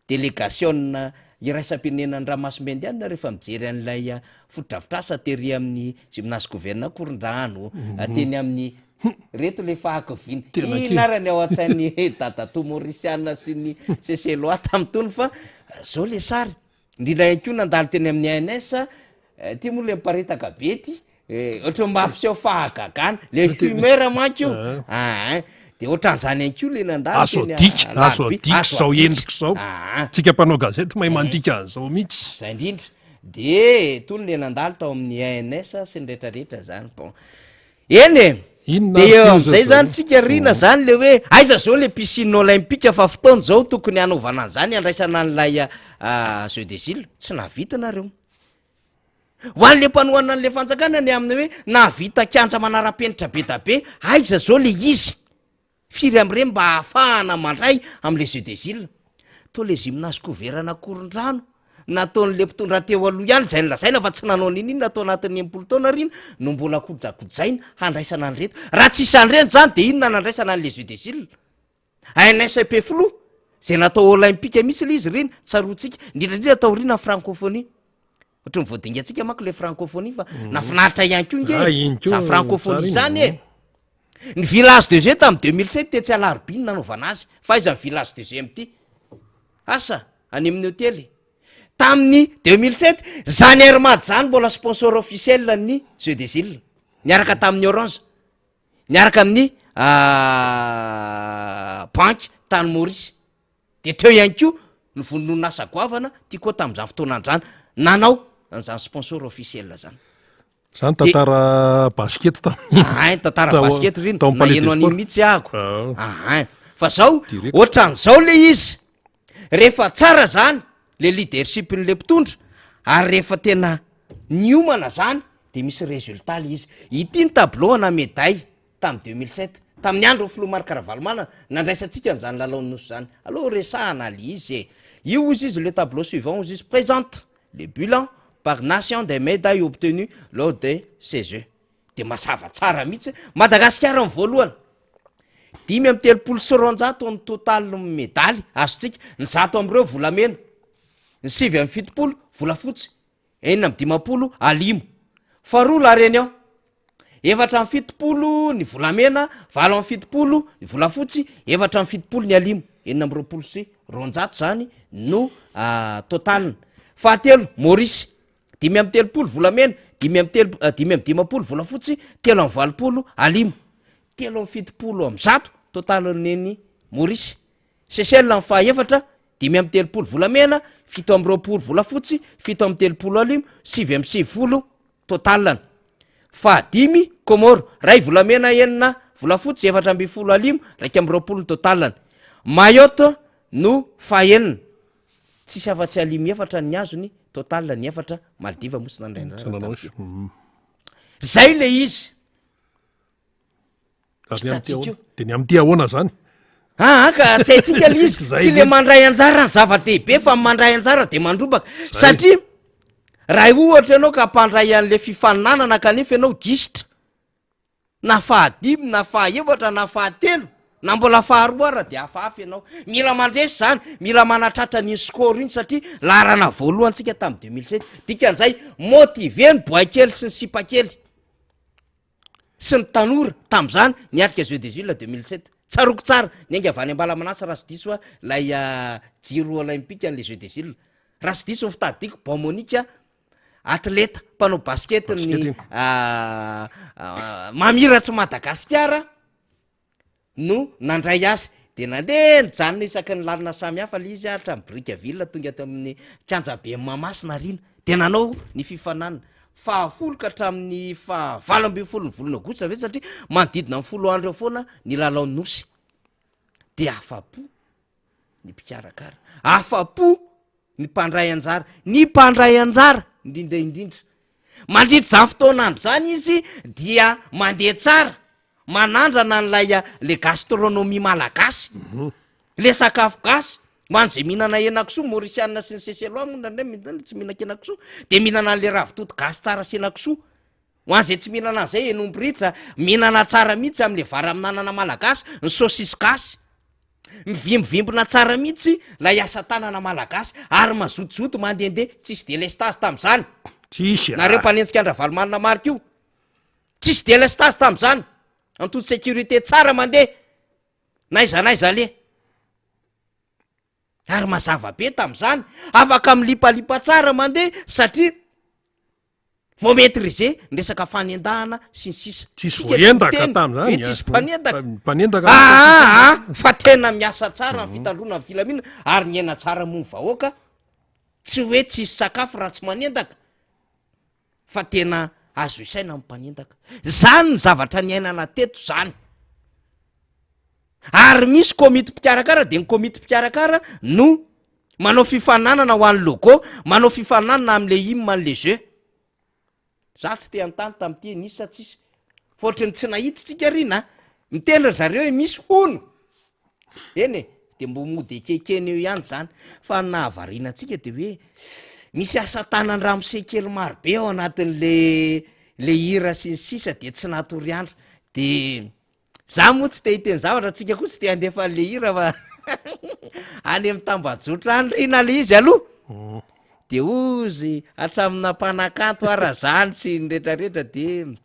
[SPEAKER 8] Delegasiona iraisam-pirenenan'ny Ranomasimbe Indianina rehefa mijery an'ilay fotodrafitrasa tery amin'ny Gymnase Gouverne Ankorondrano, teny amin'ny reto le fahakiviana.
[SPEAKER 1] Tena
[SPEAKER 8] Inona ary ny ao an-tsain'ny dadatoa Maurisiana sy ny Seychellois tamin'itony fa zao le sary. Indrindra ihany koa nandalo teny amin'ny ANS, Ty moa le miparitaka be ty eh, ohatran'ny mampiseho fahagagana le humeur manko io aa de ohatran'izany ihany koa le nandalo
[SPEAKER 1] Azo
[SPEAKER 8] teny
[SPEAKER 1] adika, azo
[SPEAKER 8] Alarobia.
[SPEAKER 1] adika
[SPEAKER 8] Azo
[SPEAKER 1] izao
[SPEAKER 8] adika.
[SPEAKER 1] endrika izao.
[SPEAKER 8] Aa.
[SPEAKER 1] Tsika mpanao gazety mahay mandika an'izao mihitsy.
[SPEAKER 8] Zay indrindra. De tony le nandalo tao amin'ny ANS sy ny retraretra zany. Bon. Eny e!
[SPEAKER 1] Inona
[SPEAKER 8] De
[SPEAKER 1] ary
[SPEAKER 8] eo
[SPEAKER 1] ty
[SPEAKER 8] am'zay
[SPEAKER 1] zao
[SPEAKER 8] zany
[SPEAKER 1] zao?
[SPEAKER 8] tsika rina zany le hoe aiza zao le piscine olympique fa fotoana zao tokony hanaovana an'zany handraisana an'ilay jeux des îles. Tsy nahavita nareo. Ho an'le mpanohana an'le fanjakana ny amin'ny hoe nahavita kianja manara-penitra be da be, aiza zao le izy? Firy amin'ireny mba ahafahana mandray am'le jeux des îles? Toa le gymnase couvert an'Ankorondrano nataon'le mpitondra teo aloha ihany izay nolazaina fa tsy nanao n'inon'inona tao anatin'ny 60 taona aoriana no mbola kojakojaina handraisana an'ireto. Raha tsisy an'ireny zany de inona nandraisana an'le jeux des îles? ANSP filoha, zay natao olympique mihitsy le izy ireny, tsaroantsika, indrindra indrindra taoriana francophonie. Ohatry ny voadingantsika manko le francophonie fa nafinaritra ihany koa nge
[SPEAKER 1] Ah, iny koa
[SPEAKER 8] za francophonie
[SPEAKER 1] tsara iny.
[SPEAKER 8] zany e. Ny village de jeux tamin'ny 2007 tetsy Alarobia no nanaovana azy, fa aiza ny village de jeux amin'ity? Asa, any amin'ny hotely. Tamin'ny 2007, zany Air Mad zany mbola sponsor officiel ny Jeux des Îles, niaraka tamin'ny Orange, niaraka amin'ny banky tany Maurice. De teo ihany koa ny vondron'orinasa goavana Tiko tamin'izany fotoana izany nanao an'izany sponsor officiel zany.
[SPEAKER 1] Zany tantara basket
[SPEAKER 8] tamin'ny. Ahay, tantara
[SPEAKER 1] tao-
[SPEAKER 8] basket ry
[SPEAKER 1] tao amin'ny Palais
[SPEAKER 8] naheno
[SPEAKER 1] des
[SPEAKER 8] an'iny
[SPEAKER 1] Sports.
[SPEAKER 8] mihitsy ahako.
[SPEAKER 1] Ah.
[SPEAKER 8] Ahay. Fa zao,
[SPEAKER 1] Direct.
[SPEAKER 8] ohatran'izao le izy. Rehefa tsara zany le leadership-n'le mpitondra ary rehefa tena niomana zany de misy résultat le izy. Ity ny tableau ana médaille tamin'ny 2007, tamin'ny andron'ny filoha Marc Ravalomanana, nandraisantsika an'izany lalaon'ny Nosy zany. Aleo resahana le izy e. Io hozy izy le tableau suivant hozy izy présente le bilan par nation des médailles obtenues lors de ces Jeux. De mazava tsara mihitsy, Madagasikara ny voalohany, 235 ny total medaly azontsika, ny 100 amin'ireo volamena, ny 79 volafotsy, 56 alimo. Faharoa La Réunion, 74 ny volamena, 78 ny volafotsy, 74 ny alimo, 226 zany no total-ny. Fahatelo Maurice, 35 volamena, dimy amby telo, 55 volafotsy, 83 alimo. 173 total-n'ny Maurice. Seychelles ny fahaefatra, 35 volamena, 27 volafotsy, 37 alimo, 99 total-ny. Fahadimy, Comores, iray volamena, enina volafotsy, 14 alimo, 21 ny total-ny. Mayotte no fahenina, tsisy afa-tsy alimo efatra ny azony, total ny efatra, Maldives moa tsy nandray anjara tamin'ity. Zay le izy.
[SPEAKER 1] Ary ny amin'ity ahoana? Dia ny amin'ity ahoana zany?
[SPEAKER 8] Aa ka tsy haintsika le izy,
[SPEAKER 1] Zay
[SPEAKER 8] tsy le
[SPEAKER 1] mihitsy.
[SPEAKER 8] mandray anjara ny zava-dehibe fa ny mandray anjara de mandrombaka,
[SPEAKER 1] Zay.
[SPEAKER 8] satria raha ohatra ianao ka mpandray an'le fifaninanana kanefa ianao gisitra na fahadimy na fahaefatra na fahatelo na mbola faharoa ara de hafahafa ianao, mila mandresy zany, mila manatratra an'iny score iny satria laharana voalohany tsika tamin'ny 2007, dikan'izay motiver ny boay kely sy ny sipa kely. sy ny tanora tamin'izany niatrika jeux des îles 2007. Tsaroako tsara, niainga avy any Ambalamanasa raha tsy diso aho ilay jiro olympique an'ilay jeux des îles. Raha tsy diso ny fitadidiako, Bon Monique, atleta mpanao basket ny mamiratr'i Madagasikara, no nandray azy de nandeha nijanona isaky ny lalana samy hafa le izy hatramin'ny Brickaville tonga ato amin'ny kianjaben'i Mahamasina arina de nanao ny fifaninanana fahafolo ka hatramin'ny faha 18 ny volana aogositra ve satria manodidina ny 10 andro eo foana ny lalao nosy de afa-po ny mpikarakara afa-po ny mpandray anjara ny mpandray anjara indrindra indrindra mandritra izany fotoan'andro izany izy dia mandeha tsara manandrana an'ilay le gastronomie malagasy mhm. le sakafo gasy ho an'izay mihinana henakisoa maurisiana sy ny seychellois moa ndraindray mihinana tsy mihinan-kenakisoa de mihinana an'le ravitoto gasy tsara sy henakisoa ho an'izay tsy mihinana an'izay henomby ritra mihinana tsara mihitsy am'le vary amin'anana malagasy ny saucisse gasy Mivimbivimbina tsara mihitsy lay asa tanana malagasy ary mazotozoto mandehandeha, tsisy delestazy tamzany.
[SPEAKER 1] Tsisy a!
[SPEAKER 8] Nareo mpanenjika an-dRavalomanana Marc io, tsisy delestazy tamzany, en toute sécurité tsara mandeha n'aiza n'aiza aleha. Ary mazava be tamzany, afaka milipalipa tsara mandeha satria Vao maitriser ny resaka fanendahana sy ny sisa.
[SPEAKER 1] Tsisy
[SPEAKER 8] Tsika tsy
[SPEAKER 1] voaendaka
[SPEAKER 8] miteny
[SPEAKER 1] tamin'izany
[SPEAKER 8] hoe
[SPEAKER 1] a.
[SPEAKER 8] tsisy mpanendaka.
[SPEAKER 1] Mpanendaka
[SPEAKER 8] Aa fa tena miasa tsara ny fitandroana ny filaminana ary miaina tsara moa ny vahoaka. Tsy hoe tsisy sakafo raha tsy manendaka fa tena azo isaina ny mpanendaka. Zany ny zavatra niainana teto zany. Ary misy komity mpikarakara de ny komity mpikarakara no manao fifaninanana ho an'ny logo, manao fifaninanana am'le hymne an'le jeu. Za tsy te hanontany tamin'ity hoe nisy sa tsisy, fa ohatry ny tsy nahita tsika ry na miteny ry zareo hoe misy hono. Eny e, de mbo mody ekekena eo ihany zany, fa ny nahavariana antsika de hoe misy asa tanan-dramose kely marobe ao anatin'le le hira sy ny sisa de tsy natory andro, de Za moa tsy te hiteny zavatra, tsika koa tsy te handefa an'le hira fa any amin'ny tambajotra any ry na le izy aloha. Mm. De ozy hatramina mpanakanto ara zany sy ny retraretra de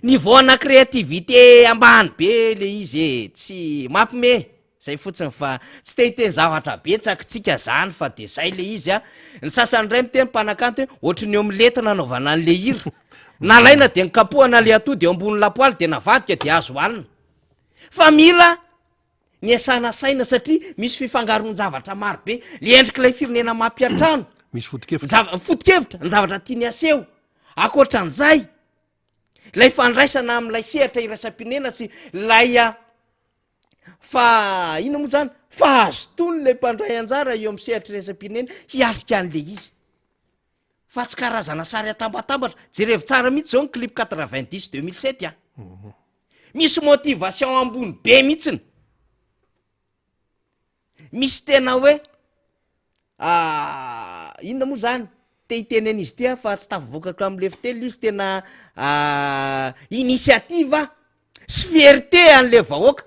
[SPEAKER 8] niveau ana créativité ambany be le izy e, tsy mampime. Zay fotsiny fa tsy te hiteny zavatra betsaka tsika zany fa de zay le izy a! Ny sasany indray miteny mpanakanto hoe ohatry ny omelette nanaovana an'le hira. Nalaina de nikapohana le atody eo ambony lapoaly de navadika de azo hohanina. Fa mila niasana saina satria misy fifangaroan-javatra maro be. Le endrik'ilay firenena mampiantrano.
[SPEAKER 1] Misy foto-kevitra.
[SPEAKER 8] Zava- foto-kevitra, ny zavatra tiany aseho. Ankoatran'izay, ilay fandraisana amin'ilay sehatra iraisam-pirenena sy ilay Fa inona moa zany? Fahazotoany ilay mpandray anjara eo amin'ny sehatra iraisam-pirenena hiatrika an'le izy. Fa tsy karazana sary atambatambatra. Jerevo tsara mihitsy zao ny clip 90 2007 a. Misy motivation ambony be mihitsiny. Misy tena hoe inona moa zany? Te hiteny an'izy ity aho fa tsy tafavoakako am'le fiteny le izy tena initiative sy fierté an'le vahoaka.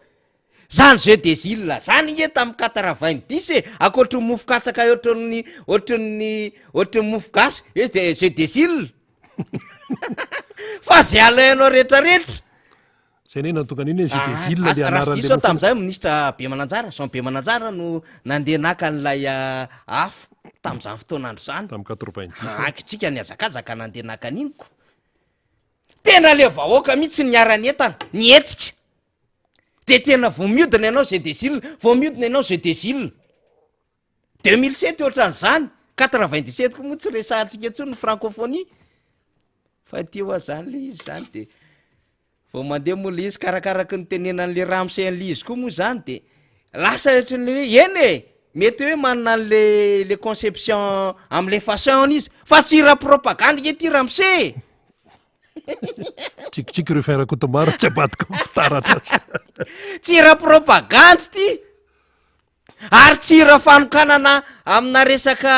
[SPEAKER 8] Zany jeu des îles zany nge tamin'ny quatre-vingt-dix e, ankoatry ny mofo katsaka ohatran'ny ohatran'ny ohatran'ny mofo gasy hoe jeu jeu des îles fa zay alainao retraretra.
[SPEAKER 1] Zay anie nahatonga an'iny hoe jeu des îles
[SPEAKER 8] Asa
[SPEAKER 1] le
[SPEAKER 8] raha tsy
[SPEAKER 1] anaran'le
[SPEAKER 8] diso aho
[SPEAKER 1] mofo.
[SPEAKER 8] tamin'izay minisitra Bemananjara, Jean Bemananjara no nandeha naka an'ilay afo tamin'izany fotoan'andro izany.
[SPEAKER 1] Tamin'ny 90.
[SPEAKER 8] Hakintsika nihazakazaka nandeha naka an'iny ko. Tena le vahoaka mihitsy niara-nientana, nihetsika. De tena vao miodina ianao jeu des îles, vao miodina ianao jeu des îles. 2007 ohatran'izany, 97 koa moa tsy resahantsika intsony ny francophonie. Fa ity hoa zany le izy zany de vao mandeha moa le izy ka arakaraky ny tenenan'le ramose an'le izy koa moa zany de lasa ohatran'ny hoe eny e, mety hoe manana an'le le conception am'le façon-ny izy fa tsy hira propagandy nge ty ramose e!
[SPEAKER 1] Tsikitsiky Rufin Rakotomaro tsy ambadika ny fitaratra azy.
[SPEAKER 8] Tsy hira propagandy ty! Ary tsy hira fanokanana amina resaka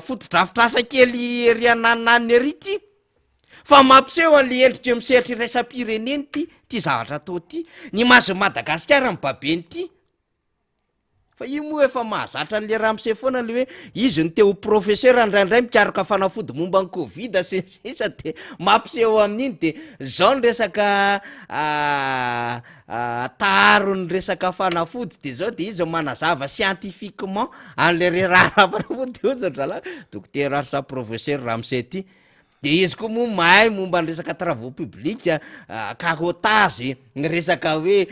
[SPEAKER 8] fotodrafitrasa kely ery anananina ery ity, fa mampiseho an'le endrika eo amin'ny sehatra iraisam-pirenena ity, ity zavatra atao ity, ny image-n'i Madagasikara no babeny ity. Fa io moa efa mahazatra an'le ramose foana le hoe izy no te ho professeur indraindray mikaroka fanafody momba ny covid sy ny sisa de mampiseho amin'iny de zao ny resaka taharon'ny resaka fanafody de zao de izy manazava scientifiquement an'le re raharaha fanafody de hoy zao dralahy dokotera sa professeur ramose ty De izy koa moa mahay momba ny resaka travaux publics, carottage, ny resaka hoe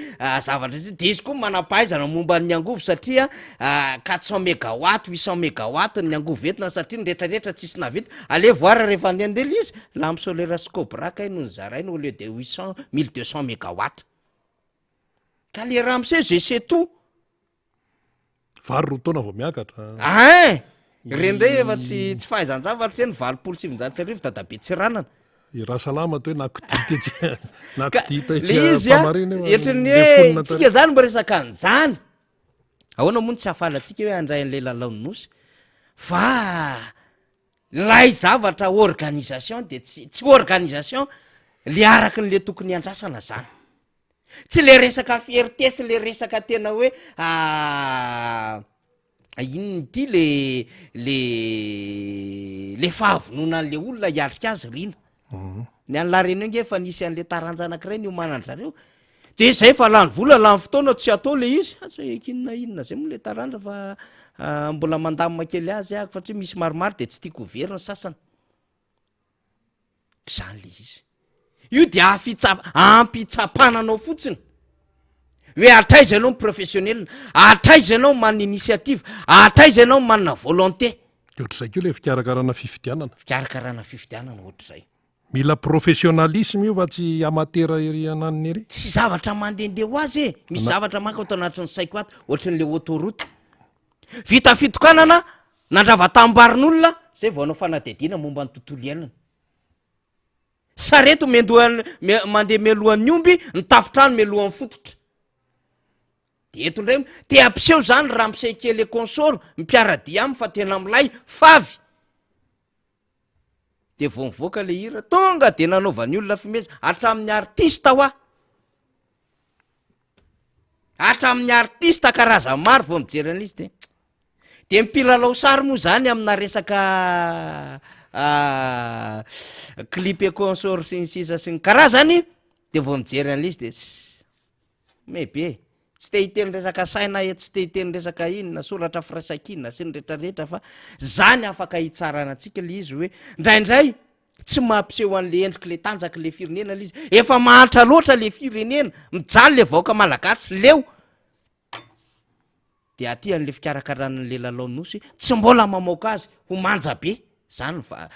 [SPEAKER 8] zavatra izy, de izy koa manam-pahaizana momba ny angovo satria quatre cent megawatt, huit cent megawatt ny angovo entina satria ny retraretra tsisy nahavita, allez voir rehefa handehandeha le izy, lampe solaire sy cobra kay no nozaraina au lieu de huit cent, mille deux cent megawatt. Ka le ramose je sais tout.
[SPEAKER 1] Vary roa taona vao miakatra.
[SPEAKER 8] Ein! Ireny indray efa tsy tsy fahaizan-javatra ireny, 1980 dadabe Tsiranana.
[SPEAKER 1] I Rasalama toa hoe nakodia tetsy
[SPEAKER 8] Ka
[SPEAKER 1] nakodia tetsy
[SPEAKER 8] le izy a,
[SPEAKER 1] Ampamarina io,
[SPEAKER 8] ohatran'ny
[SPEAKER 1] le
[SPEAKER 8] hoe
[SPEAKER 1] mponina
[SPEAKER 8] tsika
[SPEAKER 1] tany.
[SPEAKER 8] zany miresaka an'izany. Ahoana moa no tsy hahafaly antsika hoe handray an'ilay lalaon'ny Nosy? Fa ilay zavatra organisation de tsy tsy organisation le araky ny le tokony hiandrasana zany. Tsy le resaka fierté sy le resaka tena hoe inona ity le le le fahavonona an'le olona hiatrika azy Rina. Ny any La Réunion nge efa nisy an'le taranja anankiray niomanan-dry zareo, de zay fa lany vola lany fotoana tsy atao le izy, asa eky inona inona zay moa le taranja fa mbola mandamina kely azy aho fa satria misy maromaro de tsy tiako ho very ny sasany. Zany le izy. Io dia hafitsa- ampitsapana anao fotsiny hoe hatraiza ianao ny professionnel, hatraiza ianao manana initiative, hatraiza ianao manana volonté.
[SPEAKER 1] De ohatr'izay koa le fikarakarana fifidianana.
[SPEAKER 8] Fikarakarana fifidianana ohatr'izay.
[SPEAKER 1] Mila professionnalisme io fa tsy amateur ery ananona ery.
[SPEAKER 8] Tsy zavatra mandehandeha ho azy e, misy
[SPEAKER 1] Ana-
[SPEAKER 8] zavatra manko ato anatin'ny saiko ato, ohatran'le autoroute. Vita fitokanana, nandrava tambarin'olona, zay vao hanao fanadihadiana momba ny tontolo iainana. Sarety miandohan'ny, me- mandeha mialohan'ny omby, ny tafontrano mialohan'ny fototra. De eto indray, te hampiseho zany ramose kely et consort, mpiara-dia aminy fa tena milay, favy. De vao nivoaka le hira, tonga de nanaovan'ny olona fimeza, hatramin'ny artista hoa. Hatramin'ny artista karazany maro vao mijery an'izy de de mpilalao sary moa zany amina resaka clip et consort sy ny sisa sy ny karazany de vao mijery an'izy de tsy mebe. Tsy te hiteny resaka saina aho eto, tsy te hiteny resaka inona, soratra firaisankina sy ny retraretra fa zany afaka hitsarana antsika le izy hoe ndraindray tsy mampiseho an'le endrik'le tanjak'le firenena le izy. Efa mahantra loatra le firenena, mijaly le vahoaka malagasy, leo. De aty an'le fikarakarana an'le lalao nosy tsy mbola mamoaka azy ho manja be zany va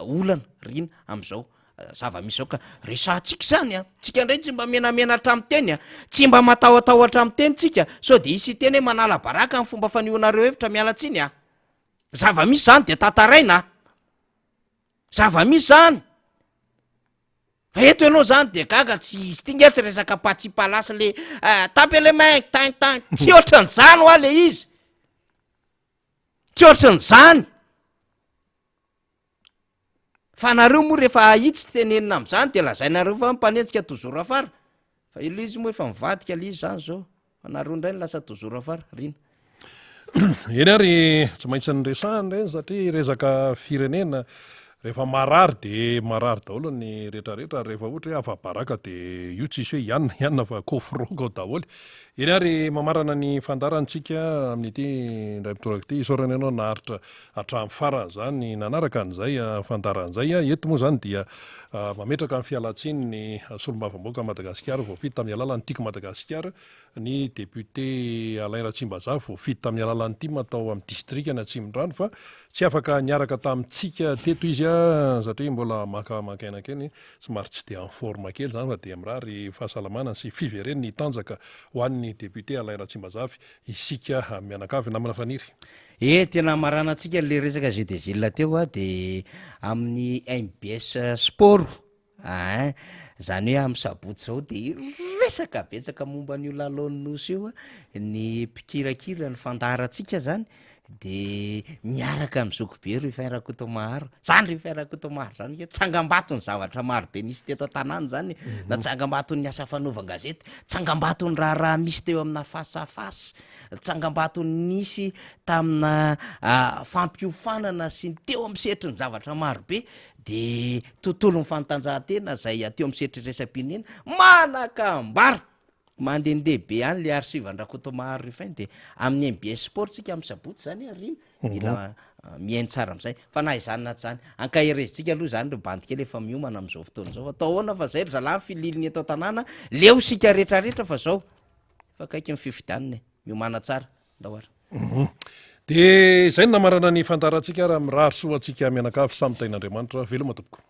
[SPEAKER 8] olana rina am'zao zava-misy zao ka resahantsika izany a, tsika indray tsy mba menamenatra miteny a, tsy mba matahotahotra miteny tsika sao de hisy hiteny hoe manala baraka ny fomba fanehoanareo hevitra, miala tsiny a, zava-misy zany de tantaraina a, zava-misy zany fa eto ianao zany de gaga tsy izy ty nge tsy resaka patsipalasy le tape le main tin tin tsy ohatran'izany hoa le izy, tsy ohatran'izany. Fa nareo moa rehefa ahitsy tenenina am'zany de lazainareo fa mpanenjika toujours afara, fa io le izy moa efa mivadika le izy zany zao, fa nareo ndray no lasa toujours afara, Rina.
[SPEAKER 1] Eny ary tsy maintsy niresahana ireny satria resaka firenena, rehefa marary de marary daholo ny retraretra ary rehefa ohatra hoe afa-baraka de io tsisy hoe ianona ianona fa kôfrôka ao daholo. Eny ary mamarana ny fandaharantsika amin'ity indray mitoraka ity, isaorana ianao naharitra hatramin'ny farany izany nanaraka an'izay fandaharana izay. Eto moa izany dia mametraka ny fialantsiny ny solombavambahoaka Madagasikara voafidy tamin'ny alalan'ny Tiako Madagasikara, ny député Alain Ratsimbazafy voafidy tamin'ny alalan'ny tim tao amin'ny distrikan'i Atsimondrano fa tsy afaka niaraka tamintsika teto izy satria mbola maka maka aina kely, somary tsy dia en forme kely izany fa dia mirary fahasalamana sy fiveren'ny tanjaka ho an'ny député Alain Ratsimbazafy isika mianakavy. Namana Faniry.
[SPEAKER 8] Eh tena hamaranantsika le resaka jeu des îles teo a de amin'ny mbs sport ein, zany hoe amin'ny sabotsy zao de resaka betsaka momba an'io lalaon'ny nosy io a, ny mpikirakira ny fandaharantsika zany de miaraka amin'ny zokibe Ruffin Rakotomaharo, zany Ruffin Rakotomaharo zany nge tsangambaton'ny zavatra maro be nisy teto an-tanàna zany e, na tsangambaton'ny asa fanaovan-gazety, tsangambaton'ny raharaha misy teo amina face à face. Tsangambato nisy tamina fampiofanana sy ny teo amin'ny sehatry ny zavatra marobe de tontolon'ny fanatanjahantena izay teo amin'ny sehatry iraisam-pirenena manakambara mandehandeha be any le archive an-dRakotomaharo Ruffin de amin'ny MBS Sport tsika amin'ny sabotsy zany aoriana mila mihaino tsara am'zay fa na izany na tsy izany ankaherezintsika aloha zany reo bandy kely efa miomana am'zao fotoana izao fa atao ahoana fa zay ry zalahy ny fililiny eto an-tanàna leo isika retraretra fa zao Fa akaiky ny fifidianana e! Miomàna tsara. Ndao ary.
[SPEAKER 1] Dia izay no namarana ny fandaharantsika ary mirary soa antsika mianakavy samy tahin'Andriamanitra. Veloma tompoko.